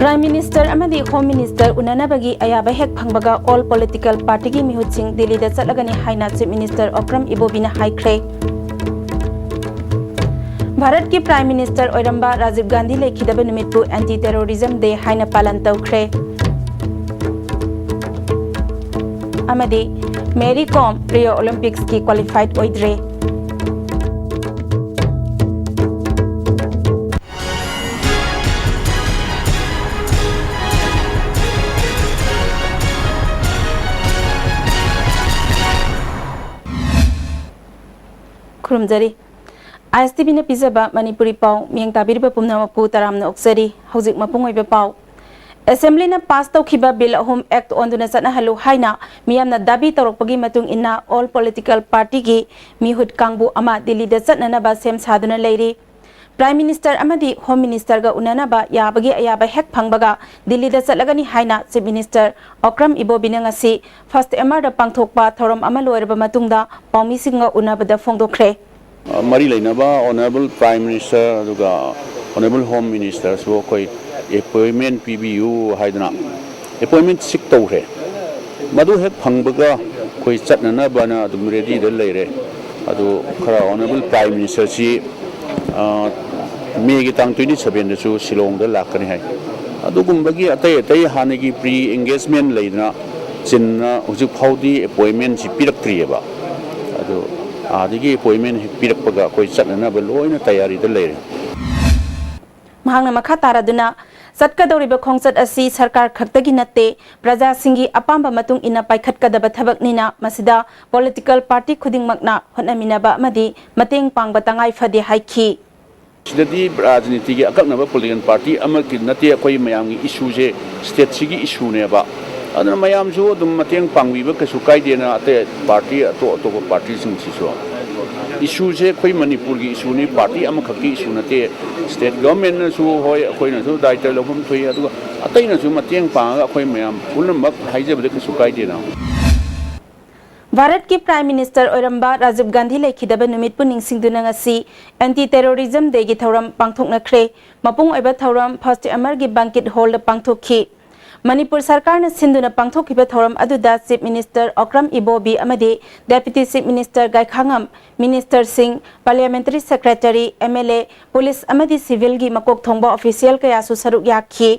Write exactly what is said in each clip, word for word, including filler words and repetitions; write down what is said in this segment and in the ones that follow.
Prime Minister ꯑꯃꯗꯤ Home Minister ꯎꯅꯅꯕꯒꯤ ꯑꯌꯥꯕ ꯍꯦꯛ ꯐꯪꯕꯒ all political partyꯒꯤ ꯃꯤꯍꯨꯠꯁꯤꯡ ꯗꯤꯜꯂꯤꯗ ꯆꯠꯂꯒꯅꯤ ꯍꯥꯏꯅ Chief Minister ꯑꯣꯀ꯭ꯔꯝ ꯏꯕꯣꯕꯤꯅ ꯍꯥꯏꯈ꯭ꯔꯦ꯫ ꯚꯥꯔꯠꯀꯤ Prime Minister ꯑꯣꯏꯔꯝꯕ ꯔꯥꯖꯤꯕ ꯒꯥꯟꯙꯤ ꯂꯩꯈꯤꯗꯕ ꯅꯨꯃꯤꯠꯄꯨ Anti Terrorism Day ꯍꯥꯏꯅ ꯄꯥꯂꯟ ꯇꯧꯈ꯭ꯔꯦ꯫ ꯑꯃꯗꯤ ꯃꯦꯔꯤ ꯀꯣꯝ ꯔꯤꯑꯣ ꯑꯣꯂꯤꯝꯄꯤꯛꯁꯀꯤ qualified ꯑꯣꯏꯗ꯭ꯔꯦ꯫ ꯈꯨꯔꯨꯝꯖꯔꯤ꯫ ISTVꯅ ꯄꯤꯖꯕ ꯃꯅꯤꯄꯨꯔꯤ ꯄꯥꯎ ꯃꯤꯠꯌꯦꯡ ꯇꯥꯕꯤꯔꯤꯕ ꯄꯨꯝꯅꯃꯛꯄꯨ ꯇꯔꯥꯝꯅ ꯑꯣꯛꯆꯔꯤ꯫ ꯍꯧꯖꯤꯛ ꯃꯄꯨꯡ ꯑꯣꯏꯕ ꯄꯥꯎ꯫ Assemblyꯅ pass ꯇꯧꯈꯤꯕ bill ꯑꯍꯨꯝ act ꯑꯣꯟꯗꯨꯅ ꯆꯠꯅꯍꯜꯂꯨ ꯍꯥꯏꯅ ꯃꯤꯌꯥꯝꯅ ꯗꯥꯕꯤ ꯇꯧꯔꯛꯄꯒꯤ ꯃꯇꯨꯡ ꯏꯟꯅ all political partyꯒꯤ ꯃꯤꯍꯨꯠ ꯀꯥꯡꯕꯨ ꯑꯃ ꯗꯤꯜꯂꯤꯗ ꯆꯠꯅꯅꯕ ꯁꯦꯝ ꯁꯥꯗꯨꯅ ꯂꯩꯔꯤ꯫ Prime Minister ꯑꯃꯗꯤ Home Ministerꯒ ꯎꯅꯅꯕ ꯌꯥꯕꯒꯤ ꯑꯌꯥꯕ ꯍꯦꯛ ꯐꯪꯕꯒ ꯗꯤꯜꯂꯤꯗ ꯆꯠꯂꯒꯅꯤ ꯍꯥꯏꯅ Chief Minister ꯑꯣꯀ꯭ꯔꯝ ꯏꯕꯣꯕꯤꯅ ꯉꯁꯤ first MRꯗ ꯄꯥꯡꯊꯣꯛꯄ ꯊꯧꯔꯝ ꯑꯃ ꯂꯣꯏꯔꯕ ꯃꯇꯨꯡꯗ ꯄꯥꯎꯃꯤꯁꯤꯡꯒ ꯎꯅꯕꯗ ꯐꯣꯡꯗꯣꯛꯈ꯭ꯔꯦ꯫ ꯃꯔꯤ ꯂꯩꯅꯕ Honourable Prime Minister ꯑꯗꯨꯒ Honourable Home Ministerꯁꯨ ꯑꯩꯈꯣꯏ appointment ꯄꯤꯕꯤꯌꯨ ꯍꯥꯏꯗꯅ appointment seek ꯇꯧꯈ꯭ꯔꯦ꯫ ꯃꯗꯨ ꯍꯦꯛ ꯐꯪꯕꯒ ꯑꯩꯈꯣꯏ ꯆꯠꯅꯅꯕꯅ ꯑꯗꯨꯝ readyꯗ ꯂꯩꯔꯦ꯫ ꯑꯗꯨ ꯈꯔ Honourable Prime Ministerꯁꯤ, ꯑ, Mayꯒꯤ ꯇꯥꯡ twenty sevenꯗꯁꯨ ꯁꯤꯂꯣꯡꯗ ꯂꯥꯛꯀꯅꯤ ꯍꯥꯏ꯫ ꯑꯗꯨꯒꯨꯝꯕꯒꯤ ꯑꯇꯩ ꯑꯇꯩ ꯍꯥꯟꯅꯒꯤ pre engagement ꯂꯩꯗꯅ ꯆꯤꯟꯅ ꯍꯧꯖꯤꯛ ꯐꯥꯎꯗꯤ appointmentꯁꯤ ꯄꯤꯔꯛꯇ꯭ꯔꯤꯑꯕ꯫ ꯑꯗꯨ ꯑꯥꯗꯒꯤ appointment ꯍꯦꯛ ꯄꯤꯔꯛꯄꯒ ꯑꯩꯈꯣꯏ ꯆꯠꯅꯅꯕ ꯂꯣꯏꯅ ꯇꯌꯥꯔꯤꯗ ꯂꯩꯔꯦ꯫ ꯃꯍꯥꯛꯅ ꯃꯈꯥ ꯇꯥꯔꯗꯨꯅ, ꯆꯠꯀꯗꯧꯔꯤꯕ ꯈꯣꯡꯆꯠ ꯑꯁꯤ ꯁꯔꯀꯥꯔ ꯈꯛꯇꯒꯤ ꯅꯠꯇꯦ, ꯄ꯭ꯔꯖꯥꯁꯤꯡꯒꯤ ꯑꯄꯥꯝꯕ ꯃꯇꯨꯡ ꯏꯟꯅ ꯄꯥꯏꯈꯠꯀꯗꯕ ꯊꯕꯛꯅꯤꯅ ꯃꯁꯤꯗ political party ꯈꯨꯗꯤꯡꯃꯛꯅ ꯍꯣꯠꯅꯃꯤꯟꯅꯕ ꯑꯃꯗꯤ ꯃꯇꯦꯡ ꯄꯥꯡꯕ ꯇꯉꯥꯏ ꯐꯗꯦ ꯍꯥꯏꯈꯤ꯫ ꯁꯤꯗꯗꯤ ꯔꯥꯖꯅꯤꯇꯤꯒꯤ ꯑꯀꯛꯅꯕ political party ꯑꯃꯒꯤ ꯅꯠꯇꯦ, ꯑꯩꯈꯣꯏ ꯃꯌꯥꯝꯒꯤ issueꯁꯦ stateꯁꯤꯒꯤ issueꯅꯦꯕ꯫ ꯑꯗꯨꯅ ꯃꯌꯥꯝꯁꯨ ꯑꯗꯨꯝ ꯃꯇꯦꯡ ꯄꯥꯡꯕꯤꯕ ꯀꯩꯁꯨ ꯀꯥꯏꯗꯦꯅ, ꯑꯇꯩ party, ꯑꯇꯣꯞ ꯑꯇꯣꯞꯄ partyꯁꯤꯡꯁꯤꯁꯨ issueꯁꯦ ꯑꯩꯈꯣꯏ ꯃꯅꯤꯄꯨꯔꯒꯤ issueꯅꯤ, party ꯑꯃꯈꯛꯀꯤ issue ꯅꯠꯇꯦ꯫ State governmentꯅꯁꯨ ꯍꯣꯏ, ꯑꯩꯈꯣꯏꯅꯁꯨ ꯗꯥꯏꯇ ꯂꯧꯐꯝ ꯊꯣꯛꯏ, ꯑꯗꯨꯒ ꯑꯇꯩꯅꯁꯨ ꯃꯇꯦꯡ ꯄꯥꯡꯉꯒ ꯑꯩꯈꯣꯏ ꯃꯌꯥꯝ ꯄꯨꯝꯅꯃꯛ ꯍꯥꯏꯖꯕꯗ ꯀꯩꯁꯨ ꯀꯥꯏꯗꯦꯅ꯫ ꯚꯥꯔꯠꯀꯤ Prime Minister ꯑꯣꯏꯔꯝꯕ ꯔꯥꯖꯤꯕ ꯒꯥꯟꯙꯤ ꯂꯩꯈꯤꯗꯕ ꯅꯨꯃꯤꯠꯄꯨ ꯅꯤꯡꯁꯤꯡꯗꯨꯅ ꯉꯁꯤ Anti Terrorism Dayꯒꯤ ꯊꯧꯔꯝ ꯄꯥꯡꯊꯣꯛꯅꯈ꯭ꯔꯦ꯫ ꯃꯄꯨꯡ ꯑꯣꯏꯕ ꯊꯧꯔꯝ First Amarꯒꯤ Banquet Hallꯗ ꯄꯥꯡꯊꯣꯛꯈꯤ꯫ ꯃꯅꯤꯄꯨꯔ ꯁꯔꯀꯥꯔꯅ ꯁꯤꯟꯗꯨꯅ ꯄꯥꯡꯊꯣꯛꯈꯤꯕ ꯊꯧꯔꯝ ꯑꯗꯨꯗ Chief Minister ꯑꯣꯀ꯭ꯔꯝ ꯏꯕꯣꯕꯤ ꯑꯃꯗꯤ Deputy Chief Minister ꯒꯥꯏꯈꯥꯉꯝ, Ministerꯁꯤꯡ, Parliamentary Secretary, MLA, police ꯑꯃꯗꯤ civilꯒꯤ ꯃꯀꯣꯛ ꯊꯣꯡꯕ official ꯀꯌꯥꯁꯨ ꯁꯔꯨꯛ ꯌꯥꯈꯤ꯫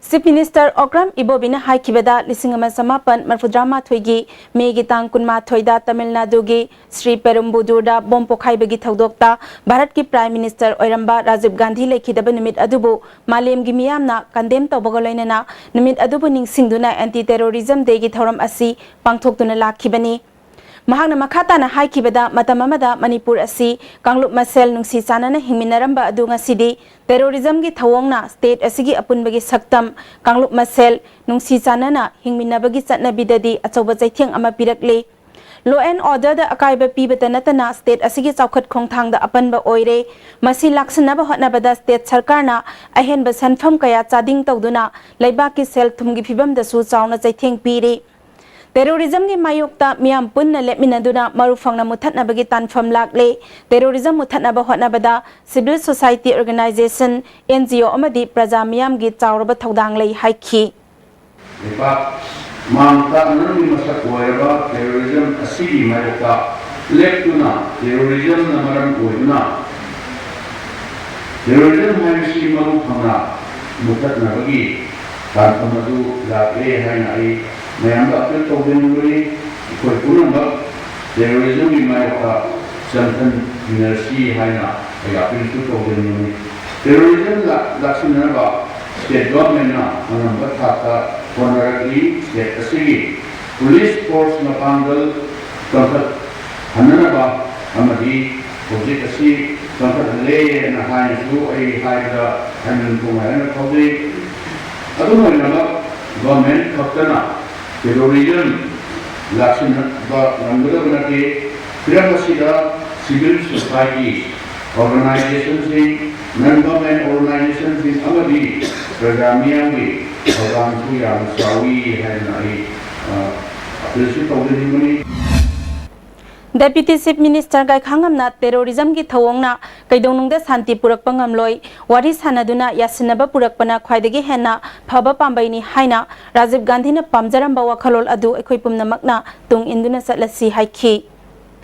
Chief Minister ꯑꯣꯀ꯭ꯔꯝ ꯏꯕꯣꯕꯤꯅ ꯍꯥꯏꯈꯤꯕꯗ, ꯂꯤꯁꯤꯡ ꯑꯃ ꯆꯃꯥꯄꯟ ꯃꯔꯤꯐꯨꯇꯔꯥꯃꯥꯊꯣꯏꯒꯤ ꯃꯦꯒꯤ ꯇꯥꯡ ꯀꯨꯟꯃꯥꯊꯣꯏꯗ ꯇꯥꯃꯤꯜ ꯅꯥꯗꯨꯒꯤ ꯁ꯭ꯔꯤ ꯄꯦꯔꯨꯝꯕꯨꯗꯨꯔꯗ ꯕꯣꯝ ꯄꯣꯈꯥꯏꯕꯒꯤ ꯊꯧꯗꯣꯛꯇ ꯚꯥꯔꯠꯀꯤ Prime Minister ꯑꯣꯏꯔꯝꯕ ꯔꯥꯖꯤꯕ ꯒꯥꯟꯙꯤ ꯂꯩꯈꯤꯗꯕ ꯅꯨꯃꯤꯠ ꯑꯗꯨꯕꯨ ꯃꯥꯂꯦꯝꯒꯤ ꯃꯤꯌꯥꯝꯅ condemn ꯇꯧꯕꯒ ꯂꯣꯏꯅꯅ ꯅꯨꯃꯤꯠ ꯑꯗꯨꯕꯨ ꯅꯤꯡꯁꯤꯡꯗꯨꯅ Anti Terrorism Dayꯒꯤ ꯊꯧꯔꯝ ꯑꯁꯤ ꯄꯥꯡꯊꯣꯛꯇꯨꯅ ꯂꯥꯛꯈꯤꯕꯅꯤ꯫ ꯃꯍꯥꯛꯅ ꯃꯈꯥ ꯇꯥꯅ ꯍꯥꯏꯈꯤꯕꯗ, ꯃꯇꯝ ꯑꯃꯗ ꯃꯅꯤꯄꯨꯔ ꯑꯁꯤ ꯀꯥꯡꯂꯨꯞ ꯃꯁꯦꯜ ꯅꯨꯡꯁꯤ ꯆꯥꯟꯅꯅ ꯍꯤꯡꯃꯤꯟꯅꯔꯝꯕ ꯑꯗꯨ ꯉꯁꯤꯗꯤ terrorismꯒꯤ ꯊꯧꯑꯣꯡꯅ state ꯑꯁꯤꯒꯤ ꯑꯄꯨꯟꯕꯒꯤ ꯁꯛꯇꯝ, ꯀꯥꯡꯂꯨꯞ ꯃꯁꯦꯜ ꯅꯨꯡꯁꯤ ꯆꯥꯟꯅꯅ ꯍꯤꯡꯃꯤꯟꯅꯕꯒꯤ ꯆꯠꯅꯕꯤꯗꯗꯤ ꯑꯆꯧꯕ ꯆꯩꯊꯦꯡ ꯑꯃ ꯄꯤꯔꯛꯂꯦ꯫ Law and orderꯗ ꯑꯀꯥꯏꯕ ꯄꯤꯕꯇ ꯅꯠꯇꯅ state ꯑꯁꯤꯒꯤ ꯆꯥꯎꯈꯠ ꯈꯣꯡꯊꯥꯡꯗ ꯑꯄꯟꯕ ꯑꯣꯏꯔꯦ꯫ ꯃꯁꯤ ꯂꯥꯛꯁꯤꯟꯅꯕ ꯍꯣꯠꯅꯕꯗ state ꯁꯔꯀꯥꯔꯅ ꯑꯍꯦꯟꯕ ꯁꯦꯟꯐꯝ ꯀꯌꯥ ꯆꯥꯗꯤꯡ ꯇꯧꯗꯨꯅ ꯂꯩꯕꯥꯛꯀꯤ ꯁꯦꯜ ꯊꯨꯝꯒꯤ ꯐꯤꯕꯝꯗꯁꯨ ꯆꯥꯎꯅ ꯆꯩꯊꯦꯡ ꯄꯤꯔꯤ꯫ Terrorismꯒꯤ ꯃꯥꯌꯣꯛꯇ ꯃꯤꯌꯥꯝ ꯄꯨꯟꯅ ꯂꯦꯞꯃꯤꯟꯅꯗꯨꯅ ꯃꯔꯨ ꯐꯪꯅ ꯃꯨꯠꯊꯠꯅꯕꯒꯤ ꯇꯥꯟꯐꯝ ꯂꯥꯛꯂꯦ꯫ Terrorism ꯃꯨꯠꯊꯠꯅꯕ ꯍꯣꯠꯅꯕꯗ civil society organisation, NGO ꯑꯃꯗꯤ ꯄ꯭ꯔꯖꯥ ꯃꯤꯌꯥꯝꯒꯤ ꯆꯥꯎꯔꯕ ꯊꯧꯗꯥꯡ ꯂꯩ ꯍꯥꯏꯈꯤ꯫ ꯂꯩꯕꯥꯛ ꯃꯥꯡ ꯇꯥꯛꯅꯅꯕꯒꯤ ꯃꯁꯛ ꯑꯣꯏꯔꯕ terrorism ꯑꯁꯤꯒꯤ ꯃꯥꯌꯣꯛꯇ ꯂꯦꯞꯇꯨꯅ terrorismꯅ ꯃꯔꯝ ꯑꯣꯏꯗꯨꯅ terrorism ꯍꯥꯏꯕꯁꯤ ꯃꯔꯨ ꯐꯪꯅ ꯃꯨꯠꯊꯠꯅꯕꯒꯤ ꯇꯥꯟꯐꯝ ꯑꯗꯨ ꯂꯥꯛꯂꯦ ꯍꯥꯏꯅ ꯑꯩ ꯃꯌꯥꯝꯗ appeal ꯇꯧꯖꯅꯤꯡꯕꯅꯤ꯫ ꯑꯩꯈꯣꯏ ꯄꯨꯝꯅꯃꯛ terrorismꯒꯤ ꯃꯥꯌꯣꯛꯇ ꯆꯪꯁꯤꯟꯃꯤꯟꯅꯔꯁꯤ ꯍꯥꯏꯅ ꯑꯩ appealꯁꯨ ꯇꯧꯖꯅꯤꯡꯕꯅꯤ꯫ Terrorism ꯂꯥꯛ-, ꯂꯥꯛꯁꯤꯟꯅꯅꯕ state governmentꯅ ꯑꯉꯝꯕ ꯊꯥꯛꯇ ꯍꯣꯠꯅꯔꯛꯂꯤ꯫ State ꯑꯁꯤꯒꯤ police force ꯃꯄꯥꯡꯒꯜ ꯀꯟꯈꯠꯍꯟꯅꯅꯕ ꯑꯃꯗꯤ ꯍꯧꯖꯤꯛ ꯑꯁꯤ ꯀꯟꯈꯠꯍꯜꯂꯦꯅ ꯍꯥꯏꯅꯁꯨ ꯑꯩ ꯍꯥꯏꯕꯗ ꯍꯥꯏꯃꯟ ꯊꯣꯡ ꯍꯥꯏꯅ ꯐꯥꯎꯖꯩ꯫ ꯑꯗꯨꯝ ꯑꯣꯏꯅꯃꯛ government ꯈꯛꯇꯅ terrorism ꯂꯥꯛꯁꯤꯟꯕ ꯉꯝꯒꯗꯕ ꯅꯠꯇꯦ꯫ ꯍꯤꯔꯝ ꯑꯁꯤꯗ civil society organizationꯁꯤꯡ, non government organizationꯁꯤꯡ ꯑꯃꯗꯤ ꯄ꯭ꯔꯖꯥ ꯃꯤꯌꯥꯝꯒꯤ ꯊꯧꯗꯥꯡꯁꯨ ꯌꯥꯝꯅ ꯆꯥꯎꯏ ꯍꯥꯏꯗꯨꯅ ꯑꯩ, ꯑ, appealꯁꯨ ꯇꯧꯖꯅꯤꯡꯕꯅꯤ꯫ Deputy Chief Minister ꯒꯥꯏꯈꯥꯉꯝꯅ terrorism ꯒꯤ ꯊꯧꯑꯣꯡꯅ ꯀꯩꯗꯧꯅꯨꯡꯗ ꯁꯥꯟꯇꯤ ꯄꯨꯔꯛꯄ ꯉꯝꯂꯣꯏ, ꯋꯥꯔꯤ ꯁꯥꯟꯅꯗꯨꯅ ꯌꯥꯁꯤꯟꯅꯕ ꯄꯨꯔꯛꯄꯅ ꯈ꯭ꯋꯥꯏꯗꯒꯤ ꯍꯦꯟꯅ ꯐꯕ ꯄꯥꯝꯕꯩꯅꯤ ꯍꯥꯏꯅ ꯔꯥꯖꯤꯕ ꯒꯥꯟꯙꯤꯅ ꯄꯥꯝꯖꯔꯝꯕ ꯋꯥꯈꯜꯂꯣꯟ ꯑꯗꯨ ꯑꯩꯈꯣꯏ ꯄꯨꯝꯅꯃꯛꯅ ꯇꯨꯡ ꯏꯟꯗꯨꯅ ꯆꯠꯂꯁꯤ ꯍꯥꯏꯈꯤ꯫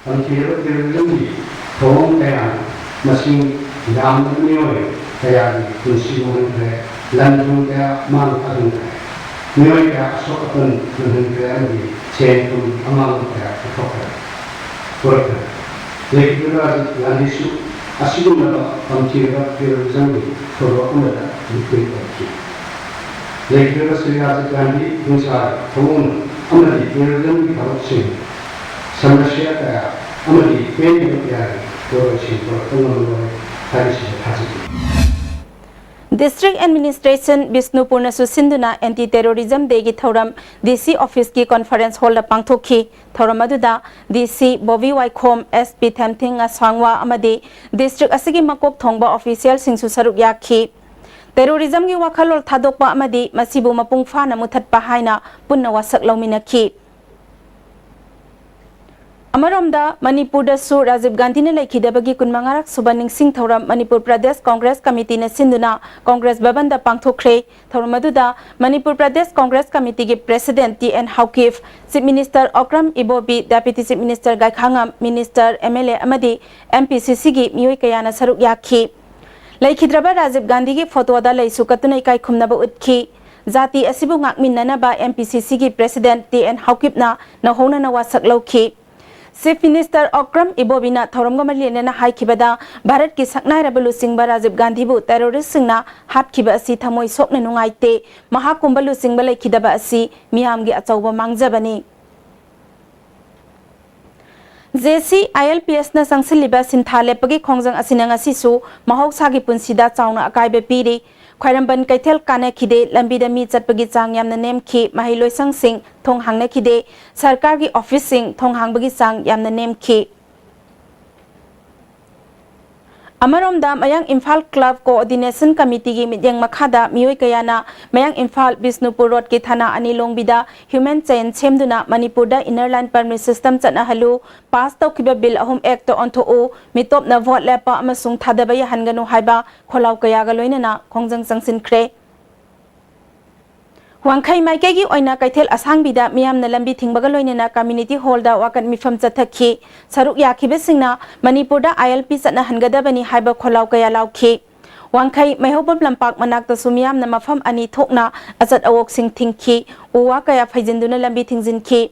ꯇꯝꯊꯤꯔꯕ terrorism ꯒꯤ ꯊꯧꯑꯣꯡ ꯀꯌꯥꯅ ꯃꯁꯤꯡ ꯌꯥꯝꯂꯕ ꯃꯤꯑꯣꯏ ꯀꯌꯥꯒꯤ ꯄꯨꯟꯁꯤ ꯃꯥꯡꯍꯟꯈ꯭ꯔꯦ, ꯂꯟ ꯊꯨꯝ ꯀꯌꯥ ꯃꯥꯡ ꯇꯥꯛꯍꯟꯈ꯭ꯔꯦ, ꯃꯤꯑꯣꯏ ꯀꯌꯥ ꯑꯁꯣꯛ ꯑꯄꯟ ꯅꯪꯍꯟꯈ꯭ꯔꯦ ꯑꯃꯗꯤ ꯁꯦꯟ ꯊꯨꯝ ꯑꯃꯥꯡꯕ ꯀꯌꯥ ꯄꯨꯊꯣꯛꯈ꯭ꯔꯦ, ꯄꯨꯔꯛꯈ꯭ꯔꯦ꯫ ꯂꯩꯈꯤꯗ꯭ꯔꯕ ꯔꯥꯖꯤꯕ ꯒꯥꯟꯙꯤꯁꯨ ꯑꯁꯤꯒꯨꯝꯂꯕ ꯇꯝꯊꯤꯔꯕ terrorism ꯒꯤ ꯊꯧꯗꯣꯛ ꯑꯃꯗ ꯃꯤꯊꯨꯡ ꯑꯣꯏꯈꯤ꯫ ꯂꯩꯈꯤꯗ꯭ꯔꯕ ꯁ꯭ꯔꯤ ꯔꯥꯖꯤꯕ ꯒꯥꯟꯙꯤ ꯍꯤꯡꯁꯥꯒꯤ ꯊꯧꯑꯣꯡ ꯑꯃꯗꯤ terrorism ꯒꯤ ꯊꯕꯛꯁꯤꯡ ꯁꯃꯁ꯭ꯌꯥ ꯀꯌꯥ ꯑꯃꯗꯤ ꯄꯦꯟꯗꯕ ꯀꯌꯥꯒꯤ ꯋꯥꯔꯣꯏꯁꯤꯟ ꯄꯨꯔꯛꯄ ꯉꯝꯂꯣꯏ ꯍꯥꯏꯕꯁꯤꯁꯨ ꯊꯥꯖꯈꯤ꯫ District Administration ꯕꯤꯁꯅꯨꯄꯨꯔꯅꯁꯨ ꯁꯤꯟꯗꯨꯅ Anti Terrorism Day ꯒꯤ ꯊꯧꯔꯝ D C office ꯀꯤ conference hall ꯗ ꯄꯥꯡꯊꯣꯛꯈꯤ꯫ ꯊꯧꯔꯝ ꯑꯗꯨꯗ D C ꯕꯣꯕꯤ ꯋꯥꯏꯈꯣꯝ, S P ꯊꯦꯝꯊꯤꯡ ꯉꯁꯥꯡꯋꯥ ꯑꯃꯗꯤ district ꯑꯁꯤꯒꯤ ꯃꯀꯣꯛ ꯊꯣꯡꯕ official ꯁꯤꯡꯁꯨ ꯁꯔꯨꯛ ꯌꯥꯈꯤ꯫ Terrorism ꯒꯤ ꯋꯥꯈꯜꯂꯣꯟ ꯊꯥꯗꯣꯛꯄ ꯑꯃꯗꯤ ꯃꯁꯤꯕꯨ ꯃꯄꯨꯡ ꯐꯥꯅ ꯃꯨꯊꯠꯄ ꯍꯥꯏꯅ ꯄꯨꯟꯅ ꯋꯥꯁꯛ ꯂꯧꯃꯤꯟꯅꯈꯤ꯫ ꯑꯃꯔꯣꯝꯗ, ꯃꯅꯤꯄꯨꯔꯗꯁꯨ ꯔꯥꯖꯤꯕ ꯒꯥꯟꯙꯤꯅ ꯂꯩꯈꯤꯗꯕꯒꯤ ꯀꯨꯟꯃꯉꯥꯔꯛ ꯁꯨꯕ ꯅꯤꯡꯁꯤꯡ ꯊꯧꯔꯝ ꯃꯅꯤꯄꯨꯔ ꯄ꯭ꯔꯗꯦꯁ ꯀꯣꯡꯒ꯭ꯔꯦꯁ ꯀꯃꯤꯇꯤꯅ ꯁꯤꯟꯗꯨꯅ ꯀꯣꯡꯒ꯭ꯔꯦꯁ ꯚꯕꯟꯗ ꯄꯥꯡꯊꯣꯛꯈ꯭ꯔꯦ꯫ ꯊꯧꯔꯝ ꯑꯗꯨꯗ Manipur Pradesh Congress ꯀꯃꯤꯇꯤꯒꯤ president T N Haokip, Chief Minister Okram Ibobi, Deputy Chief Minister ꯒꯥꯏꯈꯥꯉꯝ, minister, M L A ꯑꯃꯗꯤ M P C C ꯒꯤ ꯃꯤꯑꯣꯏ ꯀꯌꯥꯅ ꯁꯔꯨꯛ ꯌꯥꯈꯤ꯫ ꯂꯩꯈꯤꯗ꯭ꯔꯕ ꯔꯥꯖꯤꯕ ꯒꯥꯟꯙꯤꯒꯤ ꯐꯣꯇꯣꯗ ꯂꯩꯁꯨ ꯀꯠꯇꯨꯅ ꯏꯀꯥꯏ ꯈꯨꯝꯅꯕ ꯎꯠꯈꯤ꯫ ꯖꯥꯇꯤ ꯑꯁꯤꯕꯨ ꯉꯥꯛꯃꯤꯟꯅꯅꯕ M P C C ꯒꯤ president T N ꯍꯥꯎꯀꯤꯞꯅ ꯅꯧꯍꯧꯅꯅ ꯋꯥꯁꯛ ꯂꯧꯈꯤ꯫ Chief Minister ꯑꯣꯀ꯭ꯔꯝ ꯏꯕꯣꯕꯤꯅ ꯊꯧꯔꯝꯒ ꯃꯔꯤ ꯂꯩꯅꯅ ꯍꯥꯏꯈꯤꯕꯗ, ꯚꯥꯔꯠꯀꯤ ꯁꯛꯅꯥꯏꯔꯕ ꯂꯨꯆꯤꯡꯕ ꯔꯥꯖꯤꯕ ꯒꯥꯟꯙꯤꯕꯨ terrorist ꯁꯤꯡꯅ ꯍꯥꯠꯈꯤꯕ ꯑꯁꯤ ꯊꯃꯣꯏ ꯁꯣꯛꯅ ꯅꯨꯡꯉꯥꯏꯇꯦ꯫ ꯃꯍꯥꯛꯀꯨꯝꯕ ꯂꯨꯆꯤꯡꯕ ꯂꯩꯈꯤꯗꯕ ꯑꯁꯤ ꯃꯤꯌꯥꯝꯒꯤ ꯑꯆꯧꯕ ꯃꯥꯡꯖꯕꯅꯤ꯫ J C I L P S ꯅ ꯆꯪꯁꯤꯜꯂꯤꯕ ꯁꯤꯟꯊꯥ ꯂꯦꯞꯄꯒꯤ ꯈꯣꯡꯖꯪ ꯑꯁꯤꯅ ꯉꯁꯤꯁꯨ ꯃꯍꯧꯁꯥꯒꯤ ꯄꯨꯟꯁꯤꯗ ꯆꯥꯎꯅ ꯑꯀꯥꯏꯕ ꯄꯤꯔꯤ꯫ ꯈ꯭ꯋꯥꯏꯔꯝꯕꯟ ꯀꯩꯊꯦꯜ ꯀꯥꯟꯅꯈꯤꯗꯦ, ꯂꯝꯕꯤꯗ ꯃꯤ ꯆꯠꯄꯒꯤ ꯆꯥꯡ ꯌꯥꯝꯅ ꯅꯦꯝꯈꯤ, ꯃꯍꯩꯂꯣꯏꯁꯪꯁꯤꯡ ꯊꯣꯡ ꯍꯥꯡꯅꯈꯤꯗꯦ, ꯁꯔꯀꯥꯔꯒꯤ office ꯁꯤꯡ ꯊꯣꯡ ꯍꯥꯡꯕꯒꯤ ꯆꯥꯡ ꯌꯥꯝꯅ ꯅꯦꯝꯈꯤ꯫ ꯑꯃꯔꯣꯝꯗ, ꯃꯌꯥꯡ ꯏꯝꯐꯥꯜ ꯀ꯭ꯂꯕ ꯀꯣꯑꯣꯔꯗꯤꯅꯦꯁꯟ ꯀꯃꯤꯇꯤꯒꯤ ꯃꯤꯠꯌꯦꯡ ꯃꯈꯥꯗ ꯃꯤꯑꯣꯏ ꯀꯌꯥꯅ ꯃꯌꯥꯡ ꯏꯝꯐꯥꯜ ꯕꯤꯁꯅꯨꯄꯨꯔ ꯔꯣꯗꯀꯤ ꯊꯥꯅꯥ ꯑꯅꯤ ꯂꯣꯡꯕꯤꯗ ꯍ꯭ꯌꯨꯃꯦꯟ ꯆꯦꯟ ꯁꯦꯝꯗꯨꯅ ꯃꯅꯤꯄꯨꯔꯗ ꯏꯟꯅꯔ ꯂꯥꯏꯟ ꯄꯔꯃꯤꯠ ꯁꯤꯁꯇꯝ ꯆꯠꯅꯍꯜꯂꯨ, ꯄꯥꯁ ꯇꯧꯈꯤꯕ ꯕꯤꯜ ꯑꯍꯨꯝ ꯑꯦꯛꯇ ꯑꯣꯟꯊꯣꯛꯎ, ꯃꯤꯇꯣꯞꯅ ꯚꯣꯠ ꯂꯦꯞꯄ ꯑꯃꯁꯨꯡ ꯊꯥꯗꯕ ꯌꯥꯍꯟꯒꯅꯨ ꯍꯥꯏꯕ ꯈꯣꯜꯂꯥꯎ ꯀꯌꯥꯒ ꯂꯣꯏꯅꯅ ꯈꯣꯡꯖꯪ ꯆꯪꯁꯤꯟꯈ꯭ꯔꯦ꯫ ꯋꯥꯡꯈꯩ ꯃꯥꯏꯀꯩꯒꯤ ꯑꯣꯏꯅ ꯀꯩꯊꯦꯜ ꯑꯁꯥꯡꯕꯤꯗ ꯃꯤꯌꯥꯝꯅ ꯂꯝꯕꯤ ꯊꯤꯡꯕꯒ ꯂꯣꯏꯅꯅ ꯀꯝꯃ꯭ꯌꯨꯅꯤꯇꯤ ꯍꯣꯜꯗ ꯋꯥꯀꯠ ꯃꯤꯐꯝ ꯆꯠꯊꯈꯤ꯫ ꯁꯔꯨꯛ ꯌꯥꯈꯤꯕꯁꯤꯡꯅ ꯃꯅꯤꯄꯨꯔꯗ ꯑꯥꯏ ꯑꯦꯜ ꯄꯤ ꯆꯠꯅꯍꯟꯒꯗꯕꯅꯤ ꯍꯥꯏꯕ ꯈꯣꯜꯂꯥꯎ ꯀꯌꯥ ꯂꯥꯎꯈꯤ꯫ ꯋꯥꯡꯈꯩ ꯃꯩꯍꯧꯕꯝ ꯂꯝꯄꯥꯛ ꯃꯅꯥꯛꯇꯁꯨ ꯃꯤꯌꯥꯝꯅ ꯃꯐꯝ ꯑꯅꯤ ꯊꯣꯛꯅ ꯑꯆꯠ ꯑꯋꯣꯛꯁꯤꯡ ꯊꯤꯡꯈꯤ, ꯎ ꯋꯥ ꯀꯌꯥ ꯐꯩꯖꯤꯟꯗꯨꯅ ꯂꯝꯕꯤ ꯊꯤꯡꯖꯤꯟꯈꯤ꯫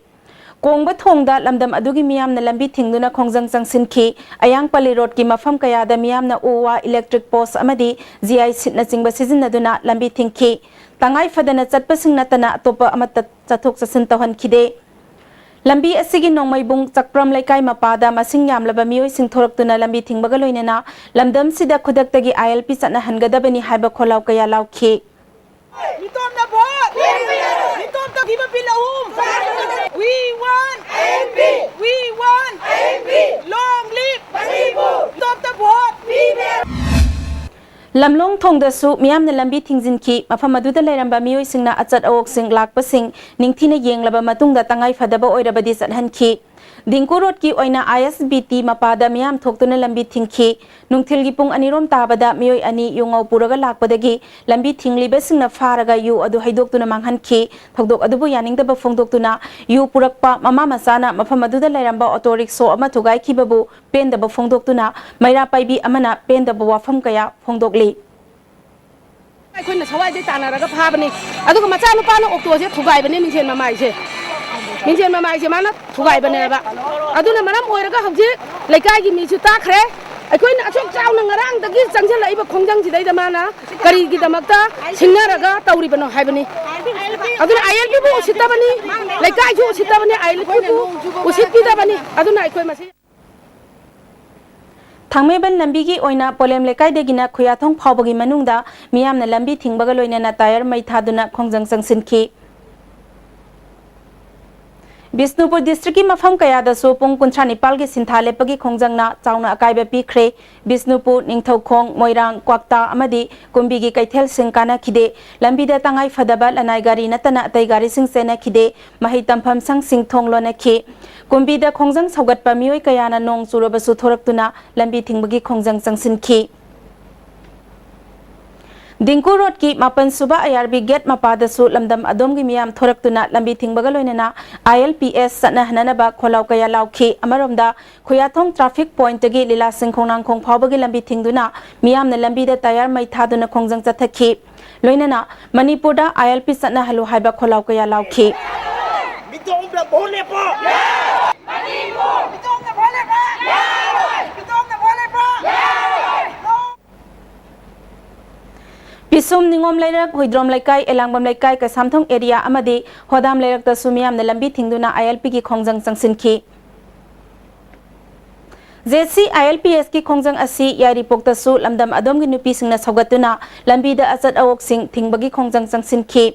ꯀꯣꯡꯕ ꯊꯣꯡꯗ ꯂꯝꯗꯝ ꯑꯗꯨꯒꯤ ꯃꯤꯌꯥꯝꯅ ꯂꯝꯕꯤ ꯊꯤꯡꯗꯨꯅ ꯈꯣꯡꯖꯪ ꯆꯪꯁꯤꯟꯈꯤ꯫ ꯑꯌꯥꯡꯄꯜꯂꯤ ꯔꯣꯗꯀꯤ ꯃꯐꯝ ꯀꯌꯥꯗ ꯃꯤꯌꯥꯝꯅ ꯎ ꯋꯥ, ꯏꯂꯦꯛꯇ꯭ꯔꯤꯛ ꯄꯣꯁ ꯑꯃꯗꯤ ꯖꯤ ꯑꯥꯏ ꯁꯤꯠꯅꯆꯤꯡꯕ ꯁꯤꯖꯤꯟꯅꯗꯨꯅ ꯂꯝꯕꯤ ꯊꯤꯡꯈꯤ꯫ ꯇꯉꯥꯏ ꯐꯗꯅ ꯆꯠꯄꯁꯤꯡ ꯅꯠꯇꯅ ꯑꯇꯣꯞꯄ ꯑꯃꯠꯇ ꯆꯠꯊꯣꯛ ꯆꯠꯁꯤꯟ ꯇꯧꯍꯟꯈꯤꯗꯦ꯫ ꯂꯝꯕꯤ ꯑꯁꯤꯒꯤ ꯅꯣꯡꯃꯩꯕꯨꯡ ꯆꯛꯄ꯭ꯔꯝ ꯂꯩꯀꯥꯏ ꯃꯄꯥꯗ ꯃꯁꯤꯡ ꯌꯥꯝꯂꯕ ꯃꯤꯑꯣꯏꯁꯤꯡ ꯊꯣꯔꯛꯇꯨꯅ ꯂꯝꯕꯤ ꯊꯤꯡꯕꯒ ꯂꯣꯏꯅꯅ ꯂꯝꯗꯝꯁꯤꯗ ꯈꯨꯗꯛꯇꯒꯤ ꯑꯥꯏ ꯑꯦꯜ ꯄꯤ ꯆꯠꯅꯍꯟꯒꯗꯕꯅꯤ ꯍꯥꯏꯕ ꯈꯣꯜꯂꯥꯎ ꯀꯌꯥ ꯂꯥꯎꯈꯤ꯫ ꯃꯤꯇꯣꯞꯅ ꯚꯣꯠ! ꯃꯤꯇꯣꯞꯇ ꯊꯤꯕ ꯕꯤꯜ ꯑꯍꯨꯝ! We want N P! We want N P! Long live Manipur! ꯃꯤꯇꯣꯞꯇ ꯚꯣꯠ! ꯂꯝꯂꯣꯡ ꯊꯣꯡꯗꯁꯨ ꯃꯤꯌꯥꯝꯅ ꯂꯝꯕꯤ ꯊꯤꯡꯖꯤꯟꯈꯤ꯫ ꯃꯐꯝ ꯑꯗꯨꯗ ꯂꯩꯔꯝꯕ ꯃꯤꯑꯣꯏꯁꯤꯡꯅ ꯑꯆꯠ ꯑꯋꯣꯛꯁꯤꯡ ꯂꯥꯛꯄꯁꯤꯡ ꯅꯤꯡꯊꯤꯅ ꯌꯦꯡꯂꯕ ꯃꯇꯨꯡꯗ ꯇꯉꯥꯏ ꯐꯗꯕ ꯑꯣꯏꯔꯕꯗꯤ ꯆꯠꯍꯟꯈꯤ꯫ ꯗꯤꯡꯀꯨ ꯔꯣꯗꯀꯤ ꯑꯣꯏꯅ ꯑꯥꯏ ꯑꯦꯁ ꯕꯤ ꯇꯤ ꯃꯄꯥꯗ ꯃꯤꯌꯥꯝ ꯊꯣꯛꯇꯨꯅ ꯂꯝꯕꯤ ꯊꯤꯡꯈꯤ꯫ ꯅꯨꯡꯊꯤꯜꯒꯤ ꯄꯨꯡ ꯑꯅꯤꯔꯣꯝ ꯇꯥꯕꯗ ꯃꯤꯑꯣꯏ ꯑꯅꯤ ꯌꯨ ꯉꯧ ꯄꯨꯔꯒ ꯂꯥꯛꯄꯗꯒꯤ ꯂꯝꯕꯤ ꯊꯤꯡꯂꯤꯕꯁꯤꯡꯅ ꯐꯥꯔꯒ ꯌꯨ ꯑꯗꯨ ꯍꯩꯗꯣꯛꯇꯨꯅ ꯃꯥꯡꯍꯟꯈꯤ꯫ ꯊꯧꯗꯣꯛ ꯑꯗꯨꯕꯨ ꯌꯥꯅꯤꯡꯗꯕ ꯐꯣꯡꯗꯣꯛꯇꯨꯅ ꯌꯨ ꯄꯨꯔꯛꯄ ꯃꯃꯥ ꯃꯆꯥꯅ ꯃꯐꯝ ꯑꯗꯨꯗ ꯂꯩꯔꯝꯕ ꯑꯣꯇꯣ ꯔꯤꯛꯁꯣ ꯑꯃ ꯊꯨꯒꯥꯏꯈꯤꯕꯕꯨ ꯄꯦꯟꯗꯕ ꯐꯣꯡꯗꯣꯛꯇꯨꯅ ꯃꯩꯔꯥ ꯄꯥꯏꯕꯤ ꯑꯃꯅ ꯄꯦꯟꯗꯕ ꯋꯥꯐꯝ ꯀꯌꯥ ꯐꯣꯡꯗꯣꯛꯂꯤ꯫ ꯑꯩꯈꯣꯏꯅ ꯁꯋꯥꯏꯗꯩ ꯇꯥꯟꯅꯔꯒ ꯐꯥꯕꯅꯤ꯫ ꯑꯗꯨꯒ ꯃꯆꯥꯅꯨꯄꯥꯅ ꯑꯣꯛꯇꯣꯁꯦ ꯊꯨꯒꯥꯏꯕꯅꯦ, ꯃꯤꯡꯁꯦꯟ ꯃꯃꯥꯏꯁꯦ꯫ ꯃꯤꯡꯁꯦꯟ ꯃꯃꯥꯏꯁꯦ ꯃꯥꯅ ꯊꯨꯒꯥꯏꯕꯅꯦꯕ꯫ ꯑꯗꯨꯅ ꯃꯔꯝ ꯑꯣꯏꯔꯒ ꯍꯧꯖꯤꯛ ꯂꯩꯀꯥꯏꯒꯤ ꯃꯤꯁꯨ ꯇꯥꯈ꯭ꯔꯦ꯫ ꯑꯩꯈꯣꯏꯅ ꯑꯁꯨꯛ ꯆꯥꯎꯅ ꯉꯔꯥꯡꯗꯒꯤ ꯆꯪꯁꯤꯜꯂꯛꯏꯕ ꯈꯣꯡꯖꯪꯁꯤꯗꯩꯗ ꯃꯥꯅ ꯀꯔꯤꯒꯤꯗꯃꯛꯇ ꯁꯤꯡꯅꯔꯒ ꯇꯧꯔꯤꯕꯅꯣ ꯍꯥꯏꯕꯅꯤ꯫ ꯑꯗꯨꯅ ꯑꯥꯏ ꯑꯦꯜ ꯄꯤꯕꯨ ꯎꯁꯤꯠꯇꯕꯅꯤ, ꯂꯩꯀꯥꯏꯁꯨ ꯎꯁꯤꯠꯇꯕꯅꯤ, ꯑꯥꯏ ꯑꯦꯜ ꯄꯤꯕꯨ ꯎꯁꯤꯠꯄꯤꯗꯕꯅꯤ꯫ ꯑꯗꯨꯅ ꯑꯩꯈꯣꯏ ꯃꯁꯤ ꯊꯥꯡꯃꯩꯕꯟ ꯂꯝꯕꯤꯒꯤ ꯑꯣꯏꯅ ꯄꯣꯂꯦꯝ ꯂꯩꯀꯥꯏꯗꯒꯤꯅ ꯈꯨꯌꯥꯊꯣꯡ ꯐꯥꯎꯕꯒꯤ ꯃꯅꯨꯡꯗ ꯃꯤꯌꯥꯝꯅ ꯂꯝꯕꯤ ꯊꯤꯡꯕꯒ ꯂꯣꯏꯅꯅ ꯇꯥꯌꯔ ꯃꯩ ꯊꯥꯗꯨꯅ ꯈꯣꯡꯖꯪ ꯆꯪꯁꯤꯟꯈꯤ꯫ ꯕꯤꯁꯅꯨꯄꯨꯔ ꯗꯤꯁꯇ꯭ꯔꯤꯛꯀꯤ ꯃꯐꯝ ꯀꯌꯥꯗꯁꯨ ꯄꯨꯡ ꯀꯨꯟꯊ꯭ꯔꯥ ꯅꯤꯄꯥꯜꯒꯤ ꯁꯤꯟꯊꯥ ꯂꯦꯞꯄꯒꯤ ꯈꯣꯡꯖꯪꯅ ꯆꯥꯎꯅ ꯑꯀꯥꯏꯕ ꯄꯤꯈ꯭ꯔꯦ꯫ ꯕꯤꯁꯅꯨꯄꯨꯔ, ꯅꯤꯡꯊꯧꯈꯣꯡ, ꯃꯣꯏꯔꯥꯡ, ꯀ꯭ꯋꯥꯛꯇꯥ ꯑꯃꯗꯤ ꯀꯨꯝꯕꯤꯒꯤ ꯀꯩꯊꯦꯜꯁꯤꯡ ꯀꯥꯅꯈꯤꯗꯦ꯫ ꯂꯝꯕꯤꯗ ꯇꯉꯥꯏ ꯐꯗꯕ ꯂꯅꯥꯏ ꯒꯥꯔꯤ ꯅꯠꯇꯅ ꯑꯇꯩ ꯒꯥꯔꯤꯁꯤꯡ ꯆꯦꯟꯅꯈꯤꯗꯦ꯫ ꯃꯍꯩ ꯇꯝꯐꯝ ꯁꯪꯁꯤꯡ ꯊꯣꯡ ꯂꯣꯟꯅꯈꯤ꯫ ꯀꯨꯝꯕꯤꯗ ꯈꯣꯡꯖꯪ ꯁꯧꯒꯠꯄ ꯃꯤꯑꯣꯏ ꯀꯌꯥꯅ ꯅꯣꯡ ꯆꯨꯔꯕꯁꯨ ꯊꯣꯔꯛꯇꯨꯅ ꯂꯝꯕꯤ ꯊꯤꯡꯕꯒꯤ ꯈꯣꯡꯖꯪ ꯆꯪꯁꯤꯟꯈꯤ꯫ ꯗꯤꯡꯀꯨ ꯔꯣꯗꯀꯤ ꯃꯥꯄꯟ ꯁꯨꯕ ꯑꯥꯏ ꯑꯥꯔ ꯕꯤ ꯒꯦꯠ ꯃꯄꯥꯗꯁꯨ ꯂꯝꯗꯝ ꯑꯗꯣꯝꯒꯤ ꯃꯤꯌꯥꯝ ꯊꯣꯔꯛꯇꯨꯅ ꯂꯝꯕꯤ ꯊꯤꯡꯕꯒ ꯂꯣꯏꯅꯅ ꯑꯥꯏ ꯑꯦꯜ ꯄꯤ ꯑꯦꯁ ꯆꯠꯅꯍꯟꯅꯅꯕ ꯈꯣꯜꯂꯥꯎ ꯀꯌꯥ ꯂꯥꯎꯈꯤ꯫ ꯑꯃꯔꯣꯝꯗ, ꯈꯨꯌꯥꯊꯣꯡ ꯇ꯭ꯔꯥꯐꯤꯛ ꯄꯣꯏꯟꯠꯇꯒꯤ ꯂꯤꯂꯥꯁꯤꯡ ꯈꯣꯡꯅꯥꯡꯈꯣꯡ ꯐꯥꯎꯕꯒꯤ ꯂꯝꯕꯤ ꯊꯤꯡꯗꯨꯅ ꯃꯤꯌꯥꯝꯅ ꯂꯝꯕꯤꯗ ꯇꯥꯌꯔ ꯃꯩ ꯊꯥꯗꯨꯅ ꯈꯣꯡꯖꯪ ꯆꯠꯊꯈꯤ꯫ ꯂꯣꯏꯅꯅ ꯃꯅꯤꯄꯨꯔꯗ ꯑꯥꯏ ꯑꯦꯜ ꯄꯤ ꯆꯠꯅꯍꯜꯂꯨ ꯍꯥꯏꯕ ꯈꯣꯜꯂꯥꯎ ꯀꯌꯥ ꯂꯥꯎꯈꯤ꯫ ꯃꯤꯇꯣꯞꯅ ꯚꯣꯠ ꯂꯦꯞꯄꯣ! ꯃꯤꯇꯣꯞꯅ ꯚꯣꯠ ꯂꯦꯞꯄꯣ! ꯃꯤꯇꯣꯞꯅ ꯚꯣꯠ ꯂꯦꯞꯄꯣ! ꯄꯤꯁꯨꯝ, ꯅꯤꯉꯣꯝ ꯂꯩꯔꯛ, ꯍꯨꯏꯗ꯭ꯔꯣꯝ ꯂꯩꯀꯥꯏ, ꯑꯦꯂꯥꯡꯕꯝ ꯂꯩꯀꯥꯏ, ꯀꯩꯁꯥꯝꯊꯣꯡ ꯑꯦꯔꯤꯌꯥ ꯑꯃꯗꯤ ꯍꯣꯗꯥꯝ ꯂꯩꯔꯛꯇꯁꯨ ꯃꯤꯌꯥꯝꯅ ꯂꯝꯕꯤ ꯊꯤꯡꯗꯨꯅ ꯑꯥꯏ ꯑꯦꯜ ꯄꯤꯒꯤ ꯈꯣꯡꯖꯪ ꯆꯪꯁꯤꯟꯈꯤ꯫ J C I L P ꯑꯦꯁꯀꯤ ꯈꯣꯡꯖꯪ ꯑꯁꯤ ꯌꯥꯏꯔꯤꯄꯣꯛꯇꯁꯨ ꯂꯝꯗꯝ ꯑꯗꯣꯝꯒꯤ ꯅꯨꯄꯤꯁꯤꯡꯅ ꯁꯧꯒꯠꯇꯨꯅ ꯂꯝꯕꯤꯗ ꯑꯆꯠ ꯑꯋꯣꯛꯁꯤꯡ ꯊꯤꯡꯕꯒꯤ ꯈꯣꯡꯖꯪ ꯆꯪꯁꯤꯟꯈꯤ꯫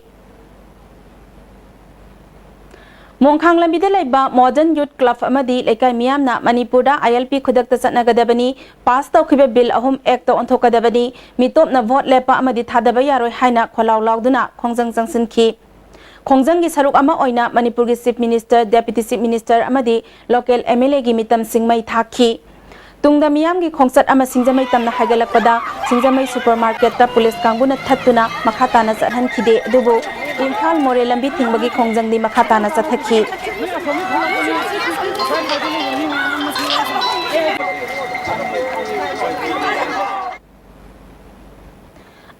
ꯃꯣꯡꯈꯥꯡ ꯂꯝꯕꯤꯗ ꯂꯩꯕ ꯃꯣꯗꯔꯟ ꯌꯨꯠ ꯀ꯭ꯂꯕ ꯑꯃꯗꯤ ꯂꯩꯀꯥꯏ ꯃꯤꯌꯥꯝꯅ ꯃꯅꯤꯄꯨꯔꯗ ꯑꯥꯏ ꯑꯦꯜ ꯄꯤ ꯈꯨꯗꯛꯇ ꯆꯠꯅꯒꯗꯕꯅꯤ, ꯄꯥꯁ ꯇꯧꯈꯤꯕ ꯕꯤꯜ ꯑꯍꯨꯝ ꯑꯦꯛꯇ ꯑꯣꯟꯊꯣꯛꯀꯗꯕꯅꯤ, ꯃꯤꯇꯣꯞꯅ ꯚꯣꯠ ꯂꯦꯞꯄ ꯑꯃꯗꯤ ꯊꯥꯗꯕ ꯌꯥꯔꯣꯏ ꯍꯥꯏꯅ ꯈꯣꯜꯂꯥꯎ ꯂꯥꯎꯗꯨꯅ ꯈꯣꯡꯖꯪ ꯆꯪꯁꯤꯟꯈꯤ꯫ ꯈꯣꯡꯖꯪꯒꯤ ꯁꯔꯨꯛ ꯑꯃ ꯑꯣꯏꯅ ꯃꯅꯤꯄꯨꯔꯒꯤ ꯆꯤꯐ ꯃꯤꯅꯤꯁꯇꯔ, ꯗꯦꯄꯨꯇꯤ ꯆꯤꯐ ꯃꯤꯅꯤꯁꯇꯔ ꯑꯃꯗꯤ ꯂꯣꯀꯦꯜ ꯑꯦꯝ ꯑꯦꯜ ꯑꯦꯒꯤ ꯃꯤꯇꯝꯁꯤꯡ ꯃꯩ ꯊꯥꯈꯤ꯫ ꯇꯨꯡꯗ ꯃꯤꯌꯥꯝꯒꯤ ꯈꯣꯡꯆꯠ ꯑꯃ ꯁꯤꯡꯖꯃꯩ ꯇꯝꯅ ꯍꯥꯏꯒꯠꯂꯛꯄꯗ ꯁꯤꯡꯖꯃꯩ ꯁꯨꯄꯔ ꯃꯥꯔꯀꯦꯠꯇ ꯄꯨꯂꯤꯁ ꯀꯥꯡꯕꯨꯅ ꯊꯠꯇꯨꯅ ꯃꯈꯥ ꯇꯥꯅ ꯆꯠꯍꯟꯈꯤꯗꯦ꯫ ꯑꯗꯨꯕꯨ ꯏꯝꯐꯥꯜ ꯃꯣꯔꯦ ꯂꯝꯕꯤ ꯊꯤꯡꯕꯒꯤ ꯈꯣꯡꯖꯪꯗꯤ ꯃꯈꯥ ꯇꯥꯅ ꯆꯠꯊꯈꯤ꯫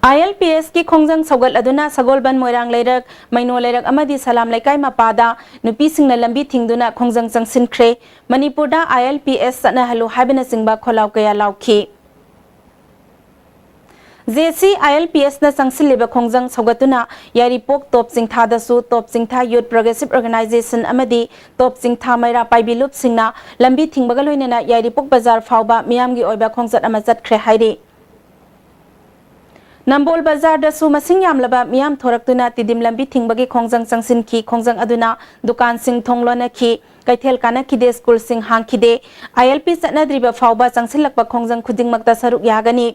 ꯑꯥꯏ ꯑꯦꯜ ꯄꯤ ꯑꯦꯁꯀꯤ ꯈꯣꯡꯖꯪ ꯁꯧꯒꯠꯂꯗꯨꯅ ꯁꯒꯣꯜꯕꯟ, ꯃꯣꯏꯔꯥꯡ ꯂꯩꯔꯛ, ꯃꯩꯅꯣ ꯂꯩꯔꯛ ꯑꯃꯗꯤ ꯁꯂꯥꯝ ꯂꯩꯀꯥꯏ ꯃꯄꯥꯗ ꯅꯨꯄꯤꯁꯤꯡꯅ ꯂꯝꯕꯤ ꯊꯤꯡꯗꯨꯅ ꯈꯣꯡꯖꯪ ꯆꯪꯁꯤꯟꯈ꯭ꯔꯦ꯫ ꯃꯅꯤꯄꯨꯔꯗ ꯑꯥꯏ ꯑꯦꯜ ꯄꯤ ꯑꯦꯁ ꯆꯠꯅꯍꯜꯂꯨ ꯍꯥꯏꯕꯅꯆꯤꯡꯕ ꯈꯣꯜꯂꯥꯎ ꯀꯌꯥ ꯂꯥꯎꯈꯤ꯫ J C I L P ꯑꯦꯁꯅ ꯆꯪꯁꯤꯜꯂꯤꯕ ꯈꯣꯡꯖꯪ ꯁꯧꯒꯠꯇꯨꯅ ꯌꯥꯏꯔꯤꯄꯣꯛ ꯇꯣꯞ ꯆꯤꯡꯊꯥꯗꯁꯨ ꯇꯣꯞ ꯆꯤꯡꯊꯥ ꯌꯨꯠ ꯄ꯭ꯔꯣꯒ꯭ꯔꯦꯁꯤꯚ ꯑꯣꯔꯒꯅꯥꯏꯖꯦꯁꯟ ꯑꯃꯗꯤ ꯇꯣꯞ ꯆꯤꯡꯊꯥ ꯃꯩꯔꯥ ꯄꯥꯏꯕꯤ ꯂꯨꯞꯁꯤꯡꯅ ꯂꯝꯕꯤ ꯊꯤꯡꯕꯒ ꯂꯣꯏꯅꯅ ꯌꯥꯏꯔꯤꯄꯣꯛ ꯕꯖꯥꯔ ꯐꯥꯎꯕ ꯃꯤꯌꯥꯝꯒꯤ ꯑꯣꯏꯕ ꯈꯣꯡꯆꯠ ꯑꯃ ꯆꯠꯈ꯭ꯔꯦ ꯍꯥꯏꯔꯤ꯫ ꯅꯝꯕꯣꯜ ꯕꯖꯥꯔꯗꯁꯨ ꯃꯁꯤꯡ ꯌꯥꯝꯂꯕ ꯃꯤꯌꯥꯝ ꯊꯣꯔꯛꯇꯨꯅ ꯇꯤꯗꯤꯝ ꯂꯝꯕꯤ ꯊꯤꯡꯕꯒꯤ ꯈꯣꯡꯖꯪ ꯆꯪꯁꯤꯟꯈꯤ꯫ ꯈꯣꯡꯖꯪ ꯑꯗꯨꯅ ꯗꯨꯀꯥꯟꯁꯤꯡ ꯊꯣꯡ ꯂꯣꯟꯅꯈꯤ, ꯀꯩꯊꯦꯜ ꯀꯥꯅꯈꯤꯗꯦ, ꯁ꯭ꯀꯨꯜꯁꯤꯡ ꯍꯥꯡꯈꯤꯗꯦ꯫ ꯑꯥꯏ ꯑꯦꯜ ꯄꯤ ꯆꯠꯅꯗ꯭ꯔꯤꯕ ꯐꯥꯎꯕ ꯆꯪꯁꯤꯜꯂꯛꯄ ꯈꯣꯡꯖꯪ ꯈꯨꯗꯤꯡꯃꯛꯇ ꯁꯔꯨꯛ ꯌꯥꯒꯅꯤ꯫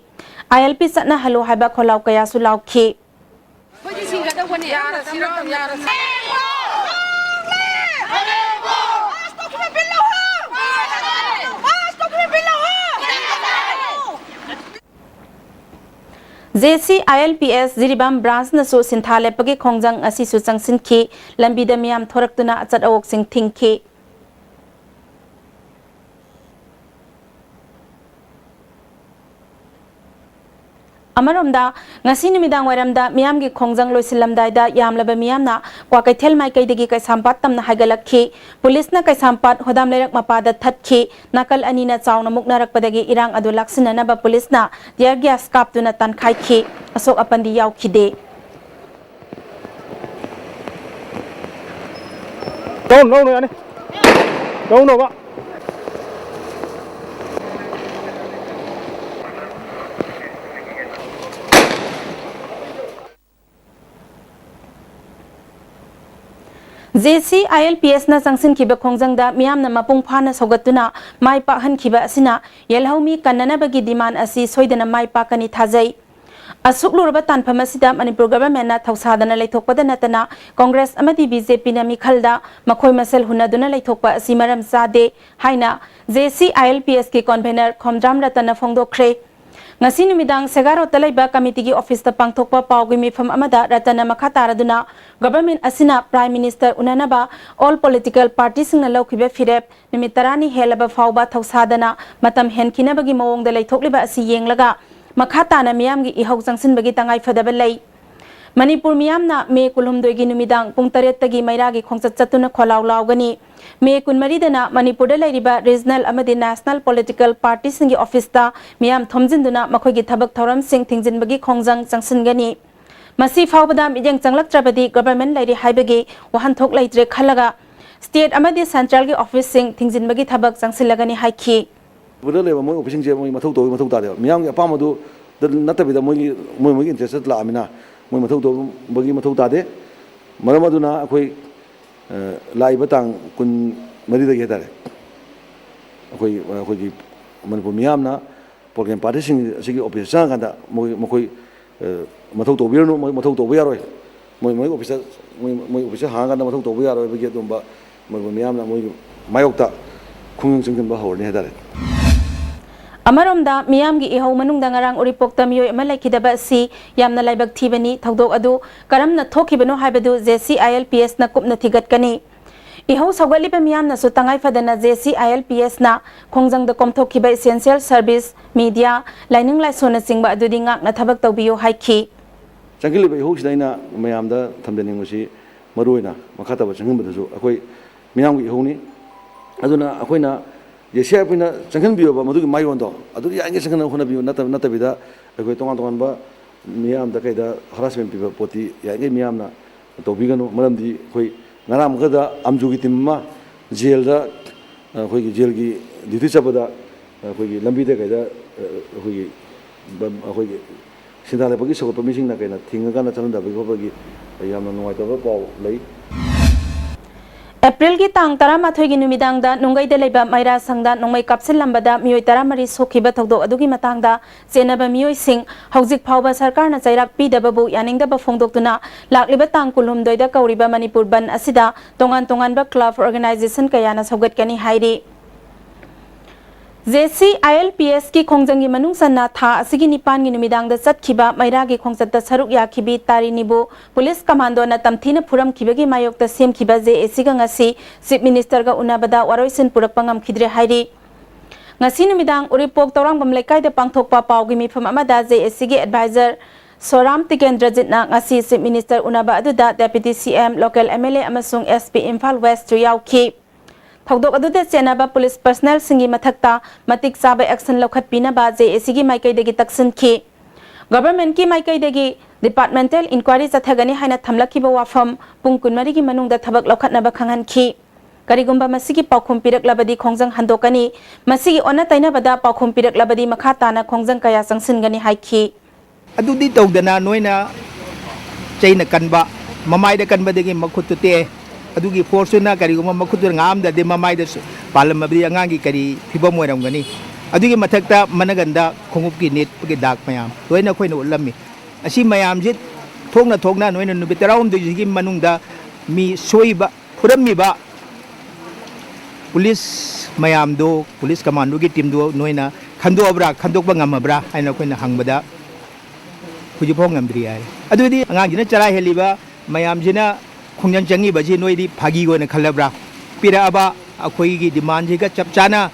ꯑꯥꯏ ꯑꯦꯜ ꯄꯤ ꯆꯠꯅꯍꯜꯂꯨ ꯍꯥꯏꯕ ꯈꯣꯜꯂꯥꯎ ꯀꯌꯥꯁꯨ ꯂꯥꯎꯈꯤ꯫ ꯑꯩꯈꯣꯏꯗꯤ ꯁꯤꯡꯒꯗꯧꯕꯅꯤ꯫ ꯌꯥꯔꯁꯤꯔꯣ? ꯌꯥꯔꯁꯤ꯫ J C I L P S Jiribam ꯕ꯭ꯔꯥꯟꯁꯅꯁꯨ ꯁꯤꯟꯊꯥ ꯂꯦꯞꯄꯒꯤ ꯈꯣꯡꯖꯪ ꯑꯁꯤꯁꯨ ꯆꯪꯁꯤꯟꯈꯤ꯫ ꯂꯝꯕꯤꯗ ꯃꯤꯌꯥꯝ ꯊꯣꯔꯛꯇꯨꯅ ꯑꯆꯠ ꯑꯋꯣꯛꯁꯤꯡ ꯊꯤꯡꯈꯤ꯫ ꯑꯃꯔꯣꯝꯗ, ꯉꯁꯤ ꯅꯨꯃꯤꯗꯥꯡ ꯋꯥꯏꯔꯝꯗ ꯃꯤꯌꯥꯝꯒꯤ ꯈꯣꯡꯖꯪ ꯂꯣꯏꯁꯤꯜꯂꯝꯗꯥꯏꯗ ꯌꯥꯝꯂꯕ ꯃꯤꯌꯥꯝꯅ ꯀ꯭ꯋꯥꯀꯩꯊꯦꯜ ꯃꯥꯏꯀꯩꯗꯒꯤ ꯀꯩꯁꯥꯝꯄꯥꯠ ꯇꯝꯅ ꯍꯥꯏꯒꯠꯂꯛꯈꯤ꯫ ꯄꯨꯂꯤꯁꯅ ꯀꯩꯁꯥꯝꯄꯥꯠ ꯍꯣꯗꯥꯝ ꯂꯩꯔꯛ ꯃꯄꯥꯗ ꯊꯠꯈꯤ꯫ ꯅꯥꯀꯜ ꯑꯅꯤꯅ ꯆꯥꯎꯅ ꯃꯨꯛꯅꯔꯛꯄꯗꯒꯤ ꯏꯔꯥꯡ ꯑꯗꯨ ꯂꯥꯛꯁꯤꯟꯅꯅꯕ ꯄꯨꯂꯤꯁꯅ tear gas ꯀꯥꯞꯇꯨꯅ ꯇꯥꯟꯈꯥꯏꯈꯤ꯫ ꯑꯁꯣꯛ ꯑꯄꯟꯗꯤ ꯌꯥꯎꯈꯤꯗꯦ꯫ ꯂꯧꯅꯨ, ꯂꯧꯅꯨ, ꯌꯥꯅꯤ꯫ ꯂꯧꯅꯣꯕ꯫ J C I L P ꯑꯦꯁꯅ ꯆꯪꯁꯤꯟꯈꯤꯕ ꯈꯣꯡꯖꯪꯗ ꯃꯤꯌꯥꯝꯅ ꯃꯄꯨꯡ ꯐꯥꯅ ꯁꯧꯒꯠꯇꯨꯅ ꯃꯥꯏ ꯄꯥꯛꯍꯟꯈꯤꯕ ꯑꯁꯤꯅ ꯌꯦꯜꯍꯧꯃꯤ ꯀꯟꯅꯅꯕꯒꯤ demand ꯑꯁꯤ ꯁꯣꯏꯗꯅ ꯃꯥꯏ ꯄꯥꯛꯀꯅꯤ ꯊꯥꯖꯩ꯫ ꯑꯁꯨꯛ ꯂꯨꯔꯕ ꯇꯥꯟꯐꯝ ꯑꯁꯤꯗ ꯃꯅꯤꯄꯨꯔ governmentꯅ ꯊꯧꯁꯥꯗꯅ ꯂꯩꯊꯣꯛꯄꯗ ꯅꯠꯇꯅ ꯀꯣꯡꯒ꯭ꯔꯦꯁ ꯑꯃꯗꯤ ꯕꯤ ꯖꯦ ꯄꯤꯅ ꯃꯤꯈꯜꯗ ꯃꯈꯣꯏ ꯃꯁꯦꯜ ꯍꯨꯟꯅꯗꯨꯅ ꯂꯩꯊꯣꯛꯄ ꯑꯁꯤ ꯃꯔꯝ ꯆꯥꯗꯦ ꯍꯥꯏꯅ J C I L P ꯑꯦꯁꯀꯤ convener Khomdram ꯔꯇꯟꯅ ꯐꯣꯡꯗꯣꯛꯈ꯭ꯔꯦ꯫ ꯉꯁꯤ ꯅꯨꯃꯤꯗꯥꯡ ꯁꯦꯒꯥꯔꯣꯠꯇ ꯂꯩꯕ committeeꯒꯤ officeꯇ ꯄꯥꯡꯊꯣꯛꯄ ꯄꯥꯎꯒꯤ ꯃꯤꯐꯝ ꯑꯃꯗ ꯔꯇꯟꯅ ꯃꯈꯥ ꯇꯥꯔꯗꯨꯅ government ꯑꯁꯤꯅ Prime Minister ꯎꯅꯅꯕ all political partyꯁꯤꯡꯅ ꯂꯧꯈꯤꯕ ꯐꯤꯔꯦꯞ ꯅꯨꯃꯤꯠ ꯇꯔꯥꯅꯤ ꯍꯦꯜꯂꯕ ꯐꯥꯎꯕ ꯊꯧꯁꯥꯗꯅ ꯃꯇꯝ ꯍꯦꯟꯈꯤꯅꯕꯒꯤ ꯃꯑꯣꯡꯗ ꯂꯩꯊꯣꯛꯂꯤꯕ ꯑꯁꯤ ꯌꯦꯡꯂꯒ ꯃꯈꯥ ꯇꯥꯅ ꯃꯤꯌꯥꯝꯒꯤ ꯏꯍꯧ ꯆꯪꯁꯤꯟꯕꯒꯤ ꯇꯉꯥꯏꯐꯗꯕ ꯂꯩ꯫ ꯃꯅꯤꯄꯨꯔ ꯃꯤꯌꯥꯝꯅ ꯃꯦ ꯀꯨꯟꯍꯨꯝꯗꯣꯏꯒꯤ ꯅꯨꯃꯤꯗꯥꯡ ꯄꯨꯡ ꯇꯔꯦꯠꯇꯒꯤ ꯃꯩꯔꯥꯒꯤ ꯈꯣꯡꯆꯠ ꯆꯠꯇꯨꯅ ꯈꯣꯜꯂꯥꯎ ꯂꯥꯎꯒꯅꯤ꯫ ꯃꯦ ꯀꯨꯟꯃꯔꯤꯗꯅ ꯃꯅꯤꯄꯨꯔꯗ ꯂꯩꯔꯤꯕ regional ꯑꯃꯗꯤ national political partyꯁꯤꯡꯒꯤ officeꯇ ꯃꯤꯌꯥꯝ ꯊꯣꯝꯖꯤꯟꯗꯨꯅ ꯃꯈꯣꯏꯒꯤ ꯊꯕꯛ ꯊꯧꯔꯝꯁꯤꯡ ꯊꯤꯡꯖꯤꯟꯕꯒꯤ ꯈꯣꯡꯖꯪ ꯆꯪꯁꯤꯟꯒꯅꯤ꯫ ꯃꯁꯤ ꯐꯥꯎꯕꯗ ꯃꯤꯠꯌꯦꯡ ꯆꯪꯂꯛꯇ꯭ꯔꯕꯗꯤ government ꯂꯩꯔꯤ ꯍꯥꯏꯕꯒꯤ ꯋꯥꯍꯟꯊꯣꯛ ꯂꯩꯇ꯭ꯔꯦ ꯈꯜꯂꯒ state ꯑꯃꯗꯤ centralꯒꯤ officeꯁꯤꯡ ꯊꯤꯡꯖꯤꯟꯕꯒꯤ ꯊꯕꯛ ꯆꯪꯁꯤꯜꯂꯒꯅꯤ ꯍꯥꯏꯈꯤ꯫ ꯃꯅꯤꯄꯨꯔꯗ ꯂꯩꯕ ꯃꯣꯏ officeꯁꯤꯡꯁꯦ ꯃꯣꯏ ꯃꯊꯧ ꯇꯧꯕꯒꯤ ꯃꯊꯧ ꯇꯥꯗꯦꯕ꯫ ꯃꯤꯌꯥꯝꯒꯤ ꯑꯄꯥꯝꯕꯗꯨ ꯅꯠꯇꯕꯤꯗ ꯃꯣꯏꯒꯤ, ꯃꯣꯏ ꯃꯣꯏꯒꯤ ꯏꯟꯇꯔꯦꯁꯇ ꯂꯥꯛꯑꯃꯤꯅ ꯃꯣꯏ ꯃꯊꯧ ꯇꯧꯕꯒꯤ ꯃꯊꯧ ꯇꯥꯗꯦ꯫ ꯃꯔꯝ ꯑꯗꯨꯅ ꯑꯩꯈꯣꯏ, ꯑ, ꯂꯥꯛꯏꯕ ꯇꯥꯡ ꯀꯨꯟ ꯃꯔꯤꯗꯒꯤ ꯍꯥꯏꯇꯥꯔꯦ, ꯑꯩꯈꯣꯏ, ꯑꯩꯈꯣꯏꯒꯤ ꯃꯅꯤꯄꯨꯔ ꯃꯤꯌꯥꯝꯅ ꯄ꯭ꯔꯣꯒ꯭ꯔꯥꯝ ꯄꯥꯔꯇꯤꯁꯤꯡ ꯑꯁꯤꯒꯤ ꯑꯣꯐꯤꯁꯇ ꯆꯪꯉꯀꯥꯟꯗ ꯃꯣꯏ, ꯃꯈꯣꯏ, ꯑ, ꯃꯊꯧ ꯇꯧꯕꯤꯔꯅꯨ, ꯃꯣꯏ ꯃꯊꯧ ꯇꯧꯕ ꯌꯥꯔꯣꯏ, ꯃꯣꯏ, ꯃꯣꯏ ꯑꯣꯐꯤꯁꯇ, ꯃꯣꯏ, ꯃꯣꯏ ꯑꯣꯐꯤꯁꯇ ꯍꯥꯡꯉꯀꯥꯟꯗ ꯃꯊꯧ ꯇꯧꯕ ꯌꯥꯔꯣꯏ ꯍꯥꯏꯕꯒꯤ ꯑꯗꯨꯝꯕ ꯃꯣꯏ, ꯃꯣꯏ ꯃꯤꯌꯥꯝꯅ ꯃꯣꯏꯒꯤ ꯃꯥꯌꯣꯛꯇ ꯈꯣꯡꯖꯪ ꯆꯪꯁꯤꯟꯕ ꯍꯧꯔꯅꯤ ꯍꯥꯏꯇꯥꯔꯦ꯫ ꯑꯃꯔꯣꯝꯗ, ꯃꯤꯌꯥꯝꯒꯤ ꯏꯍꯧ ꯃꯅꯨꯡꯗ ꯉꯔꯥꯡ ꯎꯔꯤꯄꯣꯛꯇ ꯃꯤꯑꯣꯏ ꯑꯃ ꯂꯩꯈꯤꯗꯕ ꯑꯁꯤ ꯌꯥꯝꯅ ꯂꯥꯏꯕꯛ ꯊꯤꯕꯅꯤ꯫ ꯊꯧꯗꯣꯛ ꯑꯗꯨ ꯀꯔꯝꯅ ꯊꯣꯛꯈꯤꯕꯅꯣ ꯍꯥꯏꯕꯗꯨ J C I L P S ꯅ ꯀꯨꯞꯅ ꯊꯤꯒꯠꯀꯅꯤ꯫ ꯏꯍꯧ ꯁꯧꯒꯠꯂꯤꯕ ꯃꯤꯌꯥꯝꯅꯁꯨ ꯇꯉꯥꯏ ꯐꯗꯅ J C I L P S ꯅ ꯈꯣꯡꯖꯪꯗ ꯀꯣꯝꯊꯣꯛꯈꯤꯕ essential service, media, ꯂꯥꯏꯅꯤꯡ ꯂꯥꯏꯁꯣꯟꯅꯆꯤꯡꯕ ꯑꯗꯨꯗꯤ ꯉꯥꯛꯅ ꯊꯕꯛ ꯇꯧꯕꯤꯌꯨ ꯍꯥꯏꯈꯤ꯫ ꯆꯪꯁꯤꯜꯂꯤꯕ ꯏꯍꯧꯁꯤꯗ ꯑꯩꯅ ꯃꯌꯥꯝꯗ ꯊꯝꯖꯅꯤꯡꯕꯁꯤ, ꯃꯔꯨꯑꯣꯏꯅ ꯃꯈꯥ ꯇꯥꯕ ꯆꯪꯁꯤꯟꯕꯗꯁꯨ ꯑꯩꯈꯣꯏ ꯃꯤꯌꯥꯝꯒꯤ ꯏꯍꯧꯅꯤ꯫ ꯑꯗꯨꯅ ꯑꯩꯈꯣꯏꯅ J C I L P ꯅ ꯆꯪꯁꯤꯟꯕꯤꯔꯕ ꯃꯗꯨꯒꯤ ꯃꯥꯏꯌꯣꯟꯗꯣ ꯑꯗꯨ ꯌꯥꯔꯤꯉꯩ ꯆꯪꯁꯤꯟꯅꯕ ꯍꯣꯠꯅꯕꯤꯌꯨ꯫ ꯅꯠꯇꯕ, ꯅꯠꯇꯕꯤꯗ ꯑꯩꯈꯣꯏ ꯇꯣꯉꯥꯟ ꯇꯣꯉꯥꯟꯕ ꯃꯤꯌꯥꯝꯗ ꯀꯩꯗ harassment ꯄꯤꯕ ꯄꯣꯠꯇꯤ ꯌꯥꯔꯤꯉꯩ ꯃꯤꯌꯥꯝꯅ ꯇꯧꯕꯤꯒꯅꯨ꯫ ꯃꯔꯝꯗꯤ ꯑꯩꯈꯣꯏ ꯉꯔꯥꯡ ꯑꯃꯈꯛꯇ ꯑꯝꯖꯨꯒꯤ team ꯑꯃ ꯖꯦꯜꯗ, ꯑꯩꯈꯣꯏꯒꯤ ꯖꯦꯜꯒꯤ duty ꯆꯠꯄꯗ ꯑꯩꯈꯣꯏꯒꯤ ꯂꯝꯕꯤꯗ ꯀꯩꯗ, ꯑꯩꯈꯣꯏꯒꯤ, ꯑꯩꯈꯣꯏꯒꯤ ꯁꯦꯟꯗꯥꯟ ꯂꯩꯕꯥꯛꯀꯤ ꯁꯧꯒꯠꯄ ꯃꯤꯁꯤꯡꯅ ꯀꯩꯅ ꯊꯤꯡꯉꯀꯥꯟꯗ ꯆꯠꯍꯟꯗꯕꯒꯤ ꯈꯣꯠꯄꯒꯤ ꯌꯥꯝꯅ ꯅꯨꯡꯉꯥꯏꯇꯕ ꯄꯥꯎ ꯂꯩ꯫ ꯑꯦꯄ꯭ꯔꯤꯜꯒꯤ ꯇꯥꯡ ꯇꯔꯥꯃꯥꯊꯣꯏꯒꯤ ꯅꯨꯃꯤꯗꯥꯡꯗ ꯅꯨꯡꯒꯩꯗ ꯂꯩꯕ ꯃꯩꯔꯥ ꯁꯪꯗ ꯅꯣꯡꯃꯩ ꯀꯥꯞꯁꯤꯜꯂꯝꯕꯗ ꯃꯤꯑꯣꯏ ꯇꯔꯥꯃꯔꯤ ꯁꯣꯛꯈꯤꯕ ꯊꯧꯗꯣꯛ ꯑꯗꯨꯒꯤ ꯃꯇꯥꯡꯗ ꯆꯦꯟꯅꯕ ꯃꯤꯑꯣꯏꯁꯤꯡ ꯍꯧꯖꯤꯛ ꯐꯥꯎꯕ ꯁꯔꯀꯥꯔꯅ ꯆꯩꯔꯥꯛ ꯄꯤꯗꯕꯕꯨ ꯌꯥꯅꯤꯡꯗꯕ ꯐꯣꯡꯗꯣꯛꯇꯨꯅ ꯂꯥꯛꯂꯤꯕ ꯇꯥꯡ ꯀꯨꯟꯍꯨꯝꯗꯣꯏꯗ ꯀꯧꯔꯤꯕ ꯃꯅꯤꯄꯨꯔ ꯕꯟ ꯑꯁꯤꯗ ꯇꯣꯉꯥꯟ ꯇꯣꯉꯥꯟꯕ club, organisation ꯀꯌꯥꯅ ꯁꯧꯒꯠꯀꯅꯤ ꯍꯥꯏꯔꯤ꯫ J C I L P S ꯀꯤ ꯈꯣꯡꯖꯪꯒꯤ ꯃꯅꯨꯡ ꯆꯟꯅ ꯊꯥ ꯑꯁꯤꯒꯤ ꯅꯤꯄꯥꯟꯒꯤ ꯅꯨꯃꯤꯗꯥꯡꯗ ꯆꯠꯈꯤꯕ ꯃꯩꯔꯥꯒꯤ ꯈꯣꯡꯆꯠꯇ ꯁꯔꯨꯛ ꯌꯥꯈꯤꯕꯤ ꯇꯥꯔꯤꯅꯤꯕꯨ ꯄꯨꯂꯤꯁ ꯀꯃꯥꯟꯗꯣꯅ ꯇꯝꯊꯤꯅ ꯐꯨꯔꯝꯈꯤꯕꯒꯤ ꯃꯥꯌꯣꯛꯇ ꯁꯦꯝꯈꯤꯕ J A C ꯒ ꯉꯁꯤ Chief Minister ꯒ ꯎꯅꯕꯗ ꯋꯥꯔꯣꯏꯁꯤꯟ ꯄꯨꯔꯛꯄ ꯉꯝꯈꯤꯗ꯭ꯔꯦ ꯍꯥꯏꯔꯤ꯫ ꯉꯁꯤ ꯅꯨꯃꯤꯗꯥꯡ ꯎꯔꯤꯄꯣꯛ ꯇꯧꯔꯥꯡꯕꯝ ꯂꯩꯀꯥꯏꯗ ꯄꯥꯡꯊꯣꯛꯄ ꯄꯥꯎꯒꯤ ꯃꯤꯐꯝ ꯑꯃꯗ J A C ꯒꯤ advisor ꯁꯣꯔꯥꯝ ꯇꯤꯀꯦꯟꯗ꯭ꯔꯖꯤꯠꯅ ꯉꯁꯤ Chief Minister ꯎꯅꯕ ꯑꯗꯨꯗ Deputy C M, local M L A ꯑꯃꯁꯨꯡ S P ꯏꯝꯐꯥꯜ West ꯁꯨ ꯌꯥꯎꯈꯤ꯫ ꯊꯧꯗꯣꯛ ꯑꯗꯨꯗ ꯆꯦꯟꯅꯕ ꯄꯨꯂꯤꯁ personnel ꯁꯤꯡꯒꯤ ꯃꯊꯛꯇ ꯃꯇꯤꯛ ꯆꯥꯕ action ꯂꯧꯈꯠꯄꯤꯅꯕ J A C ꯒꯤ ꯃꯥꯏꯀꯩꯗꯒꯤ ꯇꯛꯁꯤꯟꯈꯤ꯫ Government ꯀꯤ ꯃꯥꯏꯀꯩꯗꯒꯤ departmental inquiry ꯆꯠꯊꯒꯅꯤ ꯍꯥꯏꯅ ꯊꯝꯂꯛꯈꯤꯕ ꯋꯥꯐꯝ ꯄꯨꯡ ꯀꯨꯟꯃꯔꯤꯒꯤ ꯃꯅꯨꯡꯗ ꯊꯕꯛ ꯂꯧꯈꯠꯅꯕ ꯈꯪꯍꯟꯈꯤ꯫ ꯀꯔꯤꯒꯨꯝꯕ ꯃꯁꯤꯒꯤ ꯄꯥꯎꯈꯨꯝ ꯄꯤꯔꯛꯂꯕꯗꯤ ꯈꯣꯡꯖꯪ ꯍꯟꯗꯣꯛꯀꯅꯤ꯫ ꯃꯁꯤꯒꯤ ꯑꯣꯟꯅ ꯇꯩꯅꯕꯗ ꯄꯥꯎꯈꯨꯝ ꯄꯤꯔꯛꯂꯕꯗꯤ ꯃꯈꯥ ꯇꯥꯅ ꯈꯣꯡꯖꯪ ꯀꯌꯥ ꯆꯪꯁꯤꯟꯒꯅꯤ ꯍꯥꯏꯈꯤ꯫ ꯑꯗꯨꯗꯤ ꯇꯧꯗꯅ ꯅꯣꯏꯅ ꯆꯩꯅ ꯀꯟꯕ, ꯃꯃꯥꯏꯗ ꯀꯟꯕꯗꯒꯤ ꯃꯈꯨꯠꯇꯨ ꯇꯦꯛꯑꯦ꯫ ꯑꯗꯨꯒꯤ ꯐꯣꯔꯁꯇꯨꯅ ꯀꯔꯤꯒꯨꯝꯕ ꯃꯈꯨꯠꯇꯨꯅ ꯉꯥꯝꯗ꯭ꯔꯗꯤ ꯃꯃꯥꯏꯗ ꯁꯨ-, ꯄꯥꯜꯂꯝꯃꯕꯗꯤ ꯑꯉꯥꯡꯒꯤ ꯀꯔꯤ ꯐꯤꯕꯝ ꯑꯣꯏꯔꯝꯒꯅꯤ? ꯑꯗꯨꯒꯤ ꯃꯊꯛꯇ ꯃꯅꯒꯟꯗ ꯈꯣꯡꯎꯞꯀꯤ ꯅꯦꯠꯄꯒꯤ ꯗꯥꯛ ꯃꯌꯥꯝ ꯂꯣꯏꯅ ꯑꯩꯈꯣꯏꯅ ꯎꯠꯂꯝꯃꯤ꯫ ꯑꯁꯤ ꯃꯌꯥꯝꯁꯤ ꯊꯣꯛꯅ ꯊꯣꯛꯅ ꯅꯣꯏꯅ ꯅꯨꯃꯤꯠ ꯇꯔꯥꯍꯨꯝꯗꯣꯏꯁꯤꯒꯤ ꯃꯅꯨꯡꯗ ꯃꯤ ꯁꯣꯏꯕ, ꯐꯨꯔꯝꯃꯤꯕ ꯄꯨꯂꯤꯁ ꯃꯌꯥꯝꯗꯣ, ꯄꯨꯂꯤꯁ ꯀꯃꯥꯟꯗꯣꯒꯤ ꯇꯤꯝꯗꯣ ꯅꯣꯏꯅ ꯈꯟꯗꯣꯛꯑꯕ꯭ꯔꯥ, ꯈꯟꯗꯣꯛꯄ ꯉꯝꯃꯕ꯭ꯔꯥ ꯍꯥꯏꯅ ꯑꯩꯈꯣꯏꯅ ꯍꯪꯕꯗ, "ꯍꯧꯖꯤꯛꯐꯥꯎ ꯉꯝꯗ꯭ꯔꯤ" ꯍꯥꯏ꯫ ꯑꯗꯨꯗꯤ ꯑꯉꯥꯡꯁꯤꯅ ꯆꯔꯥ ꯍꯦꯜꯂꯤꯕ ꯃꯌꯥꯝꯁꯤꯅ ꯈꯣꯡꯖꯪ ꯆꯪꯉꯤꯕꯁꯤ ꯅꯣꯏꯗꯤ ꯐꯥꯒꯤ ꯑꯣꯏꯅ ꯈꯜꯂꯕ꯭ꯔꯥ? ꯄꯤꯔꯛꯑꯕ ꯑꯩꯈꯣꯏꯒꯤ ꯗꯤꯃꯥꯟꯁꯤꯒ ꯆꯞ ꯆꯥꯅ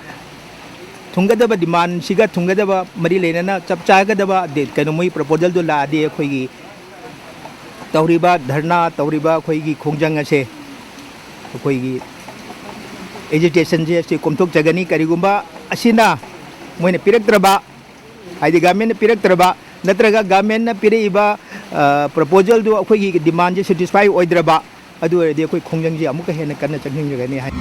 ꯊꯨꯡꯒꯗꯕ, ꯗꯤꯃꯥꯟꯁꯤꯒ ꯊꯨꯡꯒꯗꯕ ꯃꯔꯤ ꯂꯩꯅꯅ ꯆꯞ ꯆꯥꯒꯗꯕ ꯗꯦ-, ꯀꯩꯅꯣ, ꯃꯣꯏ ꯄ꯭ꯔꯣꯄꯣꯖꯦꯜꯗꯣ ꯂꯥꯛꯑꯗꯤ ꯑꯩꯈꯣꯏꯒꯤ ꯇꯧꯔꯤꯕ ꯙꯔꯅꯥ, ꯇꯧꯔꯤꯕ ꯑꯩꯈꯣꯏꯒꯤ ꯈꯣꯡꯖꯪ ꯑꯁꯦ, ꯑꯩꯈꯣꯏꯒꯤ ꯑꯦꯖꯤꯇꯦꯁꯟꯁꯦ ꯑꯁꯤ ꯀꯣꯝꯊꯣꯛꯆꯒꯅꯤ꯫ ꯀꯔꯤꯒꯨꯝꯕ ꯑꯁꯤꯅ ꯃꯣꯏꯅ ꯄꯤꯔꯛꯇ꯭ꯔꯕ, ꯍꯥꯏꯗꯤ ꯒꯚꯔꯟꯃꯦꯟꯠꯅ ꯄꯤꯔꯛꯇ꯭ꯔꯕ ꯅꯠꯇ꯭ꯔꯒ ꯒꯚꯔꯟꯃꯦꯟꯠꯅ ꯄꯤꯔꯛꯏꯕ, ꯑ, ꯄ꯭ꯔꯣꯄꯣꯖꯦꯜꯗꯨ ꯑꯩꯈꯣꯏꯒꯤ ꯗꯤꯃꯥꯟꯁꯦ ꯁꯦꯇꯤꯁꯐꯥꯏ ꯑꯣꯏꯗ꯭ꯔꯕ, ꯑꯗꯨ ꯑꯣꯏꯔꯗꯤ ꯑꯩꯈꯣꯏ ꯈꯣꯡꯖꯪꯁꯤ ꯑꯃꯨꯛꯀ ꯍꯦꯟꯅ ꯀꯟꯅ ꯆꯪꯁꯤꯟꯖꯒꯅꯤ ꯍꯥꯏ꯫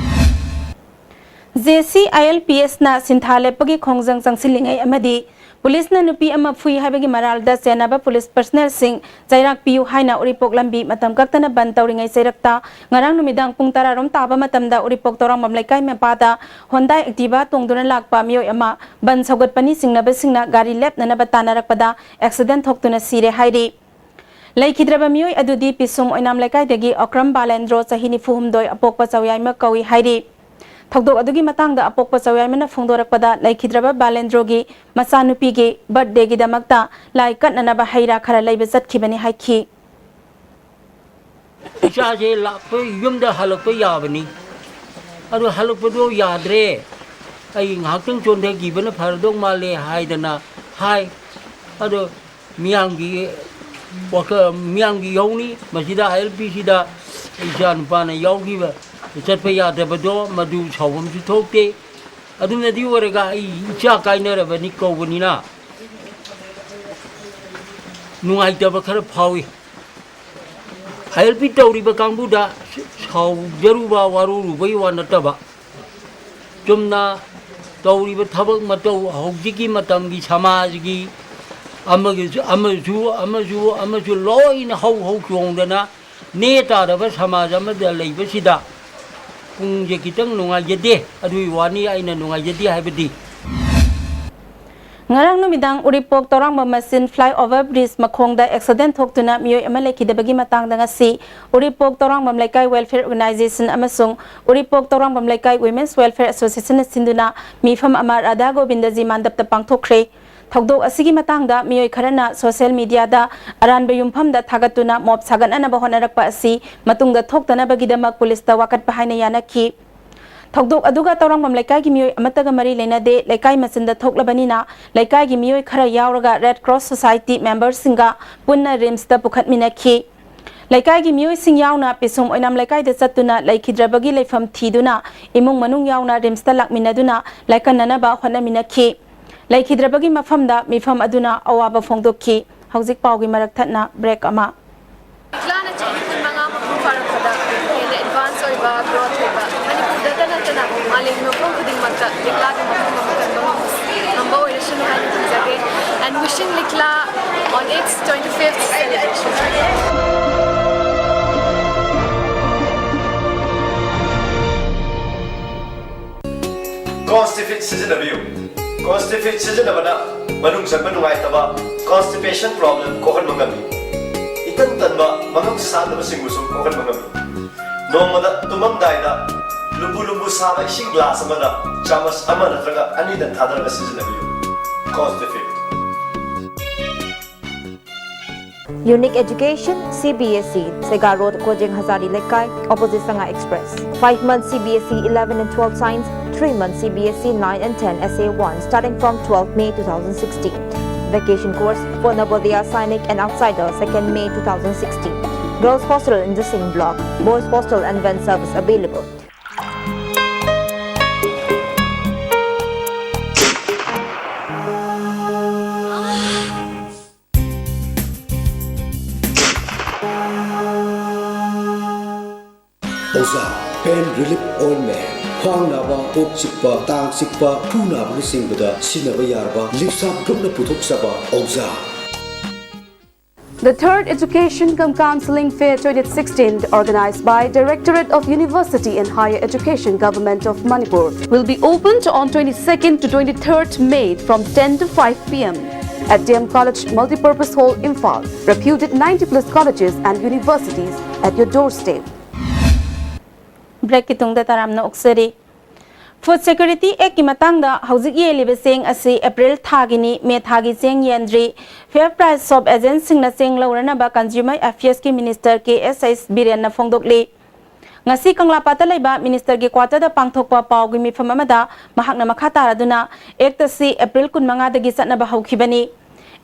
J C I L P ꯑꯦꯁꯅ ꯁꯤꯟꯊꯥ ꯂꯦꯞꯄꯒꯤ ꯈꯣꯡꯖꯪ ꯆꯪꯁꯤꯜꯂꯤꯉꯩ ꯑꯃꯗꯤ ꯄꯨꯂꯤꯁꯅ ꯅꯨꯄꯤ ꯑꯃ ꯐꯨꯏ ꯍꯥꯏꯕꯒꯤ ꯃꯔꯥꯜꯗ ꯆꯦꯟꯅꯕ ꯄꯨꯂꯤꯁ ꯄꯔꯁꯅꯦꯜꯁꯤꯡ ꯆꯩꯔꯥꯛ ꯄꯤꯌꯨ ꯍꯥꯏꯅ ꯎꯔꯤꯄꯣꯛ ꯂꯝꯕꯤ ꯃꯇꯝ ꯀꯛꯇꯅ ꯕꯟ ꯇꯧꯔꯤꯉꯩ ꯆꯩꯔꯛꯇ ꯉꯔꯥꯡ ꯅꯨꯃꯤꯗꯥꯡ ꯄꯨꯡ ꯇꯔꯥ ꯔꯣꯝ ꯇꯥꯕ ꯃꯇꯝꯗ ꯎꯔꯤꯄꯣꯛ ꯇꯧꯔꯥꯡꯕꯝ ꯂꯩꯀꯥꯏ ꯃꯄꯥꯗ ꯍꯣꯟꯗꯥ ꯑꯦꯛꯇꯤꯚꯥ ꯇꯣꯡꯗꯨꯅ ꯂꯥꯛꯄ ꯃꯤꯑꯣꯏ ꯑꯃ ꯕꯟ ꯁꯧꯒꯠꯄꯅꯤ ꯆꯤꯡꯅꯕꯁꯤꯡꯅ ꯒꯥꯔꯤ ꯂꯦꯞꯅꯅꯕ ꯇꯥꯟꯅꯔꯛꯄꯗ ꯑꯦꯛꯁꯤꯗꯦꯟ ꯊꯣꯛꯇꯨꯅ ꯁꯤꯔꯦ ꯍꯥꯏꯔꯤ꯫ ꯂꯩꯈꯤꯗ꯭ꯔꯕ ꯃꯤꯑꯣꯏ ꯑꯗꯨꯗꯤ ꯄꯤꯁꯨꯝ ꯑꯣꯏꯅꯥꯝ ꯂꯩꯀꯥꯏꯗꯒꯤ ꯑꯣꯀ꯭ꯔꯝ ꯕꯥꯂꯦꯟꯗ꯭ꯔꯣ, ꯆꯍꯤ ꯅꯤꯐꯨ ꯍꯨꯝꯗꯣꯏ, ꯑꯄꯣꯛꯄ ꯆꯧꯌꯥꯏꯃ ꯀꯧꯏ ꯍꯥꯏꯔꯤ꯫ ꯊꯧꯗꯣꯛ ꯑꯗꯨꯒꯤ ꯃꯇꯥꯡꯗ ꯑꯄꯣꯛꯄ ꯆꯧꯌꯥꯏꯃꯅ ꯐꯣꯡꯗꯣꯔꯛꯄꯗ, ꯂꯩꯈꯤꯗ꯭ꯔꯕ ꯕꯥꯂꯦꯟꯗ꯭ꯔꯣꯒꯤ ꯃꯆꯥꯅꯨꯄꯤꯒꯤ ꯕꯔꯠꯗꯦꯒꯤꯗꯃꯛꯇ ꯂꯥꯏ ꯀꯠꯅꯅꯕ ꯍꯩ ꯔꯥ ꯈꯔ ꯂꯩꯕ ꯆꯠꯈꯤꯕꯅꯤ ꯍꯥꯏꯈꯤ꯫ ꯏꯆꯥꯁꯦ ꯂꯥꯛꯄ, ꯌꯨꯝꯗ ꯍꯜꯂꯛꯄ ꯌꯥꯕꯅꯤ, ꯑꯗꯨ ꯍꯜꯂꯛꯄꯗꯣ ꯌꯥꯗ꯭ꯔꯦ, ꯑꯩ ꯉꯥꯏꯍꯥꯛꯇꯪ ꯆꯣꯟꯊꯈꯤꯕꯅ ꯐꯔꯗꯧ ꯃꯥꯜꯂꯦ ꯍꯥꯏꯗꯅ ꯍꯥꯏ꯫ ꯑꯗꯣ ꯃꯤꯌꯥꯝꯒꯤ ꯋꯥꯈꯜ, ꯃꯤꯌꯥꯝꯒꯤ ꯌꯥꯎꯅꯤ꯫ ꯃꯁꯤꯗ ꯑꯥꯏ ꯑꯦꯜ ꯄꯤꯁꯤꯗ ꯏꯆꯥ ꯅꯨꯄꯥꯅ ꯌꯥꯎꯈꯤꯕ, ꯆꯠꯄ ꯌꯥꯗꯕꯗꯣ ꯃꯗꯨ ꯁꯥꯎꯐꯝꯁꯨ ꯊꯣꯛꯇꯦ꯫ ꯑꯗꯨꯅꯗꯤ ꯑꯣꯏꯔꯒ ꯑꯩ ꯏꯆꯥ ꯀꯥꯏꯅꯔꯕꯅꯤ ꯀꯧꯕꯅꯤꯅ ꯅꯨꯡꯉꯥꯏꯇꯕ ꯈꯔ ꯐꯥꯎꯏ꯫ ꯑꯥꯏ ꯑꯦꯜ ꯄꯤ ꯇꯧꯔꯤꯕ ꯀꯥꯡꯕꯨꯗ ꯁꯥꯎꯖꯔꯨꯕ ꯋꯥꯔꯧꯔꯨꯕꯒꯤ ꯋꯥ ꯅꯠꯇꯕ, ꯆꯨꯝꯅ ꯇꯧꯔꯤꯕ ꯊꯕꯛ ꯃꯇꯧ, ꯍꯧꯖꯤꯛꯀꯤ ꯃꯇꯝꯒꯤ ꯁꯃꯥꯖꯒꯤ ꯑꯃꯒꯤꯁꯨ, ꯑꯃꯁꯨ, ꯑꯃꯁꯨ, ꯑꯃꯁꯨ ꯂꯣꯏꯅ ꯍꯧ ꯍꯧ ꯆꯣꯡꯗꯅ ꯅꯦ ꯇꯥꯔꯕ ꯁꯃꯥꯖ ꯑꯃꯗ ꯂꯩꯕꯁꯤꯗ ꯄꯨꯛꯅꯤꯡꯁꯦ ꯈꯤꯇꯪ ꯅꯨꯡꯉꯥꯏꯖꯗꯦ꯫ ꯑꯗꯨꯒꯤ ꯋꯥꯅꯤ ꯑꯩꯅ ꯅꯨꯡꯉꯥꯏꯖꯗꯦ ꯍꯥꯏꯕꯗꯤ꯫ ꯉꯔꯥꯡ ꯅꯨꯃꯤꯗꯥꯡ ꯎꯔꯤꯄꯣꯛ ꯇꯧꯔꯥꯡꯕꯝ ꯃꯆꯤꯟ flyover bridge ꯃꯈꯣꯡꯗ accident ꯊꯣꯛꯇꯨꯅ ꯃꯤꯑꯣꯏ ꯑꯃ ꯂꯩꯈꯤꯗꯕꯒꯤ ꯃꯇꯥꯡꯗ ꯉꯁꯤ ꯎꯔꯤꯄꯣꯛ ꯇꯧꯔꯥꯡꯕꯝ ꯂꯩꯀꯥꯏ welfare organization ꯑꯃꯁꯨꯡ ꯎꯔꯤꯄꯣꯛ ꯇꯧꯔꯥꯡꯕꯝ ꯂꯩꯀꯥꯏ Women's Welfare Association ꯅ ꯁꯤꯟꯗꯨꯅ ꯃꯤꯐꯝ ꯑꯃ ꯔꯥꯙꯥ ꯒꯣꯕꯤꯟꯗꯖꯤ ꯃꯥꯟꯗꯞꯇ ꯄꯥꯡꯊꯣꯛꯈ꯭ꯔꯦ꯫ ꯊꯧꯗꯣꯛ ꯑꯁꯤꯒꯤ ꯃꯇꯥꯡꯗ ꯃꯤꯑꯣꯏ ꯈꯔꯅ social media ꯗ ꯑꯔꯥꯟꯕ ꯌꯨꯝꯐꯝꯗ ꯊꯥꯒꯠꯇꯨꯅ mob ꯁꯥꯒꯠꯅꯅꯕ ꯍꯣꯠꯅꯔꯛꯄ ꯑꯁꯤ ꯃꯇꯨꯡꯗ ꯊꯣꯛꯇꯅꯕꯒꯤꯗꯃꯛ ꯄꯨꯂꯤꯁꯇ ꯋꯥꯀꯠꯄ ꯍꯥꯏꯅ ꯌꯥꯅꯈꯤ꯫ ꯊꯧꯗꯣꯛ ꯑꯗꯨꯒ ꯇꯧꯔꯥꯡꯕꯝ ꯂꯩꯀꯥꯏꯒꯤ ꯃꯤꯑꯣꯏ ꯑꯃꯠꯇꯒ ꯃꯔꯤ ꯂꯩꯅꯗꯦ꯫ ꯂꯩꯀꯥꯏ ꯃꯆꯤꯟꯗ ꯊꯣꯛꯂꯕꯅꯤꯅ ꯂꯩꯀꯥꯏꯒꯤ ꯃꯤꯑꯣꯏ ꯈꯔ ꯌꯥꯎꯔꯒ Red Cross Society member ꯁꯤꯡꯒ ꯄꯨꯟꯅ ꯔꯤꯝꯁꯇ ꯄꯨꯈꯠꯃꯤꯟꯅꯈꯤ꯫ ꯂꯩꯀꯥꯏꯒꯤ ꯃꯤꯑꯣꯏꯁꯤꯡ ꯌꯥꯎꯅ ꯄꯤꯁꯨꯝ ꯑꯣꯏꯅꯥꯝ ꯂꯩꯀꯥꯏꯗ ꯆꯠꯇꯨꯅ ꯂꯩꯈꯤꯗ꯭ꯔꯕꯒꯤ ꯂꯩꯐꯝ ꯊꯤꯗꯨꯅ ꯏꯃꯨꯡ ꯃꯅꯨꯡ ꯌꯥꯎꯅ ꯔꯤꯝꯁꯇ ꯂꯥꯛꯃꯤꯟꯅꯗꯨꯅ ꯂꯥꯏꯀꯠꯅꯅꯕ ꯍꯣꯠꯅꯃꯤꯟꯅꯈꯤ꯫ ꯂꯩꯈꯤꯗ꯭ꯔꯕꯒꯤ ꯃꯐꯝꯗ ꯃꯤꯐꯝ ꯑꯗꯨꯅ ꯑꯋꯥꯕ ꯐꯣꯡꯗꯣꯛꯈꯤ꯫ ꯍꯧꯖꯤꯛ ꯄꯥꯎꯒꯤ ꯃꯔꯛ ꯊꯠꯅ break ꯑꯃ꯫ ꯂꯤꯛꯂꯥꯅ ꯆꯍꯤ ꯀꯨꯟꯃꯉꯥ ꯃꯄꯨꯡ ꯐꯥꯔꯛꯄꯗ ꯍꯦꯟꯅ advance ꯑꯣꯏꯕ, growth ꯑꯣꯏꯕ, ꯃꯅꯤꯄꯨꯔꯗꯇ ꯅꯠꯇꯅ ꯃꯥꯂꯦꯝꯒꯤ ꯃꯐꯝ ꯈꯨꯗꯤꯡꯃꯛꯇ ꯂꯤꯛꯂꯥꯒꯤ ꯃꯐꯝ ꯑꯃ ꯀꯟꯕ ꯉꯝꯕ ꯑꯣꯏꯔꯁꯅꯨ ꯍꯥꯏꯅ ꯈꯟꯖꯒꯦ꯫ And wishing Likla on its twenty-fifth celebration. Constipate ꯁꯤꯖꯤꯟꯅꯕꯤꯌꯨ꯫ Constipate ꯁꯤꯖꯤꯟꯅꯕꯅ ꯃꯅꯨꯡ ꯆꯪꯕ ꯅꯨꯡꯉꯥꯏꯇꯕ, constipation problem ꯀꯣꯛꯍꯟꯕ ꯉꯝꯃꯤ꯫ ꯏꯇꯟ ꯇꯟꯕ, ꯃꯉꯝ ꯁꯥꯟꯗꯕꯁꯤꯡꯕꯨꯁꯨ ꯀꯣꯛꯍꯟꯕ ꯉꯝꯃꯤ꯫ ꯅꯣꯡꯃꯗ ꯇꯨꯝꯃꯝꯗꯥꯏꯗ ꯂꯨꯝꯕꯨ ꯂꯨꯝꯕꯨ ꯁꯥꯕ ꯏꯁꯤꯡ glass ꯑꯃꯗ ꯆꯥꯃꯁ ꯑꯃ ꯅꯠꯇ꯭ꯔꯒ ꯑꯅꯤꯗ ꯊꯥꯗꯔꯒ ꯁꯤꯖꯤꯟꯅꯕꯤꯌꯨ꯫ Constipate. Unique Education, C B S E, Sega Road, Kojeng Hazari Lekai, opposite Sanga Express. Five months C B S E eleven and twelve Science, three months C B S E nine and ten S A one, starting from twelfth May two thousand sixteen. Vacation course for Navodaya Sainik and Outsider, second May two thousand sixteen. Girls hostel in the same block. Boys hostel and van service available. Pain Relief Ointment, ꯈ꯭ꯋꯥꯡ ꯅꯥꯕ, ꯀꯣꯛ ꯆꯤꯛꯄ, ꯇꯥꯡ ꯆꯤꯛꯄ, ꯈꯨ ꯅꯥꯕꯅꯆꯤꯡꯕꯗ ꯁꯤꯖꯤꯟꯅꯕ ꯌꯥꯔꯕ ꯂꯤꯞꯁꯥꯞ ꯒ꯭ꯔꯨꯞꯅ ꯄꯨꯊꯣꯛꯆꯕ ꯑꯣꯛꯖꯥ꯫ The third Education cum Counseling Fair twenty sixteen, organized by Directorate of University and Higher Education, Government of Manipur, will be opened on twenty-second to twenty-third May from ten to five p m at D M College Multipurpose Hall, Imphal. Reputed ninety plus colleges and universities at your doorstep. Break ꯀꯤ ꯇꯨꯡꯗ ꯇꯔꯥꯝꯅ ꯑꯣꯛꯆꯔꯤ꯫ Food Security Act ꯀꯤ ꯃꯇꯥꯡꯗ ꯍꯧꯖꯤꯛ ꯌꯦꯜꯂꯤꯕ ꯆꯦꯡ ꯑꯁꯤ April ꯊꯥꯒꯤꯅꯤ, May ꯊꯥꯒꯤ ꯆꯦꯡ ꯌꯦꯟꯗ꯭ꯔꯤ꯫ Fair Price Shop Agent ꯁꯤꯡꯅ ꯆꯦꯡ ꯂꯧꯔꯅꯕ Consumer Affairs ꯀꯤ Minister K S H ꯕꯤꯔꯦꯟꯅ ꯐꯣꯡꯗꯣꯛꯂꯤ꯫ ꯉꯁꯤ ꯀꯪꯂꯥꯄꯥꯠꯇ ꯂꯩꯕ Minister ꯒꯤ quarter ꯗ ꯄꯥꯡꯊꯣꯛꯄ ꯄꯥꯎꯒꯤ ꯃꯤꯐꯝ ꯑꯃꯗ ꯃꯍꯥꯛꯅ ꯃꯈꯥ ꯇꯥꯔꯗꯨꯅ, Act ꯑꯁꯤ April ꯀꯨꯟꯃꯉꯥꯗꯒꯤ ꯆꯠꯅꯕ ꯍꯧꯈꯤꯕꯅꯤ꯫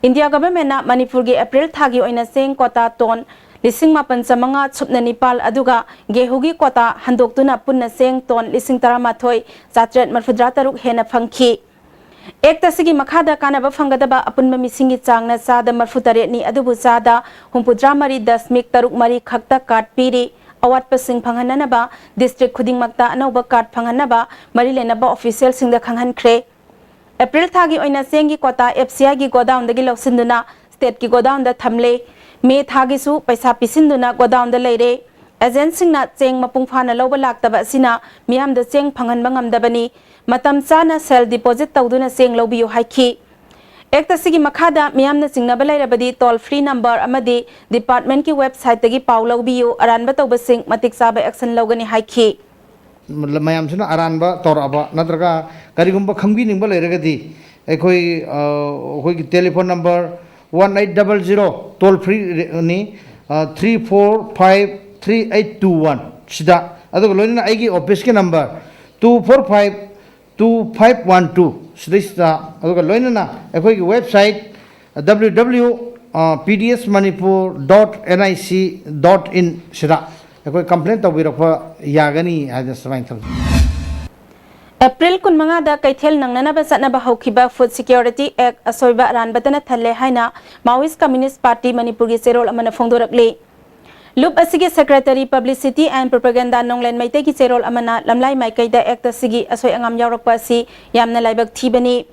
India Government ꯅ ꯃꯅꯤꯄꯨꯔꯒꯤ April ꯊꯥꯒꯤ ꯑꯣꯏꯅ ꯆꯦꯡ quota ton ꯂꯤꯁꯤꯡ ꯃꯥꯄꯟ ꯆꯥꯃꯉꯥ ꯁꯨꯞꯅ ꯅꯤꯄꯥꯜ, ꯑꯗꯨꯒ ꯒꯦꯍꯨꯒꯤ quota ꯍꯟꯗꯣꯛꯇꯨꯅ ꯄꯨꯟꯅ ꯆꯦꯡ ton ꯂꯤꯁꯤꯡ ꯇꯔꯥꯃꯥꯊꯣꯏ ꯆꯥꯇ꯭ꯔꯦꯠ ꯃꯔꯤꯐꯨꯇꯔꯥ ꯇꯔꯨꯛ ꯍꯦꯟꯅ ꯐꯪꯈꯤ꯫ Act ꯑꯁꯤꯒꯤ ꯃꯈꯥꯗ ꯀꯥꯟꯅꯕ ꯐꯪꯒꯗꯕ ꯑꯄꯨꯟꯕ ꯃꯤꯁꯤꯡꯒꯤ ꯆꯥꯡꯅ ꯆꯥꯗ ꯃꯔꯤꯐꯨꯇꯔꯦꯠꯅꯤ, ꯑꯗꯨꯕꯨ ꯆꯥꯗ ꯍꯨꯝꯐꯨꯇꯔꯥꯃꯔꯤ ꯗꯁꯃꯤꯛ ꯇꯔꯨꯛ ꯃꯔꯤ ꯈꯛꯇ card ꯄꯤꯔꯤ꯫ ꯑꯋꯥꯠꯄꯁꯤꯡ ꯐꯪꯍꯟꯅꯅꯕ district ꯈꯨꯗꯤꯡꯃꯛꯇ ꯑꯅꯧꯕ card ꯐꯪꯍꯟꯅꯕ ꯃꯔꯤ ꯂꯩꯅꯕ official ꯁꯤꯡꯗ ꯈꯪꯍꯟꯈ꯭ꯔꯦ꯫ April ꯊꯥꯒꯤ ꯑꯣꯏꯅ ꯆꯦꯡꯒꯤ quota F C I ꯒꯤ godown ꯗꯒꯤ ꯂꯧꯁꯤꯟꯗꯨꯅ state ꯀꯤ godown ꯗ ꯊꯝꯂꯦ꯫ May ꯊꯥꯒꯤꯁꯨ ꯄꯩꯁꯥ ꯄꯤꯁꯤꯟꯗꯨꯅ godown ꯗ ꯂꯩꯔꯦ꯫ Agent ꯁꯤꯡꯅ ꯆꯦꯡ ꯃꯄꯨꯡ ꯐꯥꯅ ꯂꯧꯕ ꯂꯥꯛꯇꯕ ꯑꯁꯤꯅ ꯃꯤꯌꯥꯝꯗ ꯆꯦꯡ ꯐꯪꯍꯟꯕ ꯉꯝꯗꯕꯅꯤ꯫ ꯃꯇꯝ ꯆꯥꯅ self deposit ꯇꯧꯗꯨꯅ ꯆꯦꯡ ꯂꯧꯕꯤꯌꯨ ꯍꯥꯏꯈꯤ꯫ Act ꯑꯁꯤꯒꯤ ꯃꯈꯥꯗ ꯃꯤꯌꯥꯝꯅ ꯆꯤꯡꯅꯕ ꯂꯩꯔꯕꯗꯤ toll free number ꯑꯃꯗꯤ department ꯀꯤ website ꯇꯒꯤ ꯄꯥꯎ ꯂꯧꯕꯤꯌꯨ, ꯑꯔꯥꯟꯕ ꯇꯧꯕꯁꯤꯡ ꯃꯇꯤꯛ ꯆꯥꯕ action ꯂꯧꯒꯅꯤ ꯍꯥꯏꯈꯤ꯫ ꯃꯌꯥꯝꯁꯤꯅ ꯑꯔꯥꯟꯕ ꯇꯧꯔꯛꯑꯕ ꯅꯠꯇ꯭ꯔꯒ ꯀꯔꯤꯒꯨꯝꯕ ꯈꯪꯕꯤꯅꯤꯡꯕ ꯂꯩꯔꯒꯗꯤ ꯑꯩꯈꯣꯏ ꯑꯩꯈꯣꯏꯒꯤ telephone number one eight double zero toll free ꯅꯤ, three four five three eight two one ꯁꯤꯗ, ꯑꯗꯨꯒ ꯂꯣꯏꯅꯅ ꯑꯩꯒꯤ office ꯀꯤ number two four five two five one two ꯁꯤꯗꯩꯁꯤꯗ, ꯑꯗꯨꯒ ꯂꯣꯏꯅꯅ ꯑꯩꯈꯣꯏꯒꯤ website W W P D S Manipur dot N I C dot in ꯁꯤꯗ ꯑꯩꯈꯣꯏ complain ꯇꯧꯕꯤꯔꯛꯄ ꯌꯥꯒꯅꯤ ꯍꯥꯏꯗꯅ ꯁꯨꯃꯥꯏꯅ ꯊꯝꯖꯩ꯫ April ꯀꯨꯟꯃꯉꯥꯗ ꯀꯩꯊꯦꯜ ꯅꯪꯅꯅꯕ ꯆꯠꯅꯕ ꯍꯧꯈꯤꯕ Food Security Act ꯑꯁꯣꯏꯕ ꯑꯔꯥꯟꯕꯇꯅ ꯊꯜꯂꯦ ꯍꯥꯏꯅ Maoist Communist Party ꯃꯅꯤꯄꯨꯔꯒꯤ ꯆꯦꯔꯣꯜ ꯑꯃꯅ ꯐꯣꯡꯗꯣꯔꯛꯂꯤ꯫ ꯂꯨꯞ ꯑꯁꯤꯒꯤ Secretary Publicity and Propaganda ꯅꯣꯡꯂꯦꯟ ꯃꯩꯇꯩꯒꯤ ꯆꯦꯔꯣꯜ ꯑꯃꯅ ꯂꯝꯂꯥꯏ ꯃꯥꯏꯀꯩꯗ Act ꯑꯁꯤꯒꯤ ꯑꯁꯣꯏ ꯑꯉꯥꯝ ꯌꯥꯎꯔꯛꯄ ꯑꯁꯤ ꯌꯥꯝꯅ ꯂꯥꯏꯕꯛ ꯊꯤꯕꯅꯤ꯫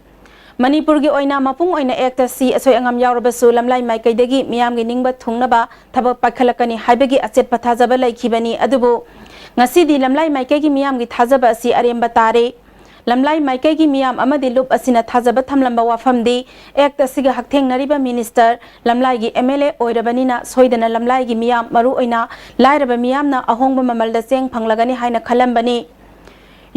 ꯃꯅꯤꯄꯨꯔꯒꯤ ꯑꯣꯏꯅ ꯃꯄꯨꯡ ꯑꯣꯏꯅ Act ꯑꯁꯤ ꯑꯁꯣꯏ ꯑꯉꯥꯝ ꯌꯥꯎꯔꯕꯁꯨ ꯂꯝꯂꯥꯏ ꯃꯥꯏꯀꯩꯗꯒꯤ ꯃꯤꯌꯥꯝꯒꯤ ꯅꯤꯡꯕ ꯊꯨꯡꯅꯕ ꯊꯕꯛ ꯄꯥꯏꯈꯠꯂꯛꯀꯅꯤ ꯍꯥꯏꯕꯒꯤ ꯑꯆꯦꯠꯄ ꯊꯥꯖꯕ ꯂꯩꯈꯤꯕꯅꯤ꯫ ꯑꯗꯨꯕꯨ ꯉꯁꯤꯗꯤ ꯂꯝꯂꯥꯏ ꯃꯥꯏꯀꯩꯒꯤ ꯃꯤꯌꯥꯝꯒꯤ ꯊꯥꯖꯕ ꯑꯁꯤ ꯑꯔꯦꯝꯕ ꯇꯥꯔꯦ꯫ ꯂꯝꯂꯥꯏ ꯃꯥꯏꯀꯩꯒꯤ ꯃꯤꯌꯥꯝ ꯑꯃꯗꯤ ꯂꯨꯞ ꯑꯁꯤꯅ ꯊꯥꯖꯕ ꯊꯝꯂꯝꯕ ꯋꯥꯐꯝꯗꯤ Act ꯑꯁꯤꯒ ꯍꯛꯊꯦꯡꯅꯔꯤꯕ Minister, ꯂꯝꯂꯥꯏꯒꯤ M L A ꯑꯣꯏꯔꯕꯅꯤꯅ ꯁꯣꯏꯗꯅ ꯂꯝꯂꯥꯏꯒꯤ ꯃꯤꯌꯥꯝ, ꯃꯔꯨꯑꯣꯏꯅ ꯂꯥꯏꯔꯕ ꯃꯤꯌꯥꯝꯅ ꯑꯍꯣꯡꯕ ꯃꯃꯜꯗ ꯆꯦꯡ ꯐꯪꯂꯒꯅꯤ ꯍꯥꯏꯅ ꯈꯜꯂꯝꯕꯅꯤ꯫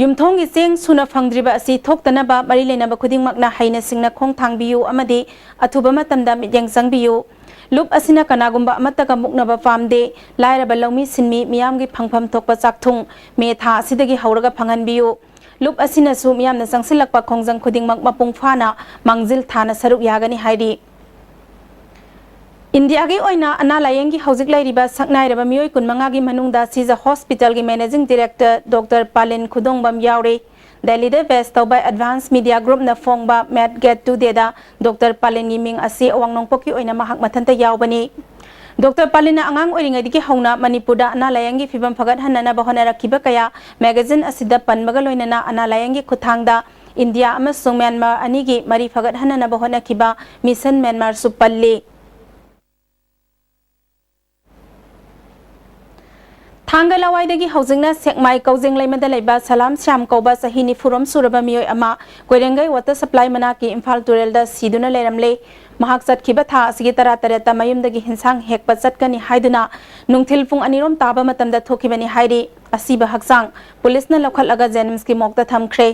ꯌꯨꯝꯊꯣꯡꯒꯤ ꯆꯦꯡ ꯁꯨꯅ ꯐꯪꯗ꯭ꯔꯤꯕ ꯑꯁꯤ ꯊꯣꯛꯇꯅꯕ ꯃꯔꯤ ꯂꯩꯅꯕ ꯈꯨꯗꯤꯡꯃꯛꯅ ꯍꯩꯅ ꯁꯤꯡꯅ ꯈꯣꯡ ꯊꯥꯡꯕꯤꯌꯨ ꯑꯃꯗꯤ ꯑꯊꯨꯕ ꯃꯇꯝꯗ ꯃꯤꯠꯌꯦꯡ ꯆꯪꯕꯤꯌꯨ꯫ ꯂꯨꯞ ꯑꯁꯤꯅ ꯀꯅꯥꯒꯨꯝꯕ ꯑꯃꯠꯇꯒ ꯃꯨꯛꯅꯕ ꯄꯥꯝꯗꯦ꯫ ꯂꯥꯏꯔꯕ ꯂꯧꯃꯤ ꯁꯤꯟꯃꯤ ꯃꯤꯌꯥꯝꯒꯤ ꯐꯪꯐꯝ ꯊꯣꯛꯄ ꯆꯥꯛꯊꯨꯡ ꯃꯦ ꯊꯥ ꯑꯁꯤꯗꯒꯤ ꯍꯧꯔꯒ ꯐꯪꯍꯟꯕꯤꯌꯨ꯫ ꯂꯨꯞ ꯑꯁꯤꯅꯁꯨ ꯃꯤꯌꯥꯝꯅ ꯆꯪꯁꯤꯜꯂꯛꯄ ꯈꯣꯡꯖꯪ ꯈꯨꯗꯤꯡꯃꯛ ꯃꯄꯨꯡ ꯐꯥꯅ ꯃꯥꯡꯖꯤꯜ ꯊꯥꯅ ꯁꯔꯨꯛ ꯌꯥꯒꯅꯤ ꯍꯥꯏꯔꯤ꯫ ꯏꯟꯗꯤꯌꯥꯒꯤ ꯑꯣꯏꯅ ꯑꯅꯥ ꯂꯥꯌꯦꯡꯒꯤ ꯍꯧꯖꯤꯛ ꯂꯩꯔꯤꯕ ꯁꯛꯅꯥꯏꯔꯕ ꯃꯤꯑꯣꯏ ꯀꯨꯟꯃꯉꯥꯒꯤ ꯃꯅꯨꯡꯗ ꯁꯤꯖ ꯍꯣꯁꯄꯤꯇꯥꯜꯒꯤ Managing Director Doctor ꯄꯥꯂꯤꯟ ꯈꯨꯗꯣꯡꯕꯝ ꯌꯥꯎꯔꯤ꯫ ꯗꯦꯜꯂꯤꯗ ꯕꯦꯁ ꯇꯧꯕ Advance Media Groupꯅ ꯐꯣꯡꯕ Med Get Today ꯗ ꯗꯣꯛꯇꯔ ꯄꯥꯂꯤꯟꯒꯤ ꯃꯤꯡ ꯑꯁꯤ ꯑꯋꯥꯡ ꯅꯣꯡꯄꯣꯛꯀꯤ ꯑꯣꯏꯅ ꯃꯍꯥꯛ ꯃꯊꯟꯇ ꯌꯥꯎꯕꯅꯤ꯫ ꯗꯣꯛꯇꯔ ꯄꯥꯂꯤꯟꯅ ꯑꯉꯥꯡ ꯑꯣꯏꯔꯤꯉꯩꯗꯒꯤ ꯍꯧꯅ ꯃꯅꯤꯄꯨꯔꯗ ꯑꯅꯥ ꯂꯥꯌꯦꯡꯒꯤ ꯐꯤꯕꯝ ꯐꯒꯠꯍꯟꯅꯅꯕ ꯍꯣꯠꯅꯔꯛꯈꯤꯕ ꯀꯌꯥ ꯃꯦꯒꯥꯖꯤꯟ ꯑꯁꯤꯗ ꯄꯟꯕꯒ ꯂꯣꯏꯅꯅ ꯑꯅꯥ ꯂꯥꯌꯦꯡꯒꯤ ꯈꯨꯠꯊꯥꯡꯗ ꯏꯟꯗꯤꯌꯥ ꯑꯃꯁꯨꯡ ꯃ꯭ꯌꯥꯟꯃꯥꯔ ꯑꯅꯤꯒꯤ ꯃꯔꯤ ꯐꯒꯠꯍꯟꯅꯅꯕ ꯍꯣꯠꯅꯈꯤꯕ ꯃꯤꯁꯟ ꯃ꯭ꯌꯥꯟꯃꯥꯔꯁꯨ ꯄꯜꯂꯤ꯫ ꯊꯥꯡꯒ ꯂꯋꯥꯏꯗꯒꯤ ꯍꯧꯖꯤꯛꯅ ꯁꯦꯛꯃꯥꯏ ꯀꯧꯖꯦꯡ ꯂꯩꯃꯗ ꯂꯩꯕ ꯁꯂꯥꯝ ꯁ꯭ꯌꯥꯝ ꯀꯧꯕ ꯆꯍꯤ ꯅꯤꯐꯨꯔꯣꯝ ꯁꯨꯔꯕ ꯃꯤꯑꯣꯏ ꯑꯃ ꯀꯣꯏꯔꯦꯡꯒꯩ water supply ꯃꯅꯥꯛꯀꯤ ꯏꯝꯐꯥꯜ ꯇꯨꯔꯦꯜꯗ ꯁꯤꯗꯨꯅ ꯂꯩꯔꯝꯂꯦ꯫ ꯃꯍꯥꯛ ꯆꯠꯈꯤꯕ ꯊꯥ ꯑꯁꯤꯒꯤ ꯇꯔꯥꯇꯔꯦꯠꯇ ꯃꯌꯨꯝꯗꯒꯤ ꯍꯤꯟꯁꯥꯡ ꯍꯦꯛꯄ ꯆꯠꯀꯅꯤ ꯍꯥꯏꯗꯨꯅ ꯅꯨꯡꯊꯤꯜ ꯄꯨꯡ ꯑꯅꯤꯔꯣꯝ ꯇꯥꯕ ꯃꯇꯝꯗ ꯊꯣꯛꯈꯤꯕꯅꯤ ꯍꯥꯏꯔꯤ꯫ ꯑꯁꯤꯕ ꯍꯛꯆꯥꯡ ꯄꯨꯂꯤꯁꯅ ꯂꯧꯈꯠꯂꯒ ꯖꯦꯅꯤꯝꯁꯀꯤ ꯃꯣꯔꯒꯇ ꯊꯝꯈ꯭ꯔꯦ꯫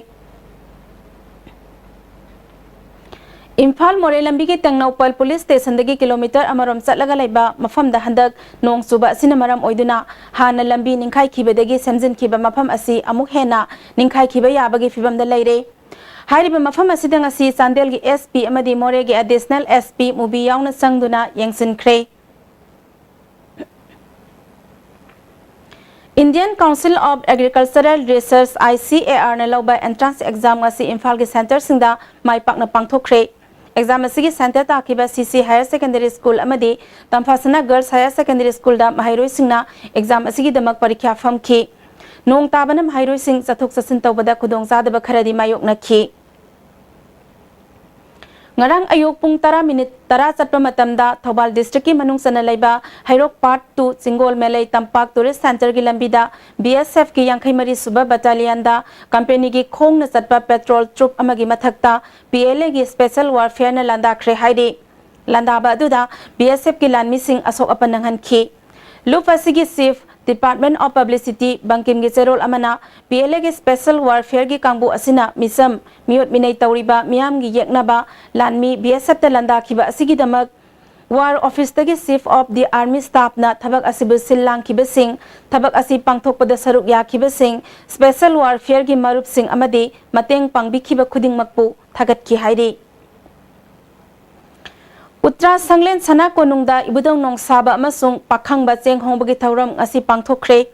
ꯏꯝꯐꯥꯜ ꯃꯣꯔꯦ ꯂꯝꯕꯤꯒꯤ ꯇꯦꯡꯅꯧꯄꯜ ꯄꯨꯂꯤꯁ ꯁ꯭ꯇꯦꯁꯟꯗꯒꯤ ꯀꯤꯂꯣꯃꯤꯇꯔ ꯑꯃꯔꯣꯝ ꯆꯠꯂꯒ ꯂꯩꯕ ꯃꯐꯝꯗ ꯍꯟꯗꯛ ꯅꯣꯡ ꯆꯨꯕ ꯑꯁꯤꯅ ꯃꯔꯝ ꯑꯣꯏꯗꯨꯅ ꯍꯥꯟꯅ ꯂꯝꯕꯤ ꯅꯤꯡꯈꯥꯏꯈꯤꯕꯗꯒꯤ ꯁꯦꯝꯖꯤꯟꯈꯤꯕ ꯃꯐꯝ ꯑꯁꯤ ꯑꯃꯨꯛ ꯍꯦꯟꯅ ꯅꯤꯡꯈꯥꯏꯈꯤꯕ ꯌꯥꯕꯒꯤ ꯐꯤꯕꯝꯗ ꯂꯩꯔꯦ꯫ ꯍꯥꯏꯔꯤꯕ ꯃꯐꯝ ꯑꯁꯤꯗ ꯉꯁꯤ ꯆꯥꯟꯗꯦꯜꯒꯤ S P ꯑꯃꯗꯤ ꯃꯣꯔꯦꯒꯤ Additional S P ꯃꯨꯕꯤ ꯌꯥꯎꯅ ꯆꯪꯗꯨꯅ ꯌꯦꯡꯁꯤꯟꯈ꯭ꯔꯦ꯫ Indian Council of Agricultural Research, I C A R ꯅ ꯂꯧꯕ entrance exam ꯉꯁꯤ ꯏꯝꯐꯥꯜꯒꯤ centreꯁꯤꯡꯗ ꯃꯥꯏ ꯄꯥꯛꯅ ꯄꯥꯡꯊꯣꯛꯈ꯭ꯔꯦ꯫ ꯑꯦꯛꯖꯥꯝ ꯑꯁꯤꯒꯤ ꯁꯦꯟꯇꯔ ꯇꯥꯈꯤꯕ ꯁꯤ ꯁꯤ ꯍꯥꯌꯔ ꯁꯦꯀꯦꯟꯗꯔꯤ ꯁ꯭ꯀꯨꯜ ꯑꯃꯗꯤ ꯇꯝꯐꯥꯁꯅꯥ ꯒꯔꯜꯁ ꯍꯥꯌꯔ ꯁꯦꯀꯦꯟꯗꯔꯤ ꯁ꯭ꯀꯨꯜꯗ ꯃꯍꯩꯔꯣꯏꯁꯤꯡꯅ ꯑꯦꯛꯖꯥꯝ ꯑꯁꯤꯒꯤꯗꯃꯛ ꯄꯔꯤꯈ꯭ꯌꯥ ꯐꯝꯈꯤ꯫ ꯅꯣꯡ ꯇꯥꯕꯅ ꯃꯍꯩꯔꯣꯏꯁꯤꯡ ꯆꯠꯊꯣꯛ ꯆꯠꯁꯤꯟ ꯇꯧꯕꯗ ꯈꯨꯗꯣꯡꯆꯥꯗꯕ ꯈꯔꯗꯤ ꯃꯥꯌꯣꯛꯅꯈꯤ꯫ ꯉꯔꯥꯡ ꯑꯌꯨꯛ ꯄꯨꯡ ꯇꯔꯥ ꯃꯤꯅꯤꯠ ꯇꯔꯥ ꯆꯠꯄ ꯃꯇꯝꯗ ꯊꯧꯕꯥꯜ ꯗꯤꯁꯇ꯭ꯔꯤꯛꯀꯤ ꯃꯅꯨꯡ ꯆꯟꯅ ꯂꯩꯕ ꯍꯩꯔꯣꯛ ꯄꯥꯔꯠ ꯇꯨ ꯆꯤꯡꯒꯣꯜ ꯃꯦꯂꯩ ꯇꯝꯄꯥꯛ ꯇꯨꯔꯤꯁ ꯁꯦꯟꯇꯔꯒꯤ ꯂꯝꯕꯤꯗ ꯕꯤ ꯑꯦꯁ ꯑꯦꯐꯀꯤ ꯌꯥꯡꯈꯩ ꯃꯔꯤ ꯁꯨꯕ ꯕꯠꯇꯥꯂꯤꯌꯟꯗ ꯀꯝꯄꯦꯅꯤꯒꯤ ꯈꯣꯡꯅ ꯆꯠꯄ ꯄꯦꯇ꯭ꯔꯣꯜ ꯇ꯭ꯔꯨꯞ ꯑꯃꯒꯤ ꯃꯊꯛꯇ ꯄꯤ ꯑꯦꯜ ꯑꯦꯒꯤ ꯁ꯭ꯄꯦꯁꯦꯜ ꯋꯥꯔꯐꯤꯌꯔꯅ ꯂꯥꯟꯗꯥꯈ꯭ꯔꯦ ꯍꯥꯏꯔꯤ꯫ ꯂꯥꯟꯗꯥꯕ ꯑꯗꯨꯗ ꯕꯤ ꯑꯦꯁ ꯑꯦꯐꯀꯤ ꯂꯥꯟꯃꯤꯁꯤꯡ ꯑꯁꯣꯛ ꯑꯄꯟ ꯅꯪꯍꯟꯈꯤ꯫ ꯂꯨꯞ ꯑꯁꯤꯒꯤ ꯆꯤꯐ ꯗꯤꯄꯥꯔꯠꯃꯦꯟ ꯑꯣꯐ ꯄꯕ꯭ꯂꯤꯁꯤꯇꯤ ꯕꯪꯀꯤꯝꯒꯤ ꯆꯦꯔꯣꯜ ꯑꯃꯅ ꯄꯤ ꯑꯦꯜ ꯑꯦꯒꯤ ꯁ꯭ꯄꯦꯁꯦꯜ ꯋꯥꯔꯐꯤꯌꯔꯒꯤ ꯀꯥꯡꯕꯨ ꯑꯁꯤꯅ ꯃꯤꯆꯝ, ꯃꯤꯑꯣꯠ ꯃꯤꯅꯩ ꯇꯧꯔꯤꯕ ꯃꯤꯌꯥꯝꯒꯤ ꯌꯦꯛꯅꯕ ꯂꯥꯟꯃꯤ ꯕꯤ ꯑꯦꯁ ꯑꯦꯐꯇ ꯂꯥꯟꯗꯥꯈꯤꯕ ꯑꯁꯤꯒꯤꯗꯃꯛ ꯋꯥꯔ ꯑꯣꯐꯤꯁꯇꯒꯤ ꯆꯤꯐ ꯑꯣꯐ ꯗꯤ ꯑꯥꯔꯃꯤ ꯁ꯭ꯇꯥꯐꯅ ꯊꯕꯛ ꯑꯁꯤꯕꯨ ꯁꯤꯜ ꯂꯥꯡꯈꯤꯕꯁꯤꯡ, ꯊꯕꯛ ꯑꯁꯤ ꯄꯥꯡꯊꯣꯛꯄꯗ ꯁꯔꯨꯛ ꯌꯥꯈꯤꯕꯁꯤꯡ, ꯁ꯭ꯄꯦꯁꯦꯜ ꯋꯥꯔꯐꯤꯌꯔꯒꯤ ꯃꯔꯨꯞꯁꯤꯡ ꯑꯃꯗꯤ ꯃꯇꯦꯡ ꯄꯥꯡꯕꯤꯈꯤꯕ ꯈꯨꯗꯤꯡꯃꯛꯄꯨ ꯊꯥꯒꯠꯈꯤ ꯍꯥꯏꯔꯤ꯫ ꯎꯇ꯭ꯔꯥ ꯁꯪꯂꯦꯟ ꯁꯅꯥ ꯀꯣꯅꯨꯡꯗ ꯏꯕꯨꯙꯧ ꯅꯣꯡꯁꯥꯕ ꯑꯃꯁꯨꯡ ꯄꯥꯈꯪꯕ ꯆꯦꯡ ꯍꯣꯡꯕꯒꯤ ꯊꯧꯔꯝ ꯉꯁꯤ ꯄꯥꯡꯊꯣꯛꯈ꯭ꯔꯦ꯫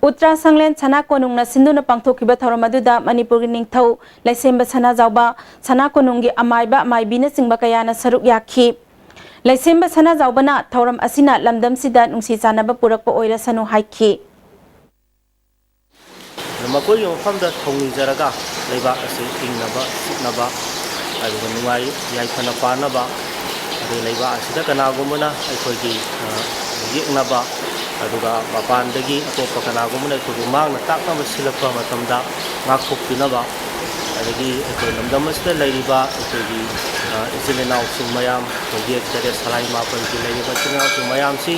ꯎꯇ꯭ꯔꯥ ꯁꯪꯂꯦꯟ ꯁꯅꯥ ꯀꯣꯅꯨꯡꯅ ꯁꯤꯟꯗꯨꯅ ꯄꯥꯡꯊꯣꯛꯈꯤꯕ ꯊꯧꯔꯝ ꯑꯗꯨꯗ ꯃꯅꯤꯄꯨꯔꯒꯤ ꯅꯤꯡꯊꯧ ꯂꯩꯁꯦꯝꯕ ꯁꯅꯥꯖꯥꯎꯕ, ꯁꯅꯥ ꯀꯣꯅꯨꯡꯒꯤ ꯑꯃꯥꯏꯕ ꯑꯃꯥꯏꯕꯤꯅꯆꯤꯡꯕ ꯀꯌꯥꯅ ꯁꯔꯨꯛ ꯌꯥꯈꯤ꯫ ꯂꯩꯁꯦꯝꯕ ꯁꯅꯥꯖꯥꯎꯕꯅ ꯊꯧꯔꯝ ꯑꯁꯤꯅ ꯂꯝꯗꯝꯁꯤꯗ ꯅꯨꯡꯁꯤ ꯆꯥꯟꯅꯕ ꯄꯨꯔꯛꯄ ꯑꯣꯏꯔꯁꯅꯨ ꯍꯥꯏꯈꯤ꯫ ꯑꯗꯨ ꯃꯈꯣꯏꯒꯤ ꯃꯐꯝꯗ ꯊꯧꯅꯤꯖꯔꯒ ꯂꯩꯕꯥꯛ ꯑꯁꯤ ꯏꯪꯅꯕ, ꯆꯤꯛꯅꯕ, ꯑꯗꯨꯒ ꯅꯨꯡꯉꯥꯏ ꯌꯥꯏꯐꯅ ꯄꯥꯟꯅꯕ, ꯑꯗꯨꯒ ꯂꯩꯕꯥꯛ ꯑꯁꯤꯗ ꯀꯅꯥꯒꯨꯝꯕꯅ ꯑꯩꯈꯣꯏꯒꯤ, ꯑ, ꯌꯦꯛꯅꯕ, ꯑꯗꯨꯒ ꯃꯄꯥꯟꯗꯒꯤ ꯑꯇꯣꯞꯄ ꯀꯅꯥꯒꯨꯝꯕꯅ ꯑꯩꯈꯣꯏꯕꯨ ꯃꯥꯡꯅ ꯇꯥꯛꯅꯕ ꯁꯤꯜꯂꯛꯄ ꯃꯇꯝꯗ ꯉꯥꯛꯊꯣꯛꯄꯤꯅꯕ, ꯑꯗꯒꯤ ꯑꯩꯈꯣꯏ ꯂꯝꯗꯝ ꯑꯁꯤꯗ ꯂꯩꯔꯤꯕ ꯑꯩꯈꯣꯏꯒꯤ, ꯑ, ꯏꯆꯤꯜ ꯏꯅꯥꯎꯁꯤꯡ ꯃꯌꯥꯝ, ꯑꯩꯈꯣꯏ ꯌꯦꯛ ꯇꯔꯦꯠ ꯁꯂꯥꯏ ꯃꯥꯄꯟꯒꯤ ꯂꯩꯔꯤꯕ ꯏꯆꯤꯜ ꯏꯅꯥꯎꯁꯤꯡ ꯃꯌꯥꯝꯁꯤ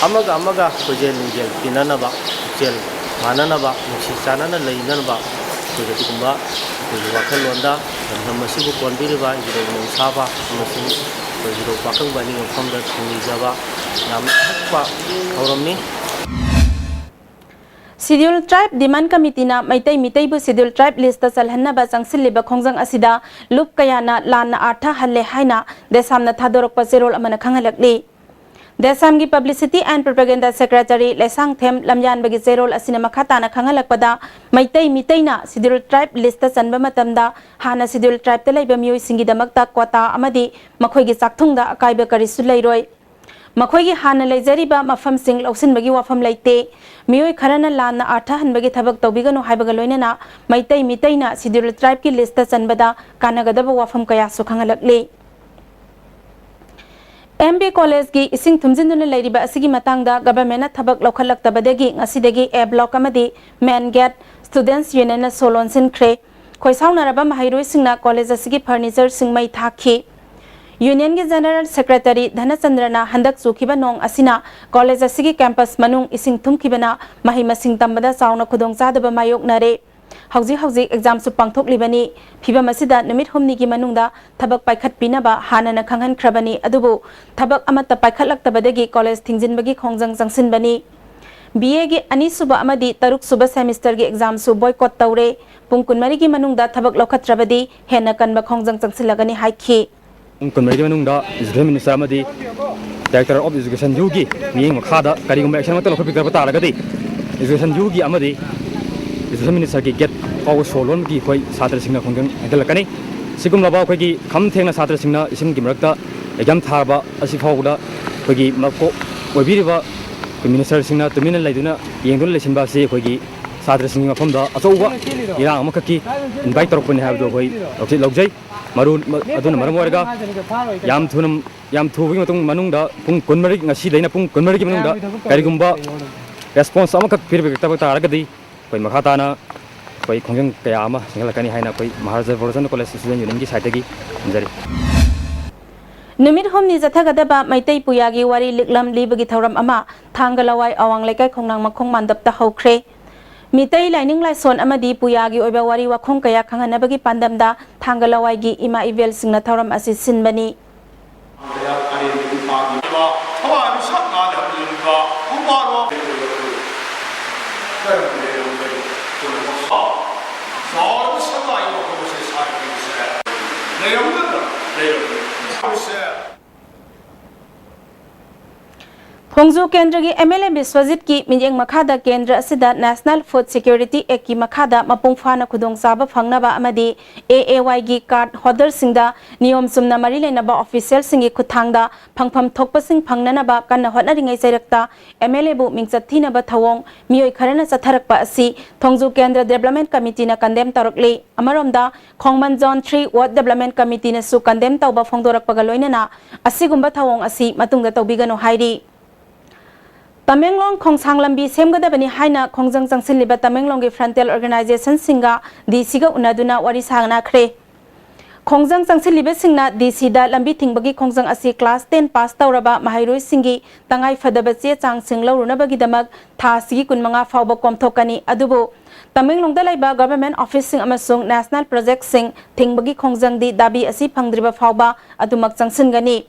ꯑꯃꯒ ꯑꯃꯒ ꯀꯣꯏꯖꯦꯜ ꯅꯨꯡꯖꯦꯜ ꯇꯤꯟꯅꯅꯕ, ꯄꯨꯛꯆꯦꯜ ꯃꯥꯟꯅꯅꯕ, ꯅꯨꯡꯁꯤ ꯆꯥꯟꯅꯅ ꯂꯩꯅꯅꯕ ꯑꯩꯈꯣꯏꯒꯤ ꯑꯗꯨꯒꯨꯝꯕ ꯑꯩꯈꯣꯏꯒꯤ ꯋꯥꯈꯜꯂꯣꯟꯗ ꯂꯝꯗꯝ ꯑꯁꯤꯕꯨ ꯀꯣꯟꯕꯤꯔꯤꯕ ꯏꯕꯨꯙꯧ ꯅꯣꯡꯁꯥꯕ ꯑꯃꯁꯨꯡ ꯑꯩꯈꯣꯏ ꯏꯕꯨꯙꯧ ꯄꯥꯈꯪꯕ ꯑꯅꯤꯒꯤ ꯃꯐꯝꯗ ꯊꯧꯅꯤꯖꯕ ꯌꯥꯝꯅ ꯊꯛꯄ ꯊꯧꯔꯝꯅꯤ꯫ ꯁꯤꯗ꯭ꯌꯨꯜ ꯇ꯭ꯔꯥꯏꯕ ꯗꯤꯃꯥꯟ ꯀꯃꯤꯇꯤꯅ ꯃꯩꯇꯩ ꯃꯤꯇꯩꯕꯨ ꯁꯤꯗ꯭ꯌꯨꯜ ꯇ꯭ꯔꯥꯏꯕ ꯂꯤꯁꯇ ꯆꯜꯍꯟꯅꯕ ꯆꯪꯁꯤꯜꯂꯤꯕ ꯈꯣꯡꯖꯪ ꯑꯁꯤꯗ ꯂꯨꯞ ꯀꯌꯥꯅ ꯂꯥꯟꯅ ꯑꯥꯔꯊ ꯍꯜꯂꯦ ꯍꯥꯏꯅ ꯗꯦꯁꯥꯝꯅ ꯊꯥꯗꯣꯔꯛꯄ ꯆꯦꯔꯣꯜ ꯑꯃꯅ ꯈꯪꯍꯜꯂꯛꯂꯤ꯫ ꯗꯦꯁꯥꯝꯒꯤ Publicity and Propaganda Secretary Leishangthem ꯂꯝꯌꯥꯟꯕꯒꯤ ꯆꯦꯔꯣꯜ ꯑꯁꯤꯅ ꯃꯈꯥ ꯇꯥꯅ ꯈꯪꯍꯜꯂꯛꯄꯗ, ꯃꯩꯇꯩ ꯃꯤꯇꯩꯅ Scheduled Tribe list ꯆꯟꯕ ꯃꯇꯝꯗ ꯍꯥꯟꯅ Scheduled Tribeꯇ ꯂꯩꯕ ꯃꯤꯑꯣꯏꯁꯤꯡꯒꯤꯗꯃꯛꯇ quota ꯑꯃꯗꯤ ꯃꯈꯣꯏꯒꯤ ꯆꯥꯛꯊꯨꯡꯗ ꯑꯀꯥꯏꯕ ꯀꯔꯤꯁꯨ ꯂꯩꯔꯣꯏ꯫ ꯃꯈꯣꯏꯒꯤ ꯍꯥꯟꯅ ꯂꯩꯖꯔꯤꯕ ꯃꯐꯝꯁꯤꯡ ꯂꯧꯁꯤꯟꯕꯒꯤ ꯋꯥꯐꯝ ꯂꯩꯇꯦ꯫ ꯃꯤꯑꯣꯏ ꯈꯔꯅ ꯂꯥꯟꯅ ꯑꯥꯔꯊ ꯍꯟꯕꯒꯤ ꯊꯕꯛ ꯇꯧꯕꯤꯒꯅꯨ ꯍꯥꯏꯕꯒ ꯂꯣꯏꯅꯅ ꯃꯩꯇꯩ ꯃꯤꯇꯩꯅ Scheduled Tribeꯀꯤ listꯇ ꯆꯟꯕꯗ ꯀꯥꯟꯅꯒꯗꯕ ꯋꯥꯐꯝ ꯀꯌꯥꯁꯨ ꯈꯪꯍꯜꯂꯛꯂꯤ꯫ M B Collegeꯀꯤ ꯏꯁꯤꯡ ꯊꯨꯝꯖꯤꯟꯗꯨꯅ ꯂꯩꯔꯤꯕ ꯑꯁꯤꯒꯤ ꯃꯇꯥꯡꯗ governmentꯅ ꯊꯕꯛ ꯂꯧꯈꯠꯂꯛꯇꯕꯗꯒꯤ ꯉꯁꯤꯗꯒꯤ A block ꯑꯃꯗꯤ Main Gate Students Unionꯅ ꯁꯣ ꯂꯣꯟꯁꯤꯟꯈ꯭ꯔꯦ꯫ ꯈꯣꯏꯁꯥꯎꯅꯔꯕ ꯃꯍꯩꯔꯣꯏꯁꯤꯡꯅ college ꯑꯁꯤꯒꯤ furnitureꯁꯤꯡ ꯃꯩ ꯊꯥꯈꯤ꯫ Unionꯒꯤ General Secretary ꯙꯅꯆꯟꯗ꯭ꯔꯅ ꯍꯟꯗꯛ ꯆꯨꯈꯤꯕ ꯅꯣꯡ ꯑꯁꯤꯅ college ꯑꯁꯤꯒꯤ campus ꯃꯅꯨꯡ ꯏꯁꯤꯡ ꯊꯨꯝꯈꯤꯕꯅ ꯃꯍꯩ ꯃꯁꯤꯡ ꯇꯝꯕꯗ ꯆꯥꯎꯅ ꯈꯨꯗꯣꯡꯆꯥꯗꯕ ꯃꯥꯌꯣꯛꯅꯔꯦ꯫ ꯍꯧꯖꯤꯛ ꯍꯧꯖꯤꯛ examꯁꯨ ꯄꯥꯡꯊꯣꯛꯂꯤꯕꯅꯤ꯫ ꯐꯤꯚꯝ ꯑꯁꯤꯗ ꯅꯨꯃꯤꯠ ꯍꯨꯝꯅꯤꯒꯤ ꯃꯅꯨꯡꯗ ꯊꯕꯛ ꯄꯥꯏꯈꯠꯄꯤꯅꯕ ꯍꯥꯟꯅꯅ ꯈꯪꯍꯟꯈ꯭ꯔꯕꯅꯤ, ꯑꯗꯨꯕꯨ ꯊꯕꯛ ꯑꯃꯠꯇ ꯄꯥꯏꯈꯠꯂꯛꯇꯕꯗꯒꯤ college ꯊꯤꯡꯖꯤꯟꯕꯒꯤ ꯈꯣꯡꯖꯪ ꯆꯪꯁꯤꯟꯕꯅꯤ꯫ B Aꯒꯤ ꯑꯅꯤꯁꯨꯕ ꯑꯃꯗꯤ ꯇꯔꯨꯛꯁꯨꯕ semesterꯒꯤ examꯁꯨ boycott ꯇꯧꯔꯦ꯫ ꯄꯨꯡ ꯀꯨꯟꯃꯔꯤꯒꯤ ꯃꯅꯨꯡꯗ ꯊꯕꯛ ꯂꯧꯈꯠꯇ꯭ꯔꯕꯗꯤ ꯍꯦꯟꯅ ꯀꯟꯕ ꯈꯣꯡꯖꯪ ꯆꯪꯁꯤꯜꯂꯒꯅꯤ ꯍꯥꯏꯈꯤ꯫ ꯄꯨꯡ ꯀꯨꯟꯃꯔꯤꯒꯤ ꯃꯅꯨꯡꯗ Education Minister ꯑꯃꯗꯤ Director of Education Uꯒꯤ ꯃꯤꯠꯌꯦꯡ ꯃꯈꯥꯗ ꯀꯔꯤꯒꯨꯝꯕ action ꯑꯃꯠꯇ ꯂꯧꯈꯠꯄꯤꯗꯕ ꯇꯥꯔꯒꯗꯤ, Education Uꯒꯤ ꯑꯃꯗꯤ Education Ministerꯒꯤ gate ꯐꯥꯎꯕ ꯁꯣ ꯂꯣꯟꯕꯒꯤ ꯑꯩꯈꯣꯏ ꯁꯥꯇ꯭ꯔꯁꯤꯡꯅ ꯈꯣꯡꯖꯪ ꯍꯦꯟꯒꯠꯂꯛꯀꯅꯤ꯫ ꯁꯤꯒꯨꯝꯂꯕ ꯑꯩꯈꯣꯏꯒꯤ ꯈꯝ ꯊꯦꯡꯅ ꯁꯥꯇ꯭ꯔꯁꯤꯡꯅ ꯏꯁꯤꯡꯒꯤ ꯃꯔꯛꯇ exam ꯊꯥꯕ ꯑꯁꯤ ꯐꯥꯎꯕꯗ ꯑꯩꯈꯣꯏꯒꯤ ꯃꯀꯣꯛ ꯑꯣꯏꯕꯤꯔꯤꯕ ꯑꯩꯈꯣꯏ ministerꯁꯤꯡꯅ ꯇꯨꯃꯤꯟꯅ ꯂꯩꯗꯨꯅ, ꯌꯦꯡꯗꯨꯅ ꯂꯩꯁꯤꯟꯕ ꯑꯁꯤ ꯑꯩꯈꯣꯏꯒꯤ ꯁꯥꯇ꯭ꯔꯁꯤꯡꯒꯤ ꯃꯐꯝꯗ ꯑꯆꯧꯕ ꯏꯔꯥꯡ ꯑꯃꯈꯛꯀꯤ invite ꯇꯧꯔꯛꯄꯅꯤ ꯍꯥꯏꯕꯗꯨ ꯑꯩꯈꯣꯏ ꯂꯧꯁꯤ-, ꯂꯧꯖꯩ꯫ ꯃꯔꯨ-, ꯃ-, ꯑꯗꯨꯅ ꯃꯔꯝ ꯑꯣꯏꯔꯒ ꯌꯥꯝ ꯊꯨꯅ, ꯌꯥꯝ ꯊꯨꯕꯒꯤ ꯃꯇꯨꯡ ꯃꯅꯨꯡꯗ ꯄꯨꯡ ꯀꯨꯟꯃꯔꯤ, ꯉꯁꯤꯗꯩꯅ ꯄꯨꯡ ꯀꯨꯟꯃꯔꯤꯒꯤ ꯃꯅꯨꯡꯗ ꯀꯔꯤꯒꯨꯝꯕ response ꯑꯃꯈꯛ ꯄꯤꯔꯛꯇꯕ ꯇꯥꯔꯒꯗꯤ, ꯑꯩꯈꯣꯏ ꯃꯈꯥ ꯇꯥꯅ ꯑꯩꯈꯣꯏ ꯈꯣꯡꯖꯪ ꯀꯌꯥ ꯑꯃ ꯆꯦꯟꯈꯠꯂꯛꯀꯅꯤ ꯍꯥꯏꯅ ꯑꯩꯈꯣꯏ ꯃꯍꯥꯔꯥꯖꯥ ꯕꯣꯔꯣꯆꯟꯗ College Student Unionꯒꯤ sideꯇꯒꯤ ꯊꯝꯖꯔꯤ꯫ ꯅꯨꯃꯤꯠ ꯍꯨꯝꯅꯤ ꯆꯠꯊꯒꯗꯕ ꯃꯩꯇꯩ ꯄꯨꯌꯥꯒꯤ ꯋꯥꯔꯤ ꯂꯤꯛꯂꯝ ꯂꯤꯕꯒꯤ ꯊꯧꯔꯝ ꯑꯃ ꯊꯥꯡꯒ ꯂꯋꯥꯏ ꯑꯋꯥꯡ ꯂꯩꯀꯥꯏ ꯈꯣꯡꯅꯥꯡ ꯃꯈꯣꯡ ꯃꯥꯟꯗꯞꯇ ꯍꯧꯈ꯭ꯔꯦ꯫ ꯃꯤꯇꯩ ꯂꯥꯏꯅꯤꯡ ꯂꯥꯏꯁꯣꯟ ꯑꯃꯗꯤ ꯄꯨꯌꯥꯒꯤ ꯑꯣꯏꯕ ꯋꯥꯔꯤ ꯋꯥꯈꯣꯡ ꯀꯌꯥ ꯈꯪꯍꯟꯅꯕꯒꯤ ꯄꯥꯟꯗꯝꯗ ꯊꯥꯡꯒ ꯂꯋꯥꯏꯒꯤ ꯏꯃꯥ ꯏꯕꯦꯜꯁꯤꯡꯅ ꯊꯧꯔꯝ ꯑꯁꯤ ꯁꯤꯟꯕꯅꯤ꯫ ꯊꯋꯥꯏ ꯃꯤꯁꯛ ꯅꯥꯗ ꯍꯥꯞꯂꯤꯕ ꯈꯣꯡꯕꯥꯟ ꯋꯥꯡꯈꯩ ꯑꯣꯏꯔꯛꯂꯣꯏ꯫ ꯀꯔꯝꯕ ꯂꯩꯔꯝꯕꯒꯤ ꯄꯨꯝꯅꯃꯛ ꯁꯥ ꯆꯥꯎꯔꯕ ꯁꯉꯥꯏ ꯃꯐꯝ ꯑꯁꯤ ꯁꯥꯏꯈꯤꯕꯁꯦ ꯂꯩꯔꯝꯒꯗ꯭ꯔꯥ? ꯂꯩꯔꯝꯒꯅꯤ꯫ ꯍꯥꯏꯕꯁꯦ ꯈꯣꯡꯖꯨ ꯀꯦꯟꯗ꯭ꯔꯒꯤ ꯑꯦꯝ ꯑꯦꯜ ꯑꯦ ꯕꯤꯁ꯭ꯋꯖꯤꯠꯀꯤ ꯃꯤꯠꯌꯦꯡ ꯃꯈꯥꯗ ꯀꯦꯟꯗ꯭ꯔ ꯑꯁꯤꯗ National Food Security Act ꯀꯤ ꯃꯈꯥꯗ ꯃꯄꯨꯡ ꯐꯥꯅ ꯈꯨꯗꯣꯡꯆꯥꯕ ꯐꯪꯅꯕ ꯑꯃꯗꯤ A A Y ꯒꯤ card holder ꯁꯤꯡꯗ ꯅꯤꯌꯣꯝ ꯆꯨꯝꯅ ꯃꯔꯤ ꯂꯩꯅꯕ official ꯁꯤꯡꯒꯤ ꯈꯨꯠꯊꯥꯡꯗ ꯐꯪꯐꯝ ꯊꯣꯛꯄꯁꯤꯡ ꯐꯪꯅꯅꯕ ꯀꯟꯅ ꯍꯣꯠꯅꯔꯤꯉꯩ ꯆꯩꯔꯛꯇ M L A ꯕꯨ ꯃꯤꯡꯆꯠ ꯊꯤꯅꯕ ꯊꯧꯑꯣꯡ ꯃꯤꯑꯣꯏ ꯈꯔꯅ ꯆꯠꯊꯔꯛꯄ ꯑꯁꯤ ꯊꯣꯡꯖꯨ ꯀꯦꯟꯗ꯭ꯔ Development Committee ꯅ condemn ꯇꯧꯔꯛꯂꯤ꯫ ꯑꯃꯔꯣꯝꯗ, ꯈꯣꯡꯃꯟ Zone three Ward Development Committee ꯅꯁꯨ condemn ꯇꯧꯕ ꯐꯣꯡꯗꯣꯔꯛꯄꯒ ꯂꯣꯏꯅꯅ ꯑꯁꯤꯒꯨꯝꯕ ꯊꯧꯑꯣꯡ ꯑꯁꯤ ꯃꯇꯨꯡꯗ ꯇꯧꯕꯤꯒꯅꯨ ꯍꯥꯏꯔꯤ꯫ ꯇꯃꯦꯡꯂꯣꯡ ꯈꯣꯡꯁꯥꯡ ꯂꯝꯕꯤ ꯁꯦꯝꯒꯗꯕꯅꯤ ꯍꯥꯏꯅ ꯈꯣꯡꯖꯪ ꯆꯪꯁꯤꯜꯂꯤꯕ ꯇꯃꯦꯡꯂꯣꯡꯒꯤ frontal organization ꯁꯤꯡꯒ D C ꯒ ꯎꯅꯗꯨꯅ ꯋꯥꯔꯤ ꯁꯥꯅꯈ꯭ꯔꯦ꯫ ꯈꯣꯡꯖꯪ ꯆꯪꯁꯤꯜꯂꯤꯕꯁꯤꯡꯅ D C ꯗ ꯂꯝꯕꯤ ꯊꯤꯡꯕꯒꯤ ꯈꯣꯡꯖꯪ ꯑꯁꯤ class ten pass ꯇꯧꯔꯕ ꯃꯍꯩꯔꯣꯏꯁꯤꯡꯒꯤ ꯇꯉꯥꯏ ꯐꯗꯕ ꯆꯦ ꯆꯥꯡꯁꯤꯡ ꯂꯧꯔꯨꯅꯕꯒꯤꯗꯃꯛ ꯊꯥ ꯑꯁꯤꯒꯤ ꯀꯨꯟꯃꯉꯥ ꯐꯥꯎꯕ ꯀꯣꯝꯊꯣꯛꯀꯅꯤ꯫ ꯑꯗꯨꯕꯨ ꯇꯃꯦꯡꯂꯣꯡꯗ ꯂꯩꯕ government office ꯁꯤꯡ ꯑꯃꯁꯨꯡ national project ꯁꯤꯡ ꯊꯤꯡꯕꯒꯤ ꯈꯣꯡꯖꯪꯗꯤ ꯗꯥꯕꯤ ꯑꯁꯤ ꯐꯪꯗ꯭ꯔꯤꯕ ꯐꯥꯎꯕ ꯑꯗꯨꯃꯛ ꯆꯪꯁꯤꯟꯒꯅꯤ꯫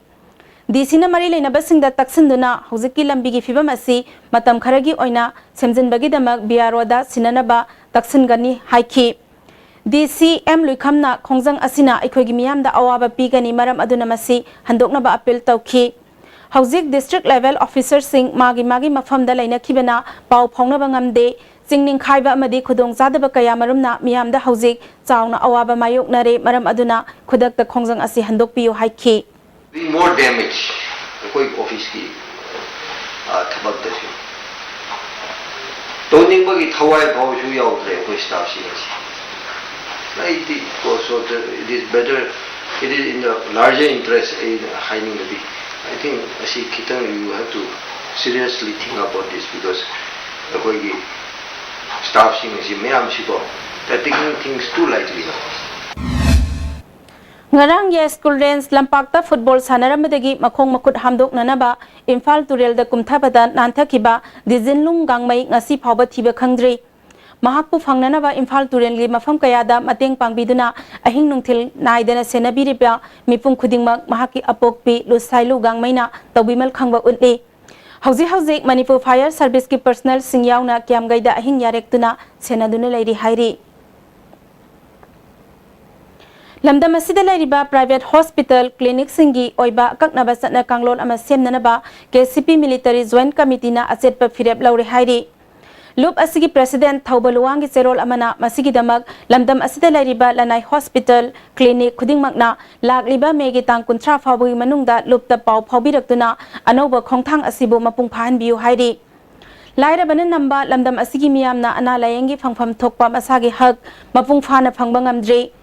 D C ꯅ ꯃꯔꯤ ꯂꯩꯅꯕꯁꯤꯡꯗ ꯇꯛꯁꯤꯟꯗꯨꯅ ꯍꯧꯖꯤꯛꯀꯤ ꯂꯝꯕꯤꯒꯤ ꯐꯤꯕꯝ ꯑꯁꯤ ꯃꯇꯝ ꯈꯔꯒꯤ ꯑꯣꯏꯅ ꯁꯦꯝꯖꯤꯟꯕꯒꯤꯗꯃꯛ B R O ꯗ ꯁꯤꯟꯅꯅꯕ ꯇꯛꯁꯤꯟꯒꯅꯤ ꯍꯥꯏꯈꯤ꯫ D C M ꯂꯨꯏꯈꯝꯅ ꯈꯣꯡꯖꯪ ꯑꯁꯤꯅ ꯑꯩꯈꯣꯏꯒꯤ ꯃꯤꯌꯥꯝꯗ ꯑꯋꯥꯕ ꯄꯤꯒꯅꯤ, ꯃꯔꯝ ꯑꯗꯨꯅ ꯃꯁꯤ ꯍꯟꯗꯣꯛꯅꯕ appeal ꯇꯧꯈꯤ꯫ ꯍꯧꯖꯤꯛ district level officer ꯁꯤꯡ ꯃꯥꯒꯤ ꯃꯥꯒꯤ ꯃꯐꯝꯗ ꯂꯩꯅꯈꯤꯕꯅ ꯄꯥꯎ ꯐꯥꯎꯅꯕ ꯉꯝꯗꯦ꯫ ꯆꯤꯡ ꯅꯤꯡꯈꯥꯏꯕ ꯑꯃꯗꯤ ꯈꯨꯗꯣꯡꯆꯥꯗꯕ ꯀꯌꯥ ꯃꯔꯨꯝꯅ ꯃꯤꯌꯥꯝꯗ ꯍꯧꯖꯤꯛ ꯆꯥꯎꯅ ꯑꯋꯥꯕ ꯃꯥꯌꯣꯛꯅꯔꯦ, ꯃꯔꯝ ꯑꯗꯨꯅ ꯈꯨꯗꯛꯇ ꯈꯣꯡꯖꯪ ꯑꯁꯤ ꯍꯟꯗꯣꯛꯄꯤꯌꯨ ꯍꯥꯏꯈꯤ꯫ More damage ꯑꯩꯈꯣꯏ office ꯀꯤ ꯊꯕꯛꯇꯁꯨ ꯇꯧꯅꯤꯡꯕꯒꯤ ꯊꯋꯥꯏ ꯐꯥꯎꯁꯨ ꯌꯥꯎꯗ꯭ꯔꯦ ꯑꯩꯈꯣꯏ staff ꯁꯤꯡ ꯑꯁꯤ꯫ ꯑꯩꯗꯤ ꯀꯣ so it is better, it is in the larger interest ꯑꯩꯅ ꯍꯥꯏꯅꯤꯡꯕꯗꯤ, I think ꯑꯁꯤ ꯈꯤꯇꯪ you have to seriously think about this because ꯑꯩꯈꯣꯏꯒꯤ staff ꯁꯤꯡ ꯑꯁꯤ ꯃꯌꯥꯝꯁꯤꯀꯣ, they are taking things too lightly now. ꯉꯔꯥꯡ ꯌꯥꯏꯁ꯭ꯀꯨꯜ ꯔꯦꯟꯖ ꯂꯝꯄꯥꯛꯇ ꯐꯨꯠꯕꯣꯜ ꯁꯥꯟꯅꯔꯝꯕꯗꯒꯤ ꯃꯈꯣꯡ ꯃꯈꯨꯠ ꯍꯥꯝꯗꯣꯛꯅꯅꯕ ꯏꯝꯐꯥꯜ ꯇꯨꯔꯦꯜꯗ ꯀꯨꯝꯊꯕꯗ ꯅꯥꯟꯊꯈꯤꯕ ꯗꯤꯖꯤꯟꯂꯨꯡ ꯒꯥꯡꯃꯩ ꯉꯁꯤ ꯐꯥꯎꯕ ꯊꯤꯕ ꯈꯪꯗ꯭ꯔꯤ꯫ ꯃꯍꯥꯛꯄꯨ ꯐꯪꯅꯅꯕ ꯏꯝꯐꯥꯜ ꯇꯨꯔꯦꯜꯒꯤ ꯃꯐꯝ ꯀꯌꯥꯗ ꯃꯇꯦꯡ ꯄꯥꯡꯕꯤꯗꯨꯅ ꯑꯍꯤꯡ ꯅꯨꯡꯊꯤꯜ ꯅꯥꯏꯗꯅ ꯁꯦꯟꯅꯕꯤꯔꯤꯕ ꯃꯤꯄꯨꯝ ꯈꯨꯗꯤꯡꯃꯛ ꯃꯍꯥꯛꯀꯤ ꯑꯄꯣꯛꯄꯤ ꯂꯨꯁꯥꯏꯂꯨ ꯒꯥꯡꯃꯩꯅ ꯇꯧꯕꯤꯃꯜ ꯈꯪꯕ ꯎꯠꯂꯤ꯫ ꯍꯧꯖꯤꯛ ꯍꯧꯖꯤꯛ ꯃꯅꯤꯄꯨꯔ Fire Service ꯀꯤ personnel ꯁꯤꯡ ꯌꯥꯎꯅ ꯀꯤꯌꯥꯝꯒꯩꯗ ꯑꯍꯤꯡ ꯌꯥꯔꯦꯛꯇꯨꯅ ꯁꯦꯟꯅꯗꯨꯅ ꯂꯩꯔꯤ ꯍꯥꯏꯔꯤ꯫ ꯂꯝꯗꯝ ꯑꯁꯤꯗ ꯂꯩꯔꯤꯕ private hospital, clinicꯁꯤꯡꯒꯤ ꯑꯣꯏꯕ ꯑꯀꯛꯅꯕ ꯆꯠꯅ ꯀꯥꯡꯂꯣꯟ ꯑꯃ ꯁꯦꯝꯅꯅꯕ KCP Military Joint Committeeꯅ ꯑꯆꯦꯠꯄ ꯐꯤꯔꯦꯞ ꯂꯧꯔꯦ ꯍꯥꯏꯔꯤ꯫ ꯂꯨꯞ ꯑꯁꯤꯒꯤ president ꯊꯧꯕ ꯂꯨꯋꯥꯡꯒꯤ ꯆꯦꯔꯣꯜ ꯑꯃꯅ ꯃꯁꯤꯒꯤꯗꯃꯛ ꯂꯝꯗꯝ ꯑꯁꯤꯗ ꯂꯩꯔꯤꯕ ꯂꯅꯥꯏ hospital, clinic ꯈꯨꯗꯤꯡꯃꯛꯅ ꯂꯥꯛꯂꯤꯕ ꯃꯦꯒꯤ ꯇꯥꯡ ꯀꯨꯟꯊ꯭ꯔꯥ ꯐꯥꯎꯕꯒꯤ ꯃꯅꯨꯡꯗ ꯂꯨꯞꯇ ꯄꯥꯎ ꯐꯥꯎꯕꯤꯔꯛꯇꯨꯅ ꯑꯅꯧꯕ ꯈꯣꯡꯊꯥꯡ ꯑꯁꯤꯕꯨ ꯃꯄꯨꯡ ꯐꯥꯍꯟꯕꯤꯌꯨ ꯍꯥꯏꯔꯤ꯫ ꯂꯥꯏꯔꯕꯅ ꯅꯝꯕ ꯂꯝꯗꯝ ꯑꯁꯤꯒꯤ ꯃꯤꯌꯥꯝꯅ ꯑꯅꯥ ꯂꯥꯌꯦꯡꯒꯤ ꯐꯪꯐꯝ ꯊꯣꯛꯄ ꯃꯁꯥꯒꯤ ꯍꯛ ꯃꯄꯨꯡ ꯐꯥꯅ ꯐꯪꯕ ꯉꯝꯗ꯭ꯔꯤ꯫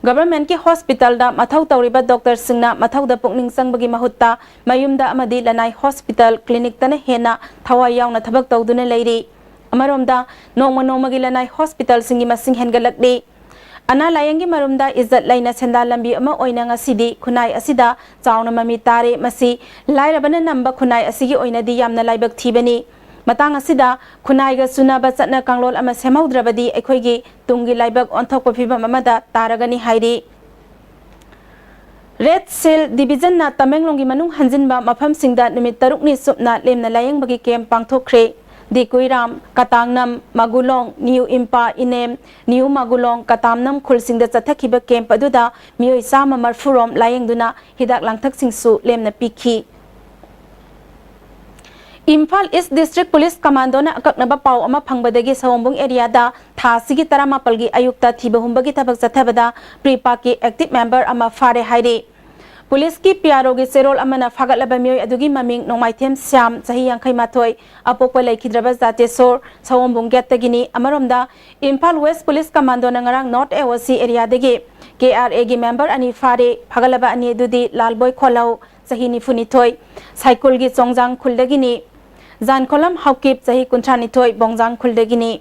Governmentꯀꯤ hospitalꯗ ꯃꯊꯧ ꯇꯧꯔꯤꯕ doctorꯁꯤꯡꯅ ꯃꯊꯧꯗ ꯄꯨꯛꯅꯤꯡ ꯆꯪꯕꯒꯤ ꯃꯍꯨꯠꯇ ꯃꯌꯨꯝꯗ ꯑꯃꯗꯤ ꯂꯅꯥꯏ hospital, clinicꯇꯅ ꯍꯦꯟꯅ ꯊꯋꯥꯏ ꯌꯥꯎꯅ ꯊꯕꯛ ꯇꯧꯗꯨꯅ ꯂꯩꯔꯤ꯫ ꯑꯃꯔꯣꯝꯗ, ꯅꯣꯡꯃ ꯅꯣꯡꯃꯒꯤ ꯂꯅꯥꯏ hospitalꯁꯤꯡꯒꯤ ꯃꯁꯤꯡ ꯍꯦꯟꯒꯠꯂꯛꯂꯤ꯫ ꯑꯅꯥ ꯂꯥꯌꯦꯡꯒꯤ ꯃꯔꯨꯝꯗ ꯏꯖꯠ ꯂꯩꯅ ꯁꯦꯟꯗꯥꯟ ꯂꯝꯕꯤ ꯑꯃ ꯑꯣꯏꯅ ꯉꯁꯤꯗꯤ ꯈꯨꯟꯅꯥꯏ ꯑꯁꯤꯗ ꯆꯥꯎꯅ ꯃꯃꯤ ꯇꯥꯔꯦ꯫ ꯃꯁꯤ ꯂꯥꯏꯔꯕꯅ ꯅꯝꯕ ꯈꯨꯟꯅꯥꯏ ꯑꯁꯤꯒꯤ ꯑꯣꯏꯅꯗꯤ ꯌꯥꯝꯅ ꯂꯥꯏꯕꯛ ꯊꯤꯕꯅꯤ꯫ ꯃꯇꯥꯡ ꯑꯁꯤꯗ ꯈꯨꯟꯅꯥꯏꯒ ꯆꯨꯅꯕ ꯆꯠꯅ ꯀꯥꯡꯂꯣꯟ ꯑꯃ ꯁꯦꯝꯍꯧꯗ꯭ꯔꯕꯗꯤ ꯑꯩꯈꯣꯏꯒꯤ ꯇꯨꯡꯒꯤ ꯂꯥꯏꯕꯛ ꯑꯣꯟꯊꯣꯛꯄ ꯐꯤꯕꯝ ꯑꯃꯗ ꯇꯥꯔꯒꯅꯤ ꯍꯥꯏꯔꯤ꯫ Red Shield Divisionꯅ ꯇꯃꯦꯡꯂꯣꯡꯒꯤ ꯃꯅꯨꯡ ꯍꯟꯖꯤꯟꯕ ꯃꯐꯝꯁꯤꯡꯗ ꯅꯨꯃꯤꯠ ꯇꯔꯨꯛꯅꯤ ꯆꯨꯞꯅ ꯂꯦꯝꯅ ꯂꯥꯌꯦꯡꯕꯒꯤ camp ꯄꯥꯡꯊꯣꯛꯈ꯭ꯔꯦ꯫ ꯗꯤ ꯀꯨꯏꯔꯥꯝ, ꯀꯇꯥꯡꯅꯝ, ꯃꯥꯒꯨꯂꯣꯡ, ꯅ꯭ꯌꯨ ꯏꯝꯄꯥ ꯏꯅꯦꯝ, ꯅ꯭ꯌꯨ ꯃꯥꯒꯨꯂꯣꯡ, ꯀꯇꯥꯝꯅꯝ ꯈꯨꯜꯁꯤꯡꯗ ꯆꯠꯊꯈꯤꯕ camp ꯑꯗꯨꯗ ꯃꯤꯑꯣꯏ ꯆꯥꯝꯃ ꯃꯔꯐꯨ ꯔꯣꯝ ꯂꯥꯌꯦꯡꯗꯨꯅ ꯍꯤꯗꯥꯛ ꯂꯥꯡꯊꯛꯁꯤꯡꯁꯨ ꯂꯦꯝꯅ ꯄꯤꯈꯤ꯫ ꯏꯝꯐꯥꯜ East District Police Commandoꯅ ꯑꯀꯛꯅꯕ ꯄꯥꯎ ꯑꯃ ꯐꯪꯕꯗꯒꯤ ꯁꯑꯣꯝꯕꯨꯡ areaꯗ ꯊꯥ ꯑꯁꯤꯒꯤ ꯇꯔꯥꯃꯥꯄꯜꯒꯤ ꯑꯌꯨꯛꯇ ꯊꯤꯕ ꯍꯨꯝꯕꯒꯤ ꯊꯕꯛ ꯆꯠꯊꯕꯗ PREPAKꯀꯤ active member ꯑꯃ ꯐꯥꯔꯦ ꯍꯥꯏꯔꯤ꯫ Policeꯀꯤ PROꯒꯤ ꯆꯦꯔꯣꯜ ꯑꯃꯅ ꯐꯥꯒꯠꯂꯕ ꯃꯤꯑꯣꯏ ꯑꯗꯨꯒꯤ ꯃꯃꯤꯡ ꯅꯣꯡꯃꯥꯏꯊꯦꯝ ꯁ꯭ꯌꯥꯝ, ꯆꯍꯤ ꯌꯥꯡꯈꯩ ꯃꯥꯊꯣꯏ, ꯑꯄꯣꯛꯄ ꯂꯩꯈꯤꯗ꯭ꯔꯕ ꯖꯥꯇꯦꯁꯣꯔ, ꯁꯑꯣꯝꯕꯨꯡ gateꯇꯒꯤꯅꯤ꯫ ꯑꯃꯔꯣꯝꯗ, ꯏꯝꯐꯥꯜ West Police Commandoꯅ ꯉꯔꯥꯡ North AOC areaꯗꯒꯤ KRAꯒꯤ member ꯑꯅꯤ ꯐꯥꯔꯦ꯫ ꯐꯥꯒꯠꯂꯕ ꯑꯅꯤ ꯑꯗꯨꯗꯤ ꯂꯥꯜꯕꯣꯏ ꯈꯣꯜꯍꯧ, ꯆꯍꯤ ꯅꯤꯐꯨꯅꯤꯊꯣꯏ, ꯁꯥꯏꯀꯨꯜꯒꯤ ꯆꯣꯡꯖꯥꯡ ꯈꯨꯜꯗꯒꯤꯅꯤ꯫ ꯖꯥꯟꯈꯣꯂꯝ ꯍꯥꯎꯀꯤꯞ, ꯆꯍꯤ ꯀꯨꯟꯊ꯭ꯔꯥꯅꯤꯊꯣꯏ, ꯕꯣꯡꯖꯥꯡ ꯈꯨꯜꯗꯒꯤꯅꯤ꯫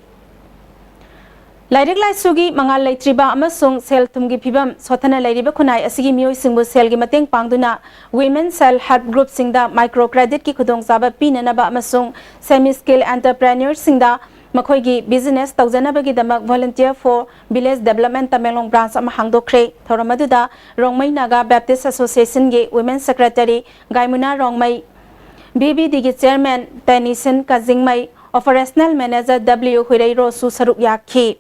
ꯂꯥꯏꯔꯤꯛ ꯂꯥꯏꯁꯨꯒꯤ ꯃꯉꯥꯜ ꯂꯩꯇ꯭ꯔꯤꯕ ꯑꯃꯁꯨꯡ ꯁꯦꯜ ꯊꯨꯝꯒꯤ ꯐꯤꯕꯝ ꯁꯣꯠꯊꯅ ꯂꯩꯔꯤꯕ ꯈꯨꯟꯅꯥꯏ ꯑꯁꯤꯒꯤ ꯃꯤꯑꯣꯏꯁꯤꯡꯕꯨ ꯁꯦꯜꯒꯤ ꯃꯇꯦꯡ ꯄꯥꯡꯗꯨꯅ Women Self Help Groupꯁꯤꯡꯗ micro creditꯀꯤ ꯈꯨꯗꯣꯡꯆꯥꯕ ꯄꯤꯅꯅꯕ ꯑꯃꯁꯨꯡ semi skill entrepreneurꯁꯤꯡꯗ ꯃꯈꯣꯏꯒꯤ business ꯇꯧꯖꯅꯕꯒꯤꯗꯃꯛ Volunteer for Village Development Tamenglong branch ꯑꯃ ꯍꯥꯡꯗꯣꯛꯈ꯭ꯔꯦ꯫ ꯊꯧꯔꯝ ꯑꯗꯨꯗ Rongmei Naga Baptist Associationꯒꯤ Women Secretary ꯒꯥꯏꯃꯨꯅꯥ Rongmei, VVDꯒꯤ Chairman ꯇꯦꯅꯤꯁꯟ ꯀꯥꯖꯤꯡꯃꯩ, Operational Manager W ꯍꯨꯏꯔꯩꯔꯣꯁꯨ ꯁꯔꯨꯛ ꯌꯥꯈꯤ꯫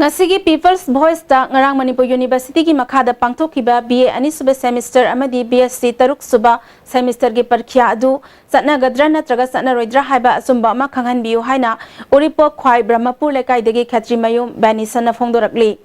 ꯉꯁꯤꯒꯤ People's Voiceꯇ ꯉꯔꯥꯡ ꯃꯅꯤꯄꯨꯔ ꯌꯨꯅꯤꯚꯔꯁꯤꯇꯤꯒꯤ ꯃꯈꯥꯗ ꯄꯥꯡꯊꯣꯛꯈꯤꯕ B A ꯑꯅꯤꯁꯨꯕ semester ꯑꯃꯗꯤ B S C ꯇꯔꯨꯛꯁꯨꯕ semesterꯒꯤ ꯄꯔꯤꯈ꯭ꯌꯥ ꯑꯗꯨ ꯆꯠꯅꯒꯗ꯭ꯔꯥ ꯅꯠꯇ꯭ꯔꯒ ꯆꯠꯅꯔꯣꯏꯗ꯭ꯔꯥ ꯍꯥꯏꯕ ꯑꯆꯨꯝꯕ ꯑꯃ ꯈꯪꯍꯟꯕꯤꯌꯨ ꯍꯥꯏꯅ ꯎꯔꯤꯄꯣꯛ ꯈ꯭ꯋꯥꯏ ꯕ꯭ꯔꯍꯃꯄꯨꯔ ꯂꯩꯀꯥꯏꯗꯒꯤ ꯈꯦꯇ꯭ꯔꯤꯃꯌꯨꯝ ꯕꯦꯅꯤꯁꯟꯅ ꯐꯣꯡꯗꯣꯔꯛꯂꯤ꯫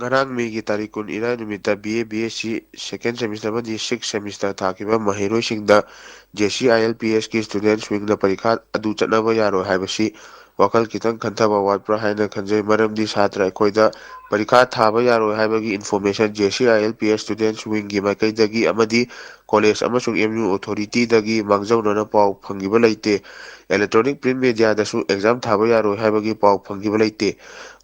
ꯉꯔꯥꯡ ꯃꯦꯒꯤ ꯇꯥꯔꯤꯛ ꯀꯨꯟ ꯏꯔꯥꯏ ꯅꯨꯃꯤꯠꯇ B A, B S C second semester ꯑꯃꯗꯤ sixth semester ꯊꯥꯈꯤꯕ ꯃꯍꯩꯔꯣꯏꯁꯤꯡꯗ J C I L P Sꯀꯤ students wingꯅ ꯄꯔꯤꯈꯥ ꯑꯗꯨ ꯆꯠꯅꯕ ꯌꯥꯔꯣꯏ ꯍꯥꯏꯕꯁꯤ ꯋꯥꯈꯜ ꯈꯤꯇꯪ ꯈꯟꯊꯕ ꯋꯥꯠꯄ꯭ꯔꯥ ꯍꯥꯏꯅ ꯈꯟꯖꯩ, ꯃꯔꯝꯗꯤ ꯁꯥꯇ꯭ꯔ ꯑꯩꯈꯣꯏꯗ ꯄꯔꯤꯈꯥ ꯊꯥꯕ ꯌꯥꯔꯣꯏ ꯍꯥꯏꯕꯒꯤ information J C I L P S students wingꯒꯤ ꯃꯥꯏꯀꯩꯗꯒꯤ ꯑꯃꯗꯤ college ꯑꯃꯁꯨꯡ M U authorityꯗꯒꯤ ꯃꯥꯡꯖꯧꯅꯅ ꯄꯥꯎ ꯐꯪꯈꯤꯕ ꯂꯩꯇꯦ꯫ Electronic print mediaꯗꯁꯨ exam ꯊꯥꯕ ꯌꯥꯔꯣꯏ ꯍꯥꯏꯕꯒꯤ ꯄꯥꯎ ꯐꯪꯈꯤꯕ ꯂꯩꯇꯦ꯫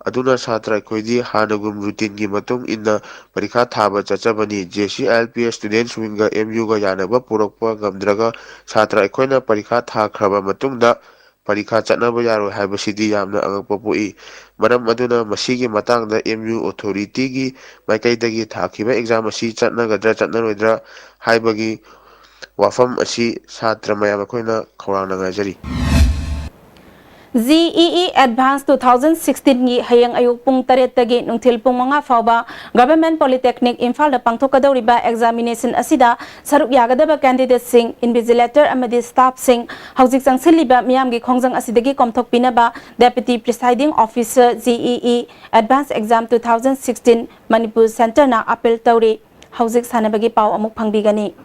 ꯑꯗꯨꯅ ꯁꯥꯇ꯭ꯔ ꯑꯩꯈꯣꯏꯗꯤ ꯍꯥꯟꯅꯒꯨꯝ routinegꯤ ꯃꯇꯨꯡ ꯏꯟꯅ ꯄꯔꯤꯈꯥ ꯊꯥꯕ ꯆꯠꯆꯕꯅꯤ꯫ J C I L P S students wingꯒ M Uꯒ ꯌꯥꯅꯕ ꯄꯨꯔꯛꯄ ꯉꯝꯗ꯭ꯔꯒ ꯁꯥꯇ꯭ꯔ ꯑꯩꯈꯣꯏꯅ ꯄꯔꯤꯈꯥ ꯊꯥꯈ꯭ꯔꯕ ꯃꯇꯨꯡꯗ ꯄꯔꯤꯈꯥ ꯆꯠꯅꯕ ꯌꯥꯔꯣꯏ ꯍꯥꯏꯕꯁꯤꯗꯤ ꯌꯥꯝꯅ ꯑꯉꯛꯄ ꯄꯣꯛꯏ꯫ ꯃꯔꯝ ꯑꯗꯨꯅ ꯃꯁꯤꯒꯤ ꯃꯇꯥꯡꯗ M U authorityꯒꯤ ꯃꯥꯏꯀꯩꯗꯒꯤ ꯊꯥꯈꯤꯕ exam ꯑꯁꯤ ꯆꯠꯅꯒꯗ꯭ꯔꯥ ꯆꯠꯅꯔꯣꯏꯗ꯭ꯔꯥ ꯍꯥꯏꯕꯒꯤ ꯋꯥꯐꯝ ꯑꯁꯤ ꯁꯥꯇ꯭ꯔ ꯃꯌꯥꯝ ꯑꯩꯈꯣꯏꯅ ꯈꯧꯔꯥꯡꯅ ꯉꯥꯏꯖꯔꯤ꯫ J E E Advance two thousand sixteenꯒꯤ ꯍꯌꯦꯡ ꯑꯌꯨꯛ ꯄꯨꯡ ꯇꯔꯦꯠꯇꯒꯤ ꯅꯨꯡꯊꯤꯜ ꯄꯨꯡ ꯃꯉꯥ ꯐꯥꯎꯕ Government Polytechnic ꯏꯝꯐꯥꯜꯗ ꯄꯥꯡꯊꯣꯛꯀꯗꯧꯔꯤꯕ examination ꯑꯁꯤꯗ ꯁꯔꯨꯛ ꯌꯥꯒꯗꯕ candidateꯁꯤꯡ, invigilator ꯑꯃꯗꯤ staffꯁꯤꯡ, ꯍꯧꯖꯤꯛ ꯆꯪꯁꯤꯜꯂꯤꯕ ꯃꯤꯌꯥꯝꯒꯤ ꯈꯣꯡꯖꯪ ꯑꯁꯤꯗꯒꯤ ꯀꯣꯝꯊꯣꯛꯄꯤꯅꯕ Deputy Presiding Officer, J E E Advance Exam two thousand sixteen, Manipur centreꯅ appeal ꯇꯧꯔꯤ꯫ ꯍꯧꯖꯤꯛ ꯁꯥꯟꯅꯕꯒꯤ ꯄꯥꯎ ꯑꯃꯨꯛ ꯐꯪꯕꯤꯒꯅꯤ꯫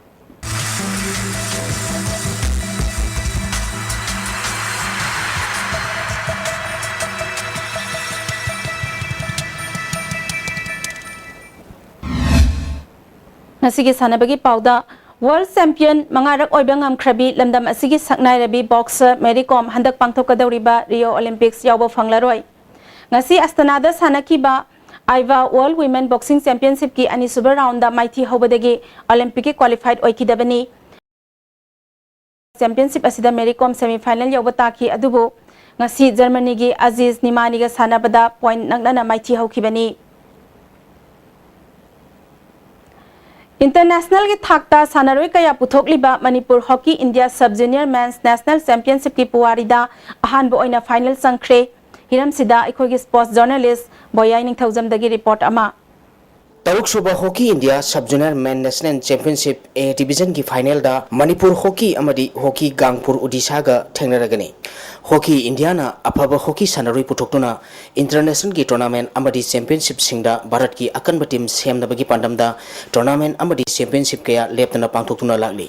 ꯉꯁꯤꯒꯤ ꯁꯥꯟꯅꯕꯒꯤ ꯄꯥꯎꯗ, World Champion ꯃꯉꯥꯔꯛ ꯑꯣꯏꯕ ꯉꯝꯈ꯭ꯔꯕꯤ ꯂꯝꯗꯝ ꯑꯁꯤꯒꯤ ꯁꯛꯅꯥꯏꯔꯕꯤ boxer Mary Kom ꯍꯟꯗꯛ ꯄꯥꯡꯊꯣꯛꯀꯗꯧꯔꯤꯕ Rio Olympics ꯌꯥꯎꯕ ꯐꯪꯂꯔꯣꯏ꯫ ꯉꯁꯤ ꯑꯁꯇꯅꯥꯗ ꯁꯥꯟꯅꯈꯤꯕ IWA World Women Boxing Championshipꯀꯤ ꯑꯅꯤꯁꯨꯕ roundꯗ ꯃꯥꯏꯊꯤ ꯍꯧꯕꯗꯒꯤ Olympicꯀꯤ qualified ꯑꯣꯏꯈꯤꯗꯕꯅꯤ꯫ Championship ꯑꯁꯤꯗ Mary Kom semifinal ꯌꯧꯕ ꯇꯥꯈꯤ, ꯑꯗꯨꯕꯨ ꯉꯁꯤ Germanyꯒꯤ Aziz Nimaniꯒ ꯁꯥꯟꯅꯕꯗ point ꯅꯛꯅꯅ ꯃꯥꯏꯊꯤ ꯍꯧꯈꯤꯕꯅꯤ꯫ ꯏꯟꯇꯔꯅꯦꯁꯅꯦꯜꯒꯤ ꯊꯥꯛꯇ ꯁꯥꯟꯅꯔꯣꯏ ꯀꯌꯥ ꯄꯨꯊꯣꯛꯂꯤꯕ Manipur hockey India sub junior men's national ꯆꯦꯝꯄꯤꯌꯟꯁꯤꯞꯀꯤ ꯄꯨꯋꯥꯔꯤꯗ ꯑꯍꯥꯟꯕ ꯑꯣꯏꯅ ꯐꯥꯏꯅꯦꯜ ꯆꯪꯈ꯭ꯔꯦ꯫ ꯍꯤꯔꯝꯁꯤꯗ ꯑꯩꯈꯣꯏꯒꯤ ꯁ꯭ꯄꯣꯔꯠꯁ ꯖꯔꯅꯦꯂꯤꯁ ꯕꯣꯌꯥꯏ ꯅꯤꯡꯊꯧꯖꯝꯗꯒꯤ ꯔꯤꯄꯣꯔꯠ ꯑꯃ꯫ ꯇꯔꯨꯛꯁꯨꯕ hockey India sub junior men national championship A ꯗꯤꯕꯤꯖꯟꯒꯤ ꯐꯥꯏꯅꯦꯜꯗ ꯃꯅꯤꯄꯨꯔ ꯍꯣꯀꯤ ꯑꯃꯗꯤ ꯍꯣꯀꯤ ꯒꯥꯡꯄꯨꯔ ꯎꯗꯤꯁꯥꯒ ꯊꯦꯡꯅꯔꯒꯅꯤ꯫ ꯍꯣꯀꯤ ꯏꯟꯗꯤꯌꯥꯅ ꯑꯐꯕ ꯍꯣꯀꯤ ꯁꯥꯟꯅꯔꯣꯏ ꯄꯨꯊꯣꯛꯇꯨꯅ ꯏꯟꯇꯔꯅꯦꯁꯅꯦꯜꯒꯤ ꯇꯣꯔꯅꯥꯃꯦꯟ ꯑꯃꯗꯤ ꯆꯦꯝꯄꯤꯌꯟꯁꯤꯞꯁꯤꯡꯗ ꯚꯥꯔꯠꯀꯤ ꯑꯀꯟꯕ ꯇꯤꯝ ꯁꯦꯝꯅꯕꯒꯤ ꯄꯥꯟꯗꯝꯗ ꯇꯣꯔꯅꯥꯃꯦꯟ ꯑꯃꯗꯤ ꯆꯦꯝꯄꯤꯌꯟꯁꯤꯞ ꯀꯌꯥ ꯂꯦꯞꯇꯅ ꯄꯥꯡꯊꯣꯛꯇꯨꯅ ꯂꯥꯛꯂꯤ꯫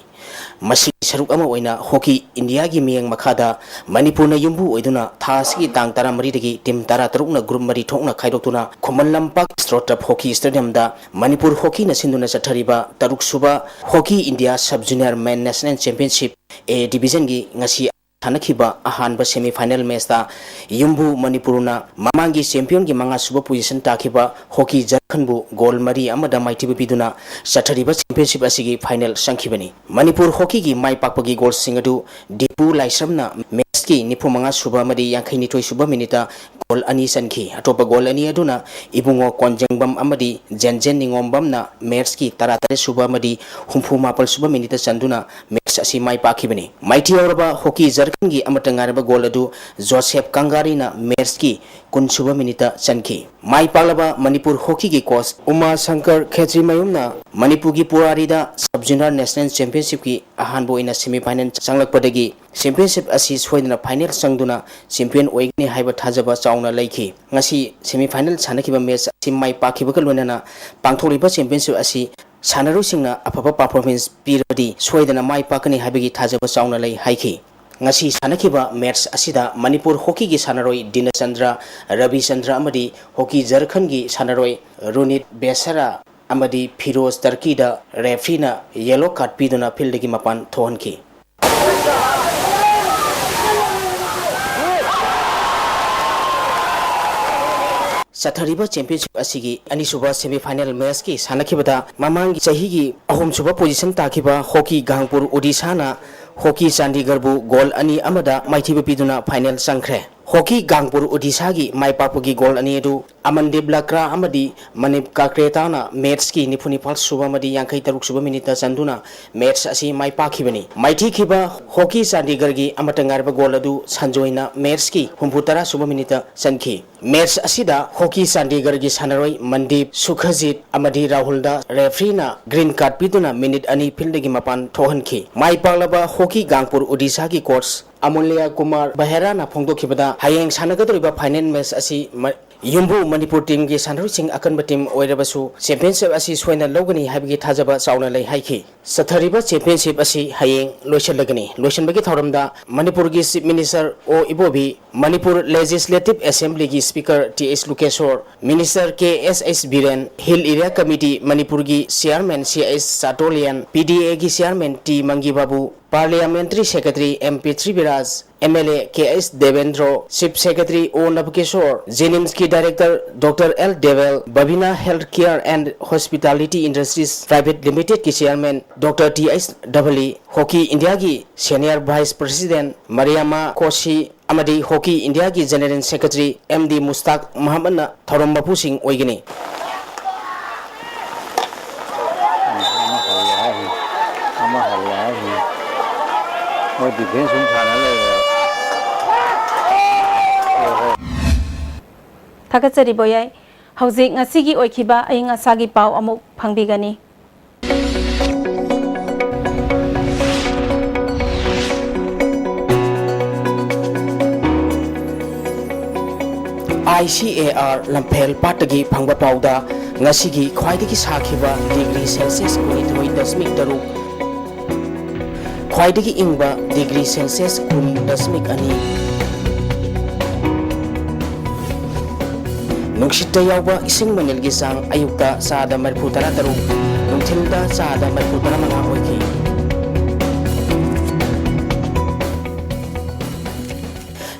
ꯃꯁꯤꯒꯤ ꯁꯔꯨꯛ ꯑꯃ ꯑꯣꯏꯅ ꯍꯣꯀꯤ ꯏꯟꯗꯤꯌꯥꯒꯤ ꯃꯤꯠꯌꯦꯡ ꯃꯈꯥꯗ ꯃꯅꯤꯄꯨꯔꯅ ꯌꯨꯝꯕꯨ ꯑꯣꯏꯗꯨꯅ ꯊꯥ ꯑꯁꯤꯒꯤ ꯇꯥꯡ ꯇꯔꯥꯃꯔꯤꯗꯒꯤ ꯇꯤꯝ ꯇꯔꯥꯇꯔꯨꯛꯅ ꯒ꯭ꯔꯨꯞ ꯃꯔꯤ ꯊꯣꯛꯅ ꯈꯥꯏꯗꯣꯛꯇꯨꯅ ꯈꯨꯃꯟ ꯂꯝꯄꯥꯛ ꯏꯁꯇ꯭ꯔꯣ ꯇꯔꯐ ꯍꯣꯀꯤ ꯁ꯭ꯇꯦꯗꯤꯌꯝꯗ ꯃꯅꯤꯄꯨꯔ ꯍꯣꯀꯤꯅ ꯁꯤꯟꯗꯨꯅ ꯆꯠꯊꯔꯤꯕ ꯇꯔꯨꯛꯁꯨꯕ hockey India sub junior men national championship A ꯗꯤꯕꯤꯖꯟꯒꯤ ꯉꯁꯤ ꯁꯥꯟꯅꯈꯤꯕ ꯑꯍꯥꯟꯕ ꯁꯦꯃꯤ ꯐꯥꯏꯅꯦꯜ ꯃꯦꯆꯇ ꯌꯨꯝꯕꯨ ꯃꯅꯤꯄꯨꯔꯅ ꯃꯃꯥꯡꯒꯤ ꯆꯦꯝꯄꯤꯌꯟꯒꯤ ꯃꯉꯥꯁꯨꯕ ꯄꯣꯖꯤꯁꯟ ꯇꯥꯈꯤꯕ ꯍꯣꯀꯤ ꯖꯔꯈꯟꯕꯨ ꯒꯣꯜ ꯃꯔꯤ ꯑꯃꯗ ꯃꯥꯏꯊꯤꯕ ꯄꯤꯗꯨꯅ ꯆꯠꯊꯔꯤꯕ ꯆꯦꯝꯄꯤꯌꯟꯁꯤꯞ ꯑꯁꯤꯒꯤ ꯐꯥꯏꯅꯦꯜ ꯆꯪꯈꯤꯕꯅꯤ꯫ ꯃꯅꯤꯄꯨꯔ ꯍꯣꯀꯤꯒꯤ ꯃꯥꯏ ꯄꯥꯛꯄꯒꯤ ꯒꯣꯜꯁꯤꯡ ꯑꯗꯨ ꯗꯤꯄꯨ ꯂꯥꯏꯁ꯭ꯔꯝꯅ ꯃꯦꯆꯀꯤ ꯅꯤꯐꯨ ꯃꯉꯥ ꯁꯨꯕ ꯑꯃꯗꯤ ꯌꯥꯡꯈꯩ ꯅꯤꯊꯣꯏ ꯁꯨꯕ ꯃꯤꯅꯤꯠꯇ ꯒꯣꯜ ꯑꯅꯤ ꯆꯟꯈꯤ꯫ ꯑꯇꯣꯞꯄ ꯒꯣꯜ ꯑꯅꯤ ꯑꯗꯨꯅ ꯏꯕꯨꯡꯉꯣ ꯀꯣꯟꯖꯦꯡꯕꯝ ꯑꯃꯗꯤ ꯖꯦꯟꯖꯦꯟ ꯅꯤꯉꯣꯝꯕꯝꯅ ꯃꯦꯆꯀꯤ ꯇꯔꯥꯇꯔꯦꯠ ꯁꯨꯕ ꯑꯃꯗꯤ ꯍꯨꯝꯐꯨ ꯃꯥꯄꯜ ꯁꯨꯕ ꯃꯤꯅꯤꯠꯇ ꯆꯟꯗꯨꯅ ꯃꯦꯆ ꯑꯁꯤ ꯃꯥꯏ ꯄꯥꯛꯈꯤꯕꯅꯤ꯫ ꯃꯥꯏꯊꯤ ꯌꯥꯎꯔꯕ ꯍꯣꯀꯤ ꯖꯔꯈꯟꯒꯤ ꯑꯃꯠꯇ ꯉꯥꯏꯔꯕ ꯒꯣꯜ ꯑꯗꯨ ꯖꯣꯁꯦꯐ ꯀꯪꯒꯥꯔꯤꯅ ꯃꯦꯆꯀꯤ ꯀꯨꯟ ꯁꯨꯕ ꯃꯤꯅꯤꯠꯇ ꯆꯟꯈꯤ꯫ ꯃꯥꯏ ꯄꯥꯛꯂꯕ ꯃꯅꯤꯄꯨꯔ ꯍꯣꯀꯤꯒꯤ ꯀꯣꯆ ꯎꯃꯥ ꯁꯪꯀꯔ ꯈꯦꯇ꯭ꯔꯤꯃꯌꯨꯝꯅ ꯃꯅꯤꯄꯨꯔꯒꯤ ꯄꯨꯋꯥꯔꯤꯗ ꯁꯕ ꯖꯨꯅꯤꯌꯔ ꯅꯦꯁꯅꯦꯜ ꯆꯦꯝꯄꯤꯌꯟꯁꯤꯞꯀꯤ ꯑꯍꯥꯟꯕ ꯑꯣꯏꯅ ꯁꯦꯃꯤ ꯐꯥꯏꯅꯦꯜ ꯆꯪꯂꯛꯄꯗꯒꯤ ꯆꯦꯝꯄꯤꯌꯟꯁꯤꯞ ꯑꯁꯤ ꯁꯣꯏꯗꯅ ꯐꯥꯏꯅꯦꯜ ꯆꯪꯗꯨꯅ ꯆꯦꯝꯄꯤꯌꯟ ꯑꯣꯏꯒꯅꯤ ꯍꯥꯏꯕ ꯊꯥꯖꯕ ꯆꯥꯎꯅ ꯂꯩꯈꯤ꯫ ꯉꯁꯤ ꯁꯦꯃꯤ ꯐꯥꯏꯅꯦꯜ ꯁꯥꯟꯅꯈꯤꯕ ꯃꯦꯆ ꯑꯁꯤ ꯃꯥꯏ ꯄꯥꯛꯈꯤꯕꯒ ꯂꯣꯏꯅꯅ ꯄꯥꯡꯊꯣꯛꯂꯤꯕ ꯆꯦꯝꯄꯤꯌꯟꯁꯤꯞ ꯑꯁꯤ ꯁꯥꯟꯅꯔꯣꯏꯁꯤꯡꯅ ꯑꯐꯕ ꯄꯔꯐꯣꯔꯃꯦꯟꯁ ꯄꯤꯔꯕꯗꯤ ꯁꯣꯏꯗꯅ ꯃꯥꯏ ꯄꯥꯛꯀꯅꯤ ꯍꯥꯏꯕꯒꯤ ꯊꯥꯖꯕ ꯆꯥꯎꯅ ꯂꯩ ꯍꯥꯏꯈꯤ꯫ ꯉꯁꯤ ꯁꯥꯟꯅꯈꯤꯕ ꯃꯦꯆ ꯑꯁꯤꯗ ꯃꯅꯤꯄꯨꯔ ꯍꯣꯀꯤꯒꯤ ꯁꯥꯟꯅꯔꯣꯏ ꯗꯤꯅꯆꯟꯗ꯭ꯔ, ꯔꯕꯤꯆꯟꯗ꯭ꯔ ꯑꯃꯗꯤ ꯍꯣꯀꯤ ꯖꯔꯈꯟꯒꯤ ꯁꯥꯟꯅꯔꯣꯏ ꯔꯨꯅꯤꯠ ꯕꯦꯁꯔꯥ ꯑꯃꯗꯤ ꯐꯤꯔꯣꯖ ꯇꯔꯀꯤꯗ ꯔꯦꯐ꯭ꯔꯤꯅ ꯌꯦꯂꯣ ꯀꯥꯔꯗ ꯄꯤꯗꯨꯅ ꯐꯤꯜꯗꯒꯤ ꯃꯄꯥꯟ ꯊꯣꯛꯍꯟꯈꯤ꯫ ꯆꯠꯊꯔꯤꯕ ꯆꯦꯝꯄꯤꯌꯟꯁꯤꯞ ꯑꯁꯤꯒꯤ ꯑꯅꯤꯁꯨꯕ ꯁꯦꯃꯤ ꯐꯥꯏꯅꯦꯜ ꯃꯦꯆꯀꯤ ꯁꯥꯟꯅꯈꯤꯕꯗ ꯃꯃꯥꯡꯒꯤ ꯆꯍꯤꯒꯤ ꯑꯍꯨꯝꯁꯨꯕ ꯄꯣꯖꯤꯁꯟ ꯇꯥꯈꯤꯕ ꯍꯣꯀꯤ ꯒꯥꯡꯄꯨꯔ ꯎꯗꯤꯁꯥꯅ ꯍꯣꯀꯤ ꯆꯥꯟꯗꯤꯒꯔꯕꯨ ꯒꯣꯜ ꯑꯅꯤ ꯑꯃꯗ ꯃꯥꯏꯊꯤꯕ ꯄꯤꯗꯨꯅ ꯐꯥꯏꯅꯦꯜ ꯆꯪꯈ꯭ꯔꯦ꯫ ꯍꯣꯀꯤ ꯒꯥꯡꯄꯨꯔ ꯎꯗꯤꯁꯥꯒꯤ ꯃꯥꯏ ꯄꯥꯛꯄꯒꯤ ꯒꯣꯜ ꯑꯅꯤ ꯑꯗꯨ ꯑꯃꯟꯗꯤꯞ ꯂꯀ꯭ꯔꯥ ꯑꯃꯗꯤ ꯃꯅꯤꯞ ꯀꯥꯀ꯭ꯔꯦꯇꯥꯅ ꯃꯦꯠꯁꯀꯤ ꯅꯤꯐꯨ ꯅꯤꯄꯥꯜ ꯁꯨꯕ ꯑꯃꯗꯤ ꯌꯥꯡꯈꯩ ꯇꯔꯨꯛ ꯁꯨꯕ ꯃꯤꯅꯤꯠꯇ ꯆꯟꯗꯨꯅ ꯃꯦꯠꯁ ꯑꯁꯤ ꯃꯥꯏ ꯄꯥꯛꯈꯤꯕꯅꯤ꯫ ꯃꯥꯏꯊꯤꯈꯤꯕ ꯍꯣꯀꯤ ꯆꯥꯟꯗꯤꯒꯔꯒꯤ ꯑꯃꯠꯇ ꯉꯥꯏꯔꯕ ꯒꯣꯜ ꯑꯗꯨ ꯁꯟꯖꯣꯏꯅ ꯃꯦꯠꯁꯀꯤ ꯍꯨꯝꯐꯨ ꯇꯔꯥ ꯁꯨꯕ ꯃꯤꯅꯤꯠꯇ ꯆꯟꯈꯤ꯫ ꯃꯦꯠꯁ ꯑꯁꯤꯗ ꯍꯣꯀꯤ ꯆꯥꯟꯗꯤꯒꯔꯒꯤ ꯁꯥꯟꯅꯔꯣꯏ ꯃꯟꯗꯤꯞ, ꯁꯨꯈꯖꯤꯠ ꯑꯃꯗꯤ ꯔꯥꯍꯨꯜꯗ ꯔꯦꯐ꯭ꯔꯤꯅ ꯒ꯭ꯔꯤꯟ ꯀꯥꯔꯗ ꯄꯤꯗꯨꯅ ꯃꯤꯅꯤꯠ ꯑꯅꯤ ꯐꯤꯜꯗꯒꯤ ꯃꯄꯥꯟ ꯊꯣꯛꯍꯟꯈꯤ꯫ ꯃꯥꯏ ꯄꯥꯛꯂꯕ ꯍꯣꯀꯤ ꯒꯥꯡꯄꯨꯔ ꯑꯣꯗꯤꯁꯥꯒꯤ ꯀꯣꯆ ꯑꯃꯨꯜꯌ ꯀꯨꯃꯥꯔ ꯕꯍꯦꯔꯥꯅ ꯐꯣꯡꯗꯣꯛꯈꯤꯕꯗ, ꯍꯌꯦꯡ ꯁꯥꯟꯅꯒꯗꯧꯔꯤꯕ ꯐꯥꯏꯅꯦꯜ ꯃꯦꯠꯁ ꯑꯁꯤ ꯃ-, ꯌꯨꯝꯕꯨ ꯃꯅꯤꯄꯨꯔ ꯇꯤꯝꯒꯤ ꯁꯥꯟꯅꯔꯣꯏꯁꯤꯡ ꯑꯀꯟꯕ ꯇꯤꯝ ꯑꯣꯏꯔꯕꯁꯨ ꯆꯦꯝꯄꯤꯌꯟꯁꯤꯞ ꯑꯁꯤ ꯁꯣꯏꯅ ꯂꯧꯒꯅꯤ ꯍꯥꯏꯕꯒꯤ ꯊꯥꯖꯕ ꯆꯥꯎꯅ ꯂꯩ ꯍꯥꯏꯈꯤ꯫ ꯆꯠꯊꯔꯤꯕ ꯆꯦꯝꯄꯤꯌꯟꯁꯤꯞ ꯑꯁꯤ ꯍꯌꯦꯡ ꯂꯣꯏꯁꯤꯜꯂꯒꯅꯤ꯫ ꯂꯣꯏꯁꯤꯟꯕꯒꯤ ꯊꯧꯔꯝꯗ ꯃꯅꯤꯄꯨꯔꯒꯤ chief minister O Ibobi, Manipur legislative ꯑꯦꯁꯦꯝꯕ꯭ꯂꯤꯒꯤ speaker T H Lokeshwar, minister K S H Biren, hill area committee ꯃꯅꯤꯄꯨꯔꯒꯤ chairman C H Chaltonlien, P D ꯑꯦꯒꯤ chairman T Mangi Babu, parliamentary secretary M Prithviraj, M L A K H Debendro, chief secretary O Nabakishore, ꯖꯦꯅꯤꯝꯁꯀꯤ director doctor L Debel, Babina health care and hospitality industries private ꯂꯤꯃꯤꯇꯦꯗꯀꯤ chairman doctor T H Dabali, hockey ꯏꯟꯗꯤꯌꯥꯒꯤ senior vice president ꯃꯔꯤꯌꯥꯃꯥ ꯀꯣꯁꯤ ꯑꯃꯗꯤ hockey ꯏꯟꯗꯤꯌꯥꯒꯤ general secretary M D Mushtaq ꯃꯍꯝꯃꯗꯅ ꯊꯧꯔꯝ ꯃꯄꯨꯁꯤꯡ ꯑꯣꯏꯒꯅꯤ꯫ ꯑꯃ ꯍꯜꯂꯦ ꯍꯥꯏꯔꯤ꯫ ꯑꯃ ꯍꯜꯂꯦ ꯍꯥꯏꯔꯤ꯫ ꯃꯣꯏ ꯗꯤꯐꯦꯟꯁ ꯁꯨꯝ ꯁꯥꯟꯅ ꯂꯩꯔꯦ꯫ ꯊꯥꯒꯠꯆꯔꯤ ꯕꯣꯌꯥꯏ꯫ ꯍꯧꯖꯤꯛ ꯉꯁꯤꯒꯤ ꯑꯣꯏꯈꯤꯕ ꯑꯏꯪ ꯑꯁꯥꯒꯤ ꯄꯥꯎ ꯑꯃꯨꯛ ꯐꯪꯕꯤꯒꯅꯤ꯫ ꯑꯥꯏ ꯁꯤ ꯑꯦ ꯑꯥꯔ ꯂꯝꯐꯦꯜ ꯄꯥꯠꯇꯒꯤ ꯐꯪꯕ ꯄꯥꯎꯗ, ꯉꯁꯤꯒꯤ ꯈ꯭ꯋꯥꯏꯗꯒꯤ ꯁꯥꯈꯤꯕ ꯗꯤꯒ꯭ꯔꯤ ꯁꯦꯜꯁꯤꯌꯁ ꯀꯨꯟꯅꯤꯊꯣꯏ ꯗꯁꯃꯤꯛ ꯇꯔꯨꯛ, ꯈ꯭ꯋꯥꯏꯗꯒꯤ ꯏꯪꯕ ꯗꯤꯒ꯭ꯔꯤ ꯁꯦꯜꯁꯤꯌꯁ ꯀꯨꯟ ꯗꯁꯃꯤꯛ ꯑꯅꯤ꯫ ꯅꯨꯡꯁꯤꯠꯇ ꯌꯥꯎꯕ ꯏꯁꯤꯡ ꯃꯅꯤꯜꯒꯤ ꯆꯥꯡ ꯑꯌꯨꯛꯇ ꯆꯥꯗ ꯃꯔꯤꯐꯨ ꯇꯔꯥ ꯇꯔꯨꯛ, ꯅꯨꯡꯊꯤꯜꯗ ꯆꯥꯗ ꯃꯔꯤꯐꯨ ꯇꯔꯥ ꯃꯉꯥ ꯑꯣꯏꯈꯤ꯫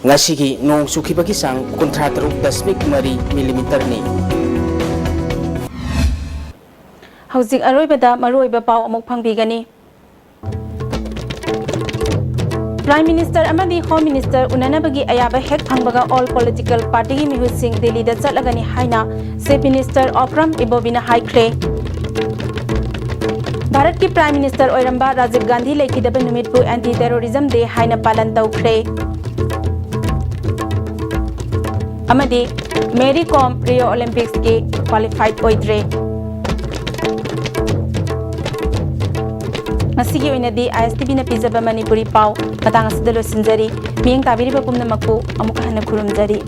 ꯉꯁꯤꯒꯤ ꯅꯣꯡ ꯆꯨꯈꯤꯕꯒꯤ ꯆꯥꯡ ꯀꯨꯟꯊ꯭ꯔꯥ ꯇꯔꯨꯛ ꯗꯁꯃꯤꯛ ꯃꯔꯤ ꯃꯤꯂꯤꯃꯤꯇꯔꯅꯤ꯫ ꯍꯧꯖꯤꯛ ꯑꯔꯣꯏꯕꯗ ꯃꯔꯨꯑꯣꯏꯕ ꯄꯥꯎ ꯑꯃꯨꯛ ꯐꯪꯕꯤꯒꯅꯤ꯫ Prime Minister ꯑꯃꯗꯤ Home Minister ꯎꯅꯅꯕꯒꯤ ꯑꯌꯥꯕ ꯍꯦꯛ ꯐꯪꯕꯒ all political partyꯒꯤ ꯃꯤꯍꯨꯠꯁꯤꯡ ꯗꯤꯜꯂꯤꯗ ꯆꯠꯂꯒꯅꯤ ꯍꯥꯏꯅ Chief Minister ꯑꯣꯀ꯭ꯔꯝ ꯏꯕꯣꯕꯤꯅ ꯍꯥꯏꯈ꯭ꯔꯦ꯫ ꯚꯥꯔꯠꯀꯤ Prime Minister ꯑꯣꯏꯔꯝꯕ ꯔꯥꯖꯤꯕ ꯒꯥꯟꯙꯤ ꯂꯩꯈꯤꯗꯕ ꯅꯨꯃꯤꯠꯄꯨ Anti Terrorism Day ꯍꯥꯏꯅ ꯄꯥꯂꯟ ꯇꯧꯈ꯭ꯔꯦ꯫ ꯑꯃꯗꯤ ꯃꯦꯔꯤ ꯀꯣꯝ ꯔꯤꯑꯣ ꯑꯣꯂꯤꯝꯄꯤꯛꯁꯀꯤ ꯀ꯭ꯋꯥꯂꯤꯐꯥꯏꯠ ꯑꯣꯏꯗ꯭ꯔꯦ꯫ ꯉꯁꯤꯒꯤ ꯑꯣꯏꯅꯗꯤ ISTVꯅ ꯄꯤꯖꯕ ꯃꯅꯤꯄꯨꯔꯤ ꯄꯥꯎ ꯃꯇꯥꯡ ꯑꯁꯤꯗ ꯂꯣꯏꯁꯤꯟꯖꯔꯤ꯫ ꯃꯤꯠꯌꯦꯡ ꯇꯥꯕꯤꯔꯤꯕ ꯄꯨꯝꯅꯃꯛꯄꯨ ꯑꯃꯨꯛ ꯍꯟꯅ ꯈꯨꯔꯨꯝꯖꯔꯤ꯫